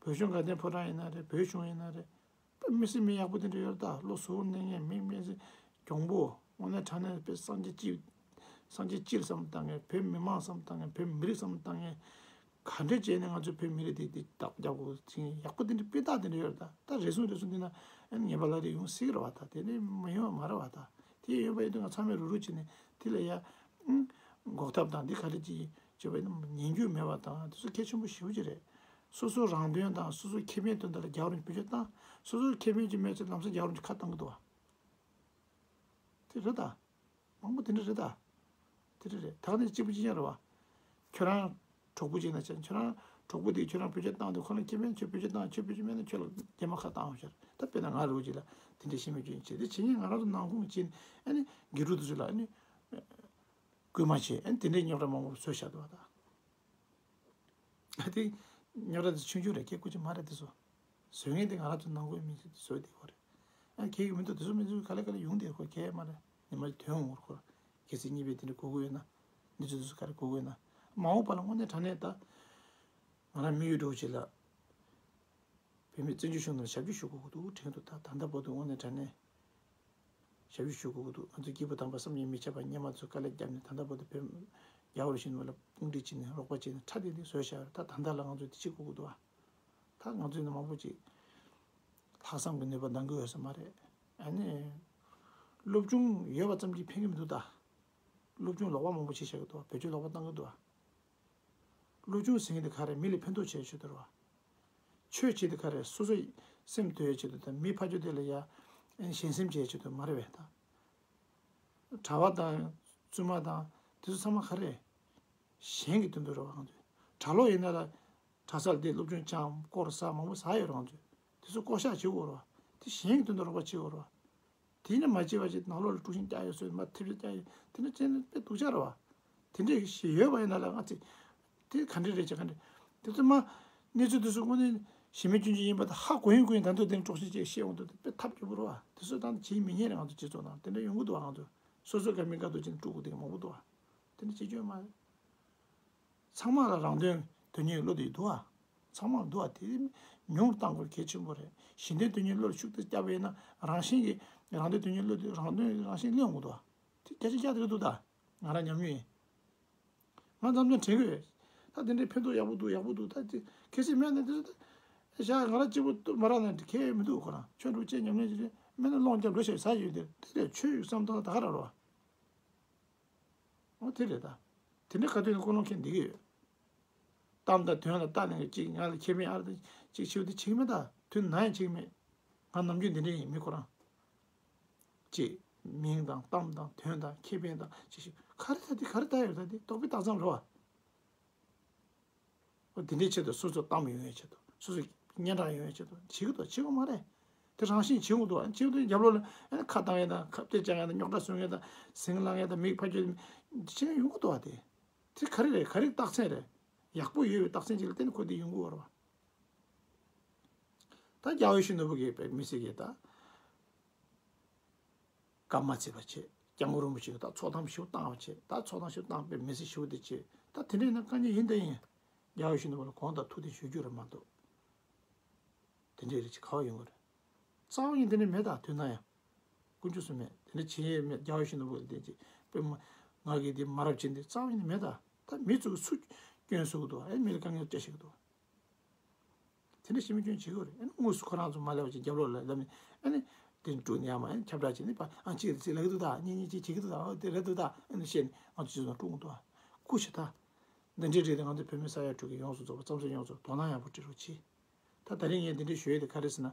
བོད་གཞུང་དགའ་ལྡན་ཕོ་བྲང་ཡིན་ན་རེད། བོད་གཞུང་ཡིན་ན་རེད། དཔེ་མི་སྲིད་མི་ཡག་པོ་དེ་འདྲ་ཡོད་རེད་ད། བློ་གཟུ་བོར་གནས་མཁན་མི་མི་སྲིད་གྱོང་པོ། དངོས་གནས་དྲང་གནས་དཔེ་སངས་རྒྱས་སྤྱི། སངས་རྒྱས་སྤྱི་ལ་བསམ་བཏང་མཁན། བོད་མི་མང་བསམ་བཏང་མཁན། བོད་མི་རིགས་བསམ་བཏང་མཁན། ག་འདྲས་བྱས་ནས་ང་ཚོའི་བོད་མི་རིགས་དེ་དེ་བདག་རྒྱབ་དགོས་ཅིང་ཡག་པོ་དེ་འདྲ་སྤུས་དག་དེ་འདྲ་ཡོད་རེད་ད། ད་རེ་ཟུང་རེ་ཟུང་འདི་ན་ཨ་ནི་ངན་པ་ལབ་དེ་ཡོང་སྲིད་ཀྱི་རེད་བ། ད་དེ་ནི་མ་ཡོང་བ་མ་རེད་བ། ད་དེ་ཡོད་པ་ཡིན་དུས་ང་ཚང་མས་རུག་རུག་བྱས་ནས་དེ་ལ་ཡ་ཨང་། འགོག་ཐབས་དང་འདི་ག་རེ་ཅིག་བྱས་པ་ཡིན་ན་ཉན་རྒྱུ་མེད་པ་དང་དེ་ཚོ་གལ་ཆེན་པོ་ཞེ་པོ་ཅིག་རེད། སོ་སོ་རང་དོན་དང་སོ་སོའི་ཁེ་ཕན་དོན་དག་ལ་རྒྱལ་བ་རིན་པོ་ཆེ་བཏང་། སོ་སོའི་ཁེ་ཕན་ཅིག་མེད་ཚེ་ལམ་སང་རྒྱལ་བ་རིན་པོ་ཆེ་ཁ་བཏང་གི་འདུག་བ། དེ་རེད་ད། མང་པོ་དེ་འདྲ་རེད་ད། དེ་འདྲ་རེད། ད་ནི་གཅིག་པུ་གཅིག་རྐྱང་རེད་བ། ཁྱོད་རང་གྲོགས་པོ་གཅིག་ན་ཆ། ཁྱོད་རང་གྲོགས་པོ་དེས་ཁྱོད་རང་བེད་སྤྱོད་བཏང་དུས་ཁོ་ལ་ཁེ་ཕན། ཁྱོད་བེད་སྤྱོད་བཏང་། ཁྱོད་བེད་སྤྱོད་མེད་ན་ཁྱོད་ལ་རྒྱ་མ་ཁ་བཏང་བ་ཤར། ད་དཔེར་ན་ང་རོགས་གཅིག་ལ་དེ་འདྲ་ཤེས་མེད་སྐྱོན་བྱེད་དེ་བྱེད་ཉིན་ང་རང་ཚོ་ནང་ཁོངས་ཀྱི་ཨ་ནི་དགེ་ཕྲུག་དེ་ཚོ་ལ་ཨ་ནི་སྐུལ་མ་བྱེད། ཨ་ནི་དེ་འདྲའི་རྙོག་དྲ་མང་པོ་བཟོས་བཞག་འདུག་བ་ད། ཨ་དེ་རྙོག་དྲ་དེ་ཆུང་ཆུང་རེད། སྐད་ཀུ་ཅིག་མ་རེད་དེ་ཚོ། བཟོ་མཁན་དེ་ང་རང་ཚོ་ནང་ཁུལ་མི་ཚོས་བཟོས་བསྡད་ཡོད་རེད། ཨ་གལ་གི་མི་འདུག་དེ་ཚོ་མི་ཚོ་ག་ལེ་ག་ལེ་ཡོང་བསྡད་ཡོད། ཁོ་གལ་མ་རེད། ཉི་མ་དོན་ངོར་ཁོ་གལ་སྲིད་གཉིས་པས་དེ་འདྲ་གོ་གི་ཡོད་ན། འདི་ཚོ་དེ་ཚོ་ག་རེ་གོ་གི་ཡོད་ན། མ་འོངས་པ་ལ་དངོས་གནས་དྲང་གནས་ད། ང་རང་དམིགས་ཡུལ་འདྲ་བོ་ཅིག་ལ། བོད་མིའི་བཙན་བྱོལ་གཞུང་ནང་ཞབས་ཞུ་ཞུ་དགོས་ཀྱི་འདུག་དྲན་གྱི་འདུག་ད་ད་ལྟ་བར་དུ་དངོས་གནས་དྲང་གནས་ཞབས་ཞུ་ཞུ་དགོས་ཀྱི་འདུག་ང་ཚོའི་སྐྱེས་བུ་དམ་པ་བསམ་གྱིས་མི་ཁྱབ་པ་སྔོན་མ་ཚོས་དཀའ་ལས་བརྒྱབ་ནས་ད་ལྟ་བར་དུ་བོད་རྒྱལ་བ་རིན་པོ་ཆེ་ལ་དཔུང་སྒྲིག་བྱས་ནས་རོགས་པ་བྱས་ནས་ཁྲ་དེ་དེ་བཟོས་བཞག་ཡོད་རེད། ད་ད་ལྟ་ལ་ང་ཚོས་དེ་བྱེད་དགོས་ཀྱི་འདུག་ཨ། ད་ང་ཚོས་ནི་མང་པོ་ཅིག་ལྷག་བསམ་གྱི་ནུས་པ་འདང་གི་ཡོད་ས་མ་རེད། ཨ་ནི་སློབ་སྦྱོང་ཡོད་པ་ཙམ་གྱིས་ཕན་གྱི་མི་འདུག་ད་སློབ་སྦྱོང་ལོག་པ་མང་པོ་བྱས་བཞག་གི་འདུག་བེད་སྤྱོད་ལོག་པ་བཏང་གི་འདུག་སློབ་སྦྱོང་ཟེར་མཁན་དེ་ག་རེ་མི་ལ་ཕན་ཐོགས་བྱེད་ཆེད་དུ་རེད་བ། ཆོས་བྱེད་དེ་ག་རེ་སོ་སོ་སེམས་དོད་ཆེད་དུ་དང་མི་ཕར་ཕྱོགས་དེ་ལ་ཡ་ཞེན་སེམས་བྱེད་ཆེད་དུ་མ་རེད་བས་ད། གྲྭ་པ་དང་བཙུན་མ་དང་དེ་ཚོ་ཚང་མ་ག་རེ་གཞན་གྱི་དོན་དུ་རེད་བ། ང་ཚོས་གྲྭ་ལོག་ཡིན་ན་ལ་གྲྭ་སར་དེ་སློབ་སྦྱོང་སྦྱངས་སྐོར་ཟ་མང་པོ་ཟ་ཡོད་རེད། ང་ཚོས་དེ་ཚོ་བསྐོར་བཞག་བྱེད་དགོས་རེད་བ། དེ་གཞན་གྱི་དོན་དུ་རོགས་པ་བྱེད་དགོས་རེད་བ། དེ་ནི་མ་བྱས་པ་ཞིག་ནང་ལོགས་ལ་དཀྲུག་ཤིང་བཀྱག་ཡོད་ཚོད་མ་ཐེབས་ཤིང་བཀྱག་ཡོད་དེ་ནི་ཅན་དཔེ་སྡུག་ཅག་རེད་བ། དེ་འདྲས་ཞིག་ཡོད་པ་ཡིན་ན་ལ་ང་ཚོས་དེ་ག་འདྲས་རེད་ཅེས་ག་འདྲས་དེ་ཚོ་མ་གནས་ཚུལ་དེ་ཚོ་དངོས་གནས་གཞི་མེད་སྐྱོན་ཅན་ཡིན་པ་དང་ཧ་གོ་ཡིན་གོ་ཡིན་ད་འདོད་དེ་དཀྲོག་ཤིང་ཅིག་བཤད་འོང་དུས་དཔེ་ཐབས་སྐྱོ་པོ་རེད་བ། དེ་ཚོ་ད་བྱེད་མི་ཉན་རེད། ང་ཚོ་སྤྱི་ཚོགས་ནང་དེ་འདྲ་ཡོང་གི་འདུག་བ། ང་ཚོ་ སོ་སོ་ག་མི་དགའ་འདུག་ཅེས་དཀྲུག་དགོས་དེ་མང་པོ་འདུག་བ། དེ་འདྲ་བྱེད་རྒྱུ་ཡོད་མ་རེད། ཚང་མ་ལ་རང་དོན་དོན་གཉེར་བློ་དེ་འདུག་བ། ཚང་མ་ལ་འདུག་བ། དེ་ཉུང་རུ་གཏང་དགོས་གལ་ཆེན་པོ་རེད། གཞན་དོན་དོན་གཉེར་བློ་ལ་ཤུགས་དེ་བརྒྱབ་པ་ཡིན་ན་རང་བཞིན་གྱིས་རང་དོན་དོན་གཉེར་བློ་དེ་རང་དོན་རང་བཞིན་གླེང་འོང་གི་འདུག་བ། དེ་བརྒྱ་ཆ་བརྒྱ་དེ་རེད་འདུག་ད། ང་རང་ཉམས་མྱོང་ཡིན། ང་འཛམ་གླིང་དྲན་གི་ཡོད། ད་དེ་འདྲའི་ཕན་ཐོགས་ཡག་པོ་འདུག་ཡག་པོ་འདུག་ད་དེ་གལ་སྲིད་མེད་ན་དེ་ཚོ་ད་བཞག་ང་རང་གཅིག་པུ་ཏུ་མ་རག་ན་ཁྱད་མི་འདུག་ཁོ་རང་ཆོས་འགྲོ་ཅེས་ཉམས་ལེན་བྱེད་མེད་ན་སློང་རྒྱབ་འགྲོ་ཞེས་ཟ་ཡོད་དེ་དེ་ལས་ཆོས་ཡུག་བསམ་སྟངས་ད་ག་རང་རོ། འོ་དེ་རེད་ད། དེ་འདྲའི་ཁ་ཐུག་ནས་ཀུན་སློང་ཁྱེར་འདི་གི་ཡོད། གཏམ་དང་དོན་ལ་ལྟ་ལེན་གཅིག་ང་ལ་ཁེ་ཕན་ཨར་དང་གཅིག་ཆེ་བ་དེ་བྱེད་ཀྱི་མེད་ད། དོན་ན་ཡང་བྱེད་ཀྱི་མེད། ང་ནམ་རྒྱུན་འདི་འདྲ་ཡིན་མི་ཁོ་རང་། ཅེས། མིང་དང་གཏམ་དང་དོན་དང་ཁེ་ཕན་དང་ཅི་ཞིག་ག་རེ་ད་དེ་ག་རེ་ད་ཡོད་ད་དེ་རྟོག་པའི་རྟགས་ཙམ་རེད་བ། འོ་དེ་འདྲའི་ཆེད་དུ་སོ་སོ་གཏམ་ཡོང་བའི་ཆེད་དུ་སོ་སོ་སྙན་གྲགས་ཡོང་བའི་ཆེད་དུ་བྱེད་ཀྱི་འདུག་བྱེད་དགོས་མ་རེད། དེ་རང་བཞིན་བྱེད་དགོས་འདུག་བ། བྱེད་ཀྱི་འདུག་རྒྱབ་ལོགས་ལ་ཨ་ནི་ཁ་བཏང་ཡས་དང་ཁ་གཏད་བཅག་ཡས་དང་རྙོག་དྲ་བཟོ་མཁན་དང་ཟིང་ལངས་མཁན་དང་མིག་ཕར་གྱོད་བྱེད་མཁན་ཡོང་གི་འདུག་བ། དེ་དེ་ག་རེ་རེད། ག་རེ་རྟགས་མཚན་རེད། ཡག་པོ་ཡོད་པའི་རྟགས་མཚན་ཅིག་ལ་བརྟེན་ནས་ཁོ་དེ་ཡོང་གི་ཡོད་རེད་བ། ད་རྒྱལ་བ་ཡིད་བཞིན་ནོར་བུ་གིས་དཔེ་མི་སྲིད་ཀྱི་ད། སྐར་མ་བརྩིས་པ་བྱས། སྐྱབས་མགོན་རིན་པོ་ཆེ་གི་ད་ཚོགས་གཏམ་ཞིག་བཏང་བ་བྱས། ད་ཚོགས་གཏམ་ཞིག་བཏང་པའི་མི་ཚེ་ཞིག་དེ་བྱས། ད་དེ་འདྲ་ཡིན་ན་དཀའ་ངལ་ཡིན་ད་ཡིན། རྒྱལ་བ་ཡིད་བཞིན་ནོར་བུ་ལ་དགོངས་དག་ཐུགས་བདེན་ཞུ་རྒྱུ་རེད་མ་གཏོགས། དེ་འདྲའི་རིགས་ཀྱི་ག་བ་ཡོང་གི་རེད། རྩ་བ་ཉིད་དེ་འདྲ་མེད་ད་དུས་ན་ཡང་། དཀོན་མཆོག་གསུམ་མེད་དེ་འདྲ་བྱེད་ཡས་མེད། རྒྱལ་བ་ཡིད་བཞིན་ནོར་བུ་ལ་དེ་བྱས་དཔེ་མ། ང་གིས་དེ་མ་རབས་ཅན་དེ་རྩ་བ་ཉིད་ནས་མེད་ད། ད་མི་ཚོ་གི་སུ་སྐྱོན་བཟོ་གི་འདུག་ཨེ་མི་ལ་དཀའ་ངལ་སྤྲད་ཤེས་གི་འདུག་དེ་འདྲ་ཞིག་མི་སྐྱོན་བྱེད་དགོས་རེད། ཨ་ནི་དངོས་སུ་ཁོ་རང་ཚོ་མ་སླེབས་པ་ཅིག་རྒྱབ་ལོགས་ལ་ལབ་ནས་ཨ་ནི་དེ་འགྲོ་ནས་ཡང་མ་ཨ་ནི་ཁྱབ་བསྒྲགས་བྱས་ནས་པ་ཨ་གཅིག་རེད་ཅིག་ལབ་ཀྱི་འདུག་ད་གཉིས་གཉིས་གཅིག་བྱེད་ཀྱི་འདུག་ད་ཨ་དེ་རེད་འདུག་ད་ཨ་ནི་བཤད་ནས་ང་ཚོ་ཅི་ཙམ་སྤྲོ་གི་འདུག་ཨ་སྐུ་ཞེ་ད། འདི་འདྲའི་རིགས་དེ་ང་ཚོ་བོད་མི་ས་ཡ་དྲུག་གི་ཡོངས་སུ་རྫོགས་པ་རྩ་ཚང་ཡོངས་སུ་དོ་སྣང་ཡག་པོ་སྤྲད་རོགས་གྱིས། ད་ད་རིང་ངས་འདི་འདྲའི་ཞུ་ཡས་དེ་ག་རེ་ཟེར་ན།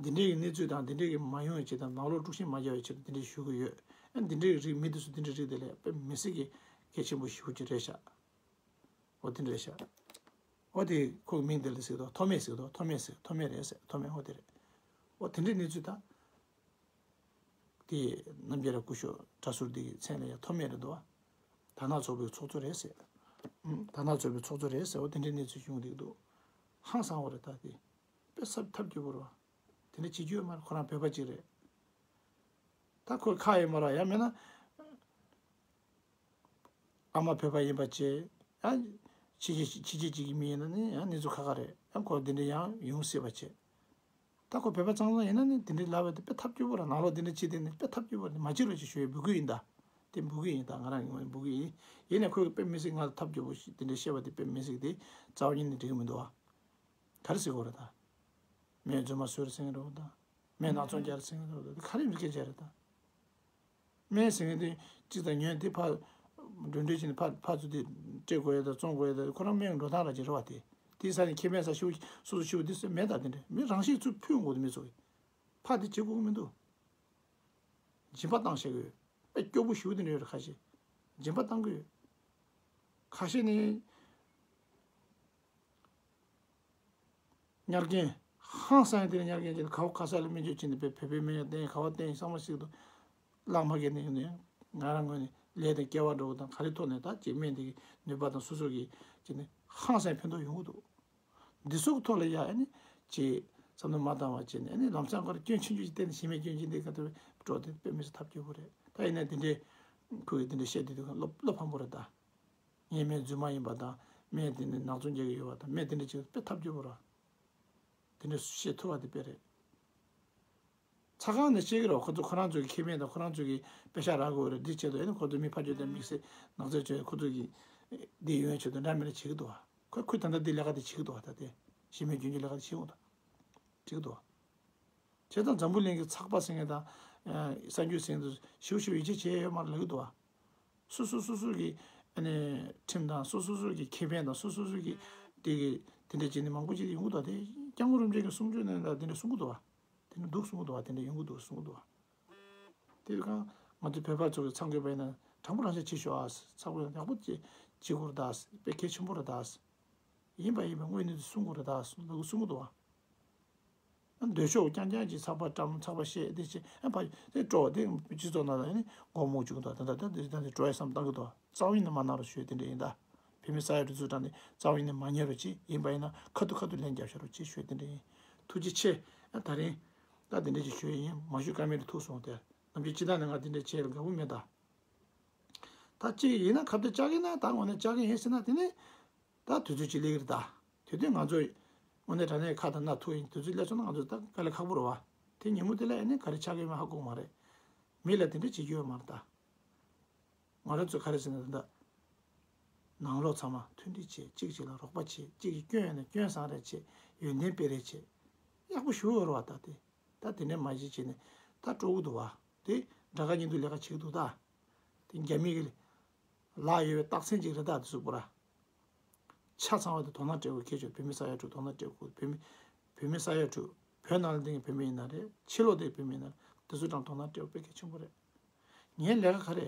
འདི་འདྲའི་གི་གནས་ཚུལ་དང་འདི་འདྲའི་གི་མ་ཡོང་བའི་ཆེད་དང་ནང་ལོགས་དཀྲུག་ཤིང་མ་རྒྱག་པའི་ཆེད་དུ་འདི་འདྲའི་ཞུ་གི་ཡོད། ཨ་འདི་འདྲའི་རིགས་མི་འདི་ཚོ་འདི་འདྲའི་རིགས་དེ་ལས་དཔེ་མི་སྲིད་ཀྱི་གལ་ཆེན་པོ་ཞེ་པོ་ཅིག་རེད་ཤག་འོ་དེ་འདྲ་ཤག་འོ་དེ་ཁོའི་མིང་དེ་ལ་ཟེར་དོ་ཐོགས་མེད་ཟེར་དོ་ཐོགས་མེད་ཟེར་ཐོགས་མེད་རེད་ཟེར་ཐོགས་མེད་འོ་དེ་རེད། འོ་དེ་འདྲའི་གནས་ཚུལ་དང་། དེ་རྣམ་རྒྱལ་རབས་སྐུ་ཞབས་གྲྭ་ཟུར་འདི་གི་མཚན་ལ་ཡང་ཐོགས་མེད་རེད་འདུག་དར་ནག་ཚོགས་པའི་ཚོགས་གཙོ་རེད་ཟེར། ཨུམ། དར་ནག་ཚོགས་པའི་ཚོགས་གཙོ་རེད་ཟེར་འོ་དེ་འདྲའི་གནས་ཚུལ་བྱུང་འདུག་ཧང་སང་བ་རེད་ད་དེ། དཔེ་སྲབ་ཐབས་སྐྱོ་པོ་རེད་བ། དེ་འདྲ་བྱེད་རྒྱུ་ཡོད་མ་རེད་ཁོ་རང་བོད་པ་ཅིག་རེད། ད་ཁོས་ཁ་ཡོད་མ་རེད་ཡང་མིན་ན། ཨ་མ་བོད་པ་ཡིན་པ་བྱས། ཡང་ཕྱི་རྒྱལ་ཕྱི་རྒྱལ་གཅིག་གི་མི་ཡིན་ན་ནི་ཡང་གནས་ཚུལ་ཁག་ཁག་རེད། ཡང་ཁོ་འདི་འདྲ་ཡང་ཡོང་སྲིད་པ་བྱས། ད་ཁོ་བོད་པ་གཙང་གཙང་ཡིན་ན་ནི་འདི་འདྲའི་ལབ་པ་དེ་དཔེ་ཐབས་སྐྱོ་པོ་ར་ནང་ལོགས་འདི་འདྲ་བྱེད་དེ་ནི་དཔེ་ཐབས་སྐྱོ་པོ་ར་ནི་མ་བྱེད་རོགས་ཅེས་ཞུ་ཡས་འབོད་སྐུལ་ཡིན་ད། དེ་འབོད་སྐུལ་ཡིན་ད་ང་རང་གི་ངོས་ནས་འབོད་སྐུལ་ཡིན། ཡིན་ནའི་ཁོས་དཔེ་མི་སྲིད་ང་ལ་ཐབས་སྐྱོ་པོ་ཞིག་འདི་འདྲ་བཤད་པ་དེ་དཔེ་མི་སྲིད་དེ་རྩ་བ་ཉིད་ནས་འགྲིག་གི་མི་འདུག་ཨ། ག་རེ་ཟེར་དགོས་རེད་ད། མས་རྫུན་མ་བཟོས་རེད་ཟེར་གི་རེད་ད། མས་ནག་ཚོང་རྒྱག་རེད་ཟེར་གི་རེད་ད་དེ་ག་རེ་མི་སྐད་ཆ་རེད་ད། སྨན་ཟེར་མཁན་དེ་གཅིག་དང་ཉོས་དེ་ཕར་འགྲོ་འགྲོལ་བྱས་ནས་ཕར་ཕར་ཚུར་དེ་སྤྲད་དགོས་ཡ་དང་བཙོང་དགོས་ཡ་དང་ཁོ་རང་སྨན་འགྲོ་སྟངས་ར་ཅིག་རེད་བ། དེ་དེའི་ས་ནས་ཁེ་ཕན་ས་ཞེ་པོ་སོ་སོ་ཞེ་པོ་དེ་ཚོ་མེད་ད། དེ་འདྲ་མི་རང་བཞིན་ཚུར་ཕུད་འོང་གི་འདུག་མི་ཚོ་གིས་ཕར་དེ་བྱེད་དགོས་ཀྱི་མི་འདུག་སྦྱིན་པ་བཏང་བཤད་ཀྱི་ཡོད། དཔེ་སྐྱོ་པོ་ཞེ་པོ་དེ་འདྲ་ཡོད་རེད། ཁ་ཤས་སྦྱིན་པ་བཏང་གི་ཡོད། ཁ་ཤས་ནི། ཉར་མཁན། ཧང་སང་ཡང་དེ་ལ་ཉར་མཁན་གྱི་ག་བ་ག་ས་ལ་སྨན་བཅོས་བྱས་ནས་བོད་པའི་སྨན་ཡང་བསྟེན་ག་བ་བསྟེན་བསམ་བློ་ཞིག་ཏུ། གླགས་མ་བརྒྱབ་ནས་ཡོང་ནས་ང་རང་ངོས་ནས་ལས་དང་སྐལ་བ་འགྲོ་བ་དང་ག་རེ་ཐོག་ནས་ད་ཅིག་སྨན་དེ་གི་ནུས་པ་དང་སོ་སོ་གི་ཅིག་ནས་ཧང་སང་ཕན་ཐོགས་ཡོང་གི་འདུག་འདི་ཚོ་གི་ཐོག་ལ་ཡ་ཨ་ནི་ཅིག་བསམ་བློ་མ་བཏང་བ་བྱས་ནས་ཨ་ནི་ལམ་སང་ཁོ་ར་སྐྱོན་ཆུང་ཆུང་ཞིག་བསྟན་ནས་གཞི་མེད་སྐྱོན་ཅན་དེ་ག་ཐུབ་འགྲོ་དེ་དཔེ་མི་སྲིད་ཐབས་སྐྱོ་པོ་རེད། ད་ཡིན་ན་དེ་འདྲའི་ཁོ་གི་དེ་འདྲ་བཤད་དུས་དུས་བློ་བློ་ཕམ་པོ་རེད་ད། ངས་སྨན་རྫུན་མ་ཡིན་པ་དང་སྨན་དེ་ནི་ནག་ཚོང་རྒྱག་གི་ཡོད་པ་དང་སྨན་དེ་འདྲ་ཅིག་དཔེ་ཐབས་སྐྱོ་པོ་རེད། དེ་འདྲ་བཤད་ཐུབ་པ་དེ་དཔེ་རེད། ཚ་ཁང་ནས་བཤད་ཀྱི་རེད། ཁོ་ཚོ་ཁོ་རང་ཚོ་གི་ཁེ་ཕན་དང་ཁོ་རང་ཚོ་གི་པེ་ཤག་རག་དགོས་རེད། འདི་བྱེད་དོ་ཨེ་ནི་ཁོ་ཚོ་མི་ཕར་ཕྱོགས་དང་དམིགས་བསལ་ནག་ཚོས་བྱས་ཁོ་ཚོ་གི་འདི་ཡོང་ཆེད་དུ་འདྲ་མི་འདྲ་བྱེད་ཀྱི་འདུག་བ། ཁོ་ཁོས་ད་ལྟ་འདི་ལས་ཀ་དེ་བྱེད་ཀྱི་འདུག་བ། ད་དེ་གཞི་མེད་རྒྱུན་གྱི་ལས་ཀ་དེ་བྱེད་འོང་ད་བྱེད་ཀྱི་འདུག་བ། བྱས་ཙང་འཛམ་བུ་གླིང་གི་ཚགས་པར་ཟེར་མཁན་དང་གསར་འགྱུར་ཟེར་མཁན་དུ་ཞིབ་ཞིབ་ཡིད་ཆེས་བྱས་ཡོད་མ་རེད་ལབ་ཀྱི་འདུག་བ། སོ་སོ་སོ་སོ་གི་ཨ་ནི་ཁྲིམས་དང་སོ་སོ་སོ་གི་ཁེ་ཕན་དང་སོ་སོ་སོ་གི་དེ་གི་དེ་འདྲ་བྱས་ནས་མང་པོ་ཅིག་ཡོང་གི་འདུག་དེ་སྐྱབས་མགོན་རིན་པོ་ཆེ་གི་གསུང་ཆོས་ནང་ལ་དེ་འདྲ་གསུང་གི་འདུག་བ། དེ་འདྲ་འདུག་གསུང་གི་འདུག་བ། དེ་འདྲ་ཡོང་གི་འདུག་གསུང་གི་འདུག་བ། དེ་གང་ང་ཚོ་བོད་པ་ཚོ་གི་ཚང་དགོས་པ་ཡིན་ན་དྲང་པོ་རང་ཤག་བྱེད་ཤོག་ཨ། ཚང་པོ་ཡག་པོ་ཅིག་བྱེད་དགོས་རེད་ད། དཔེ་གལ་ཆེན་པོ་རེད་ད། ཡིན་པ་ཡིན་པ་དངོས་གནས་དེ་གསུང་དགོས་རེད་ད་ལབ་གི་གསུང་གི་འདུག་བ། འདོད་ཕྱོགས་རྐྱང་རྐྱང་གི་ཚགས་པར་བཀྲམ། ཚགས་པར་བཤད་དེ་བྱས། ཨ་ཕ་དེ་སྤྲོ་བ་དེ་སྤྱི་ཚོགས་ནང་ལ་ཨ་ནི་མགོ་རྨོངས་བཅུག་འདུག་ད་ལྟ་དེ་ད་དེ་སྤྲོ་བ་བསམ་བཏང་གི་འདུག་རྩ་བ་ཉིད་ནས་མ་གནང་རོགས་ཞུ་དེ་འདྲ་ཡིན་ད། བོད་མི་ས་ཡ་དྲུག་ཅུ་དྲངས་ནས་རྩ་བ་ཉིད་ནས་མ་ཉན་རོགས་གྱིས། ཡིན་པ་ཡིན་ན་ཁ་ཐུག་ཁ་ཐུག་ལན་རྒྱབ་ཤོག་རོགས་གྱིས་ཞུ་དེ་འདྲ་ཡིན། ཐུགས་རྗེ་ཆེ། ཨ་ད་རིང་ད་དེ་འདྲ་ཅིག་ཞུ་ཡིན། མ་ཞུ་ཀ་མེད་དུ་ཐུག་སོང་དེ། ནམ་རྒྱུན་སྤྱི་བཏང་ནས་ང་དེ་འདྲ་བྱས་ལ་དགའ་པོ་མེད་ད། ད་གཅིག་ཡིན་ན་ཁ་གཏད་བཅག་གི་ན་ད་དངོས་གནས་བཅག་གི་ཡིན་ཟེར་ན་དེ་ནི་ད་དུས་ཚོད་ཅིག་སླེབས་ཀྱི་རེད་ད། དེ་དུས་ང་ཚོ་དངོས་གནས་དྲང་གནས་ཁ་དང་སྣ་ཐུག་ཡིན། དུས་ཚོད་སླེབས་སོང་ན་ང་ཚོ་ད་དཀའ་ལས་ཁག་པོ་རེད་བ། དེ་ཉིན་མོ་དེ་ལ་ཨེ་ནི་ག་རེ་ཆགས་ཀྱི་ཡོད་མེད་ཧ་གོ་གི་མ་རེད། མི་ལ་དེ་འདྲ་བྱེད་རྒྱུ་ཡོད་མ་རེད་ད། ང་རང་ཚོ་ག་རེ་ཟེར་ན་ད་ལྟ་ནང་ལོགས་ཚང་མ་མཐུན་སྒྲིལ་བྱེད། གཅིག་གཅིག་ལ་རོགས་པ་བྱེད། གཅིག་གིས་སྐྱོན་ཡོད་ན་སྐྱོན་བསམ་རེ་བྱེད། ཡོན་ཏན་སྤེལ་རེ་བྱེད། ཡག་པོ་ཞེ་པོ་ཡོད་རེད་བ། ད་དེ་ད་དེ་འདྲ་མ་བྱེད་བྱས་ནས་ད་སྤྲོ་གི་འདུག་བ། དེ་དགྲ་དགའ་གཉེན་སྡུག་ལས་ཀ་བྱེད་ཀྱི་འདུག་ད། དེ་རྒྱ་མི་གི་ལག་ཡོད་པའི་རྟགས་མཚན་ཅིག་རེད་ད། དེ་ཚོ་པུ་ར། ཆ་ཚང་བ་དེ་དོ་སྣང་སྤྲད་དགོས་གལ་ཆེ། བོད་མི་ས་ཡ་དྲུག་དོ་སྣང་སྤྲད་དགོས། བོད་མི་བོད་མི་ས་ཡ་དྲུག་བོད་ནང་ལ་བསྡད་མཁན་བོད་མི་ཡིན་ན་རེད། ཕྱི་ལོགས་བསྡད་བོད་མི་ཡིན་ན་རེད། དེ་ཚོ་དང་དོ་སྣང་སྤྲད་དགོས་དཔེ་གལ་ཆེན་པོ་རེད། ངའི་ལས་ཀ་ག་རེ།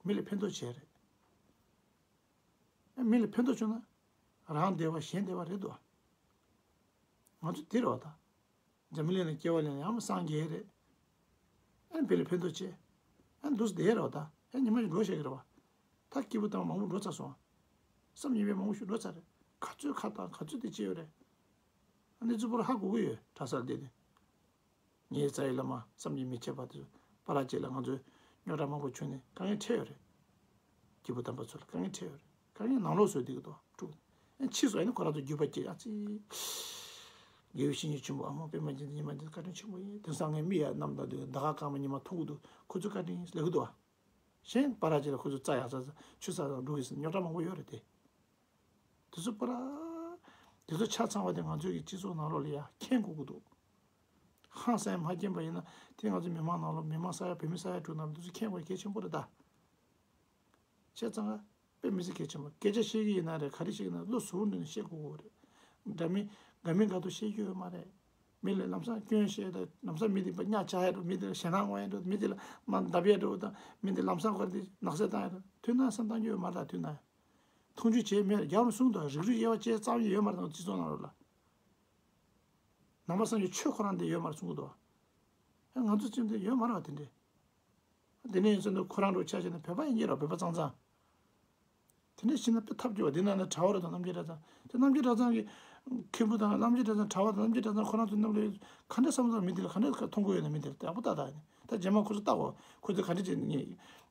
མི་ལ་ཕན་ཐོགས་བྱེད་རེད། ཨ་མི་ལ་ཕན་ཐོགས་བྱུང་ན་རང་བདེ་བ་གཞན་བདེ་བ་རེད་དོ། ང་ཚོ་འདི་རེད་བ་ད། འཛམ་བུ་གླིང་ལ་སྐྱེ་བ་ལེན་ན་ཡང་སངས་རྒྱས་རེད། ཨ་མི་ལ་ཕན་ཐོགས་བྱེད། ཨ་འདུག་སེ་བསྡད་རེད་བ་ད། ཨ་ཉི་མ་ཞིག་འགྲོ་ཤེས་ཀྱི་རེད་བ། ད་སྐྱིད་པོ་དང་མང་པོ་འགྲོ་ཚར་སོང་། བསམ་ཡས་མེད་མང་པོ་ཞིག་འགྲོ་ཚར་རེད། ག་ཚོད་ཁ་བཏང་ག་ཚོད་དེ་བྱས་ཡོད་རེད། ཨ་ནི་ཙི་པོར་ཧ་གོ་གི་ཡོད་གྲྭ་སར་བསྡད་དེ། ངའི་རྩ་བའི་བླ་མ་བསམ་གྱིས་མི་ཁྱབ་པ་དེ་ཚོ་པ་ར་ཅིག་ལ་ང་ཚོས་རྙོག་དྲ་མང་པོ་བྱུང་ནས་དཀའ་ངལ་འཕྲད་ཡོད་རེད། སྐྱེས་བུ་དམ་པ་ཚོ་ལ་དཀའ་ངལ་འཕྲད་ཡོད་རེད། དཀའ་ངལ་ནང་ལོགས་བཟོས་བསྡད་ཀྱི་འདུག་དཀྲུག་ཨེ་ཕྱིས་སུ་ཨེ་ནི་ཁོ་རང་ཚོ་འགྱོད་པ་སྐྱེས། ཨ་ཙི། དགེ་བའི་བཤེས་གཉེན་ཆེན་པོ་ཨ་མ་པད་མ་འཛིན་ཉི་མ་འདི་བཀའ་དྲིན་ཆེན་པོ་ཡིན། དེང་སང་ངས་མི་ཡ་རྣམས་དང་དུ་ཟླ་ཁ་སྐར་མ་ཉི་མ་མཐོང་གི་འདུག་ཁོ་ཚོ་བཀའ་དྲིན་ལེགས་འདུག་ཨ། གཞན་པ་ར་ཅིག་ལ་ཁོ་ཚོ་རྩྭ་ཡག་ས་ཆུ་ས་དང་འབྲུ་གི་ས་རྙོག་དྲ་མང་པོ་ཡོད་རེད་དེ། དེ་ཚོ་པ་ར། དེ་ཚོ་ཆ་ཚང་བ་དེ་ང་ཚོའི་གི་སྤྱི་ཚོགས་ནང་ལོགས་ལ་ཡ་མཁྱེན་དགོས་ཀྱི་འདུག་ཧང་སངས་མ་མཁྱེན་པ་ཡིན་ན་དེ་ང་ཚོ་མི་མང་ནང་ལོགས་མི་མང་ས་ཡ་བོད་མི་ས་ཡ་དྲུག་ནང་དེ་ཚོ་མཁྱེན་དགོས་གལ་ཆེན་པོ་རེད་ད། བྱས་ཙང་ཀ་དཔེ་མི་སྲིད་གལ་ཆེན་པོ། སྐད་ཆ་བཤད་ཀྱི་ཡིན་ན་རེད། ག་རེ་བཤད་ཀྱི་ན་བློ་གཟུ་བོ་འདྲ་ནས་བཤད་དགོས་ཀྱི་རེད། འདྲ་མིན་དགའ་མིན་དགའ་སྡུག་བཤད་རྒྱུ་ཡོད་མ་རེད། མི་ལ་ལམ་སང་སྐྱོན་བཤད་དང་ལམ་སང་མི་དེ་པ་གཉའ་བཅག་ཡ་འགྲོ། མི་དེ་ལ་ཞེད་སྣང་ངོ་ཡ་འགྲོ། མི་དེ་ལ་མ་བརྡབ་ཡ་འགྲོ་དང་མི་དེ་ལམ་སང་ཁོ་དེ་ནག་སེ་བཏང་ཡ་འགྲོ། དུས་ན་བསམ་བཏང་རྒྱུ་ཡོད་མ་རེད། ད་དུས་ན་མཐོང་ཆུང་བྱས་མེད། རྒྱ་རུ་གསུངས་དང་རིགས་རུས་དབྱེ་བ་བཅས་རྩ་བ་ཉིད་ཡོད་མ་རེད། ད་སྤྱི་ཚོགས་ནང་ལོགས་ལ་ནང་པ་སངས་རྒྱས་ཆོས་ཁོ་རང་དེ་ཡོད་མ་རེད་གསུང་གི་འདུག་ང་ཚོ་ཅན་དེ་ཡོད་མ་རེད་བ་དེ་འདྲས། དེ་ནས་ཡིན་ཚུལ་འདི་ཁོ་རང་འགྲོ་ཆ་བཞག་ན་བོད་པ་ཡིན་གྱི་རེད། བོད་པ་གཙང་གཙང་། དེ་འདྲ་ཞིག་ན་དཔེ་ཐབས་སྐྱོ་བ། འདི་ནང་ན་གྲྭ་བ་རེད་དང་རྣམ་རྒྱལ་གྲྭ་ཚང་། དེ་རྣམ་རྒྱལ་གྲྭ་ཚང་གི་མཁན་པོ་དང་རྣམ་རྒྱལ་གྲྭ་ཚང་གྲྭ་བ་དང་རྣམ་རྒྱལ་གྲྭ་ཚང་ཁོ་རང་ཚོ་རྣམ་པ་ག་འདྲ་བསམ་བསམ། མི་འདི་ལ་ག་འདྲ་མཐོང་གི་ཡོད་ན། མི་འདི་ལ་ཡག་པོ་ལྟ་ད་ནི་ད་རྗེས་མ་ཁོ་ཚོ་ལྟ་གོ། ཁོ་ཚོ་ག་འདྲ་བྱས་ནས་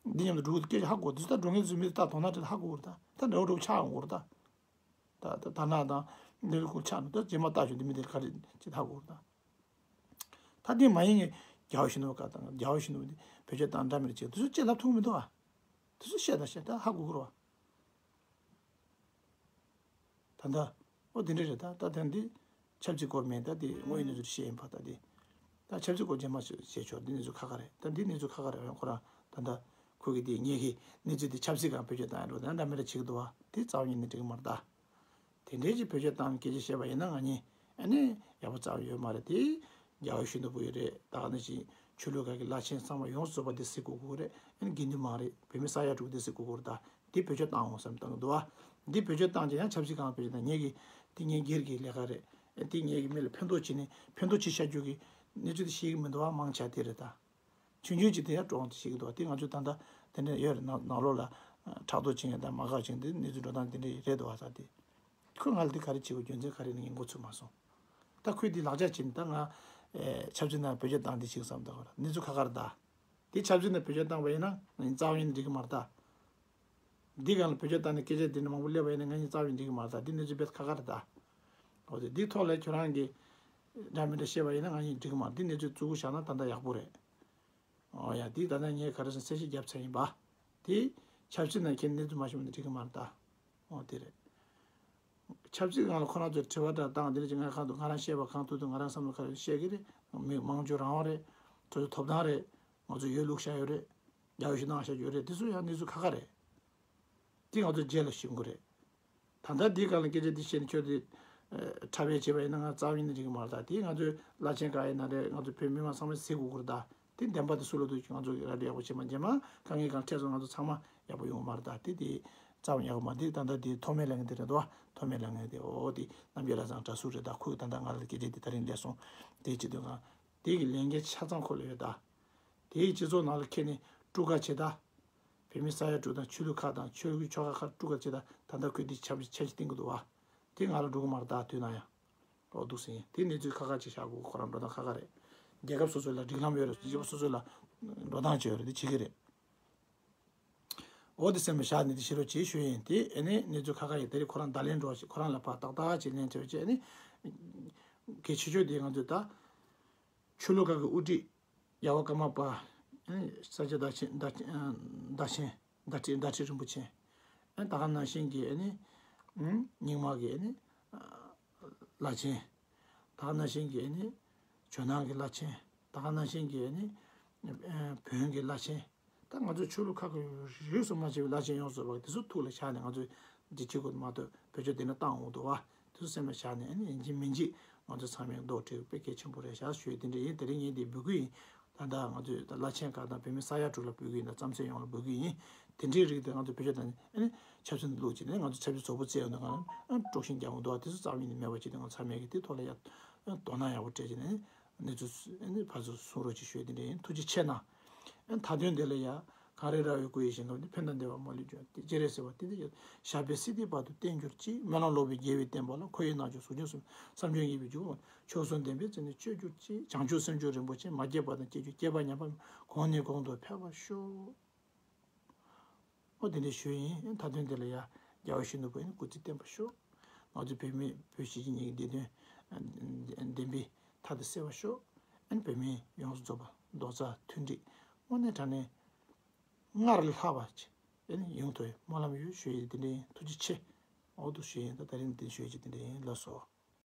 འདི་མཉམ་དུ་འགྲོ་གི་འདུག་སྐད་ཆ་ཧ་གོ། འདི་ལྟ་འགྲོ་མཁན་ཚོ་མི་འདི་ལྟ་དོ་སྣང་སྤྲད་ཧ་གོ་གི་རེད། ད་ད་འདྲ་བོ་འདྲ་བོ་ཆགས་ཡོང་གི་རེད་ད། ད་ད་ད་ན་དང་འདི་ལ་ཁུར་ཆགས་ནས་ད་རྗེས་མ་ལྟ་ཞོག་འདི་མི་འདི་ལ་ག་རེ་ཅི་ཧ་གོ་གི་རེད་ད། ད་དེ་མ་ཡིན་ངས་རྒྱལ་བ་ཡིད་བཞིན་ནོར་བུ་བཀའ་བཏང་། རྒྱལ་བ་ཡིད་བཞིན་ནོར་བུ་འདི་བེད་སྤྱོད་བཏང་འདྲ་མི་འདྲ་བྱེད། དེ་ཚོ་ཅི་ལབ་ཐུབ་མི་འདུག་ཨ། དེ་ཚོ་བཤད་དང་བཤད་ད་ཧ་གོ་གི་རེད་བ། ད་ལྟ་ཨོ་དེ་འདྲ་རེད། ད་ད་ད་འདི་ཆབ་སྲིད་སྐོར་མིན། ད་དེ་དངོས་ཡོད་གནས་ཚུལ་བཤད་ཡིན་པ། ད་དེ་ད་ཆབ་སྲིད་སྐོར་རྗེས་མ་བཤད་ཆོག་འདི་གནས་ཚུལ་ཁག་ཁག་རེད། ད་འདི་གནས་ཚུལ་ཁག་ཁག་རེད། ཁོ་རང་ད་ལྟ་ཁོ་གི་དེ་ངེད་ཀྱི་གནས་ཚུལ་དེ་ཆབ་སྲིད་སྒང་བེད་སྤྱོད་བཏང་ཡ་འགྲོ་ད་འདྲ་མི་འདྲ་བྱེད་ཀྱི་འདུག་བ། དེ་རྩ་བ་ཉིད་ནས་འགྲིག་གི་མ་རེད་ད། དེ་འདྲའི་ཅིག་བེད་སྤྱོད་བཏང་སྐད་ཆ་བཤད་པ་ཡིན་ན་ང་གཉིས་ཨ་ནི་ཡག་པོ་རྩ་བ་ཡོད་མ་རེད་དེ། རྒྱལ་བ་ཡིད་བཞིན་ནོར་བུ་ཡོད་རེད། ད་ག་ནང་བཞིན་ཆོས་ལུགས་ཁག་གི་བླ་ཆེན་ཚང་མ་ཡོངས་སུ་རྫོགས་པ་དེ་གཟིགས་དགོས་ཀྱི་རེད། ཨ་ནི་དགེ་འདུན་མང་རེད། བོད་མི་ས་ཡ་དྲུག་དེ་གཟིགས་དགོས་ཀྱི་རེད། ད་དེ་བེད་སྤྱོད་བཏང་འོང་བསམ་བཏང་གི་འདུག་བ། འདི་བེད་སྤྱོད་བཏང་ཀྱང་ཡང་ཆབ་སྲིད་སྒང་བེད་སྤྱོད་བཏང་། ངེད་ཀྱི་དེ་ངའི་སྒེར་གྱི་ལས་ཀ་རེད། ཨ་དེ་ངེད་ཀྱི་མི་ལ་ཕན་ཐོགས་བྱེད་ནས་ཕན་ཐོགས་བྱེད་བྱ་རྒྱུ་གི་གནས་ཚུལ་དེ་ཤེས་ཀྱི་མི་འདུག་བ། མང་ཆེ་དེ་རེད་ད། ཆུང་ཆུང་ཅིག་དེ་ཡང་སྤྲོ་བ་དེ་ཤེས་ཀྱི་འདུག་བ། དེ་ང་ཚོས་ད་ལྟ་དེ་འདྲ་ཡོད་རེད། ནང་ནང་ལོགས་ལ་ཕྲག་དོག་བྱེད་མཁན་དང་མ་དགའ་བྱེད་མཁན་དེ་གནས་ཚུལ་འགྲོ་སྟངས་དེ་འདྲ་རེད་འདུག་བ། ས་དེ་ཁོས་ང་ལ་དེ་ག་རེ་བྱེད་དགོས་རྒྱུ་མཚན་ག་རེ་ནི་ངས་མགོ་ཚོས་མ་སོང་། ད་ཁོས་དེ་ལག་ཆ་བྱས་ནས་ད་ང་ཨེ་ཆབ་སྲིད་ནང་བེད་སྤྱོད་བཏང་དེ་ཞིག་བསམ་ད་གོ་ར་གནས་ཚུལ་ཁག་ཁག་རེད་ད། དེ་ཆབ་སྲིད་ནང་བེད་སྤྱོད་བཏང་བ་ཡིན་ན་ང་ཡིན་རྩ་བ་ཡིན་འགྲིག་གི་མ་རེད་ད། འདི་སྒང་ལ་བེད་སྤྱོད་བཏང་ནས་སྐད་ཆ་འདི་འདྲ་མང་པོ་སླེབས་པ་ཡིན་ན་ང་ཡིན་རྩ་བ་ཡིན་འགྲིག་གི་མ་རེད་ད། འདི་གནས་ཚུལ་དཔེ་ཁག་ཁག་རེད་ད། འོ་དེ་འདི་ཐོག་ལ་ཁྱོད་རང་གིས་འདྲ་མི་འདྲ་བཤད་པ་ཡིན་ན་ང་ཡིན་འགྲིག་གི་མ་རེད། འདི་གནས་ཚུལ་བཙུགས་བཞག་ན་ད་ལྟ་ཡག་པོ་རེད། ཨོ་ཡ། དེ་ད་ལྟ་ངས་ག་རེ་ཟེར་གསལ་བཤད་བརྒྱབ་ཚར་ཡིན་པ། དེ་ཆབ་སྲིད་ནང་ཁྱེད་གནས་ཚུལ་མ་ཤེས་པ་ནི་འགྲིག་གི་མ་རེད་ད། ཨོ་དེ་རེད། ཆབ་སྲིད་སྒང་ལ་ཁོ་རང་ཚོས་དྲི་བ་འདྲ་བཏང་། དེ་འདྲ་ཅིག་ང་གང་དུ་ང་རང་བཤད་པ་གང་ཐུབ་ཐུབ་ང་རང་བསམ་བློ་ག་རེ་བཤད་ཀྱི་རེད། མི་མང་གཙོ་རང་དབང་རེད། སོ་སོའི་ཐོབ་ཐང་རེད། ང་ཚོ་ཡོད་ལུགས་བཞག་ཡོད་རེད། རྒྱལ་བ་ཞིག་གནང་བཞག་ཡོད་རེད། དེ་ཚོ་ཡང་གནས་ཚུལ་ཁག་ཁག་རེད། དེ་ང་ཚོ་རྗེས་ལ་ཞུ་དགོས་རེད། ད་ལྟ་འདིའི་སྒང་ལ་སྐད་ཆ་འདི་བཤད་ནས་ཁྱོད་དེ་ཨ་འཁྲབ་པས་བྱས་པ་ཡིན་ན་ང་རྩ་བ་ཉིད་ནས་འགྲིག་གི་མ་རེད་ད། དེ་ང་ཚོའི་བླ་ཆེན་ག་ཡིན་ན་རེད། ང་ཚོ་བོད་མི་མང་ཚང་མས་གཟིགས་དགོས་ཀྱི་རེད་ད། དེ་བདེན་པ་དེ་སུ་ལ་འདུག་ང་ཚོ་ར་ཡག་པོ་བྱེད་མ་བྱེད་མ་དཀའ་ངལ་སྒང་འཕྲད་སོང་། ང་ཚོ་ཚང་མ་ཡག་པོ་ཡོང་གི་མ་རེད་ད། དེ་དེ་རྩ་བ་ཡག་པོ་མ་རེད། དེ་ད་ལྟ་དེ་ཐོགས་མེད་ལབ་མཁན་དེ་རེད་དོ། ཐོགས་མེད་ལབ་མཁན་དེ་ཨོ་དེ་རྣམ་རྒྱལ་ལྷ་བཟང་གྲྭ་ཟུར་རེད་ད། ཁོས་ད་ལྟ་ང་ལ་སྐད་ཆ་དེ་ད་རིང་སླེབས་སོང་། དེ་བྱེད་དུས་ང་དེ་གི་ལས་འགན་ཆ་ཚང་ཁོ་ལ་ཡོད་ད། དེ་ཡི་སྤྱི་ཚོགས་ནང་ལ་ཁྱེར་ནས་དཀྲུག་ཁ་བྱེད་ད། བོད་མི་ས་ཡ་དྲུག་དང་ཆོས་ལུགས་ཁག་དང་ཆོས་ལུགས་ཆོལ་ཁ་ཁག་དཀྲུག་ཁ་བྱེད་ད། ད་ལྟ་ཁོས་འདི་ཆབ་ཆ་ཞིག་བསྟན་གི་འདུག་བ། དེ་ང་ལ་འགྲོ་གི་མ་རེད་ད། དུས་ན་ཡང་འོ་འདུག་ཟིན། དེ་གནས་ཚུལ་ཁག་ཁག་ཅིག་བཞག་དགོས། ཁོ་རང་འགྲོ་སྟངས་ཁག་ཁག་རེད། རྒྱལ་ཁབ་སོ་སོ་ལ་སྒྲིག་ལམ་ཡོད་རེད། སྤྱི་ཚོགས་སོ་སོ་ལ་འགྲོ་སྟངས་བྱས་ཡོད་རེད། དེ་བྱེད་ཀྱི་རེད། འོ་དེ་སེམས་ལ་བཞག་ནས་དེ་ཤེས་རོགས་བྱེད་ཞུ་ཡིན། དེ་ཨ་ནི་གནས་ཚུལ་ཁ་ཁ་ཡིན། དེ་རིང་ཁོ་རང་བརྡ་ལན་འགྲོ་བ་ཞིག་ཁོ་རང་ལ་ཕར་ཏག་ཏག་ཅིག་ལན་འདེབས་བྱས། ཨ་ནི་གལ་ཆེ་ཤོས་དེ་ང་ཚོས་ད་ཆོས་ལུགས་ཁག་གི་དབུ་ཁྲིད་རྒྱལ་བ་ཀརྨ་པ། ཨ་ནི་ས་སྐྱ་བདག་ཆེན་བདག་བདག་ཆེན་བདག་ཁྲི་བདག་ཁྲི་རིན་པོ་ཆེ། ཨ་ནི་ད་ག་ནང་བཞིན་གྱི་ཨ་ནི་རྙིང་མ་གི་ཨ་ནི་བླ་ཆེན། ད་ག་ནང་བཞིན་གྱི་ཨ་ནི་ཇོ་ནང་གི་བླ་ཆེན། ད་ག་ནང་བཞིན་གྱི་ཨ་ནི་བོན་གྱི་བླ་ཆེན། ད་ང་ཚོ་ཆོས་ལུགས་ཁག་གི་རིས་སུ་མ་ཆད་པའི་བླ་ཆེན་ཡོངས་སུ་རྫོགས་པ་དེ་ཚོ་ཐུགས་ལ་བཞག་ནས་ང་ཚོས་འདི་བྱེད་དགོས་མ་གཏོགས་བེད་སྤྱོད་དེ་འདྲ་བཏང་འོང་འདུག་བ། དེ་ཚོ་སེམས་ལ་བཞག་ནས་ཨ་ནི་ཡིན་གཅིག་མིན་གཅིག་ང་ཚོ་ཚང་མས་རྡོག་ཁྲེས་དཔེ་གལ་ཆེན་པོ་རེད་བཞག་ཞུ་ཡས་དེ་འདྲ་ཡིན། དེ་རིང་ངས་འདི་འབོད་སྐུལ་ཡིན། ད་ལྟ་ང་ཚོས་ད་བླ་ཆེན་ཁག་དང་བོད་མི་ས་ཡ་དྲུག་ལ་འབོད་སྐུལ་ཡིན། ད་རྩམ་ཟན་ཡོངས་ལ་འབོད་སྐུལ་ཡིན། དེ་འདྲའི་རིགས་དེ་ང་ཚོ་བེད་སྤྱོད་དང་ཨ་ནི་ཆབ་སྲིད་བླུགས་བྱས་ནས་ང་ཚོ་ཆབ་སྲིད་ཚོགས་པ་བཙལ་ཡོང་དུས་གང་ཨ་དཀྲུག་ཤིང་རྒྱག་འོང་འདུག་བ། དེ་ཚོ་རྩ་བ་ཉིད་ནས་མེད་པ་བྱས་ཏེ་ང་ཚོ་ཚང་མས་ཀྱི་དེ་ཐོག་ལ་ཡ་དོ་སྣང་ཡག་པོ་སྤྲད་བྱས་ནས་གནས་ཚུལ་ཨ་ནི་ཕར་ཚུར་གསུང་རོགས་ཅིག་ཞུ་ཡས་དེ་འདྲ་ཡིན། ཐུགས་རྗེ་ཆེ་གནང་། ཨ་ནི་མཐའ་དོན་དེ་ལ་ཡ། གངས་རི་ར་བའི་སྐུ་ཡི་ཞིང་ཁམས་ནས། ཕན་དང་བདེ་བ་མ་ལུས་འབྱུང་སྟེ། སྤྱན་རས་གཟིགས་པ་དེང་འདིར་ཡོད། ཞབས་པད་སྲིད་མཐའི་བར་དུ་བརྟན་གྱུར་ཅིག་སྨོན་ལམ་ལོག་པའི་དགེ་བའི་བསྟན་པ་ལ། འཁོར་བའི་ནང་བྱོན་གཟུགས་ཅན་གསུམ། བསམ་བྱུང་ངེས་པའི་འཇུག་པ་མཆོག་གསུམ་ལྡན་པའི་རྩེ་ནས་སྤྱོད་གྱུར་ཅིག་བྱང་ཆུབ་སེམས་མཆོག་རིན་པོ་ཆེ། མ་སྐྱེས་པ་དང་སྐྱེ་འགྱུར་སྐྱེས་པ་ཉམས་པ་མེད། གོང་ནས་གོང་དུ་འཕེལ་བར་ཤོག་ཨོ་དེ་འདྲ་ཞུ་ཡིན། མཐའ་དོན་དེ་ལ་ཡ་རྒྱལ་བ་ཡིད་བཞིན་ནོར་བུ་ཡིན་སྐུ་ཚེ་བརྟན་པར་ཤོག་ང་ཚོ་བོད་མི་བོད་གཞིས་བྱེས་གཉིས་ཀྱི་བདེ་དོན་བདེན་པའི་མཐའ་དེ་གསལ་བར་ཤོག་ཨ་ནི་བོད་མི་ཡོངས་སུ་རྫོགས་པ་རྡོག་རྩ་མཐུན་སྒྲིལ་དངོས་གནས་དྲང་གནས་སྔར་ལས་ལྷག་པ་ཅིག་ཨ་ནི་ཡོང་ཐུབ་པའི་སྨོན་ལམ་ཡོད་ཞུ་ཡིན། དེ་འདྲ་ཡིན། ཐུགས་རྗེ་ཆེ། འོ་དུ་ཞུ་ཡིན། ད་དེ་རིང་འདི་ཞུ་ཡིན། དེ་འདྲ་ཡིན། ལགས་སོ།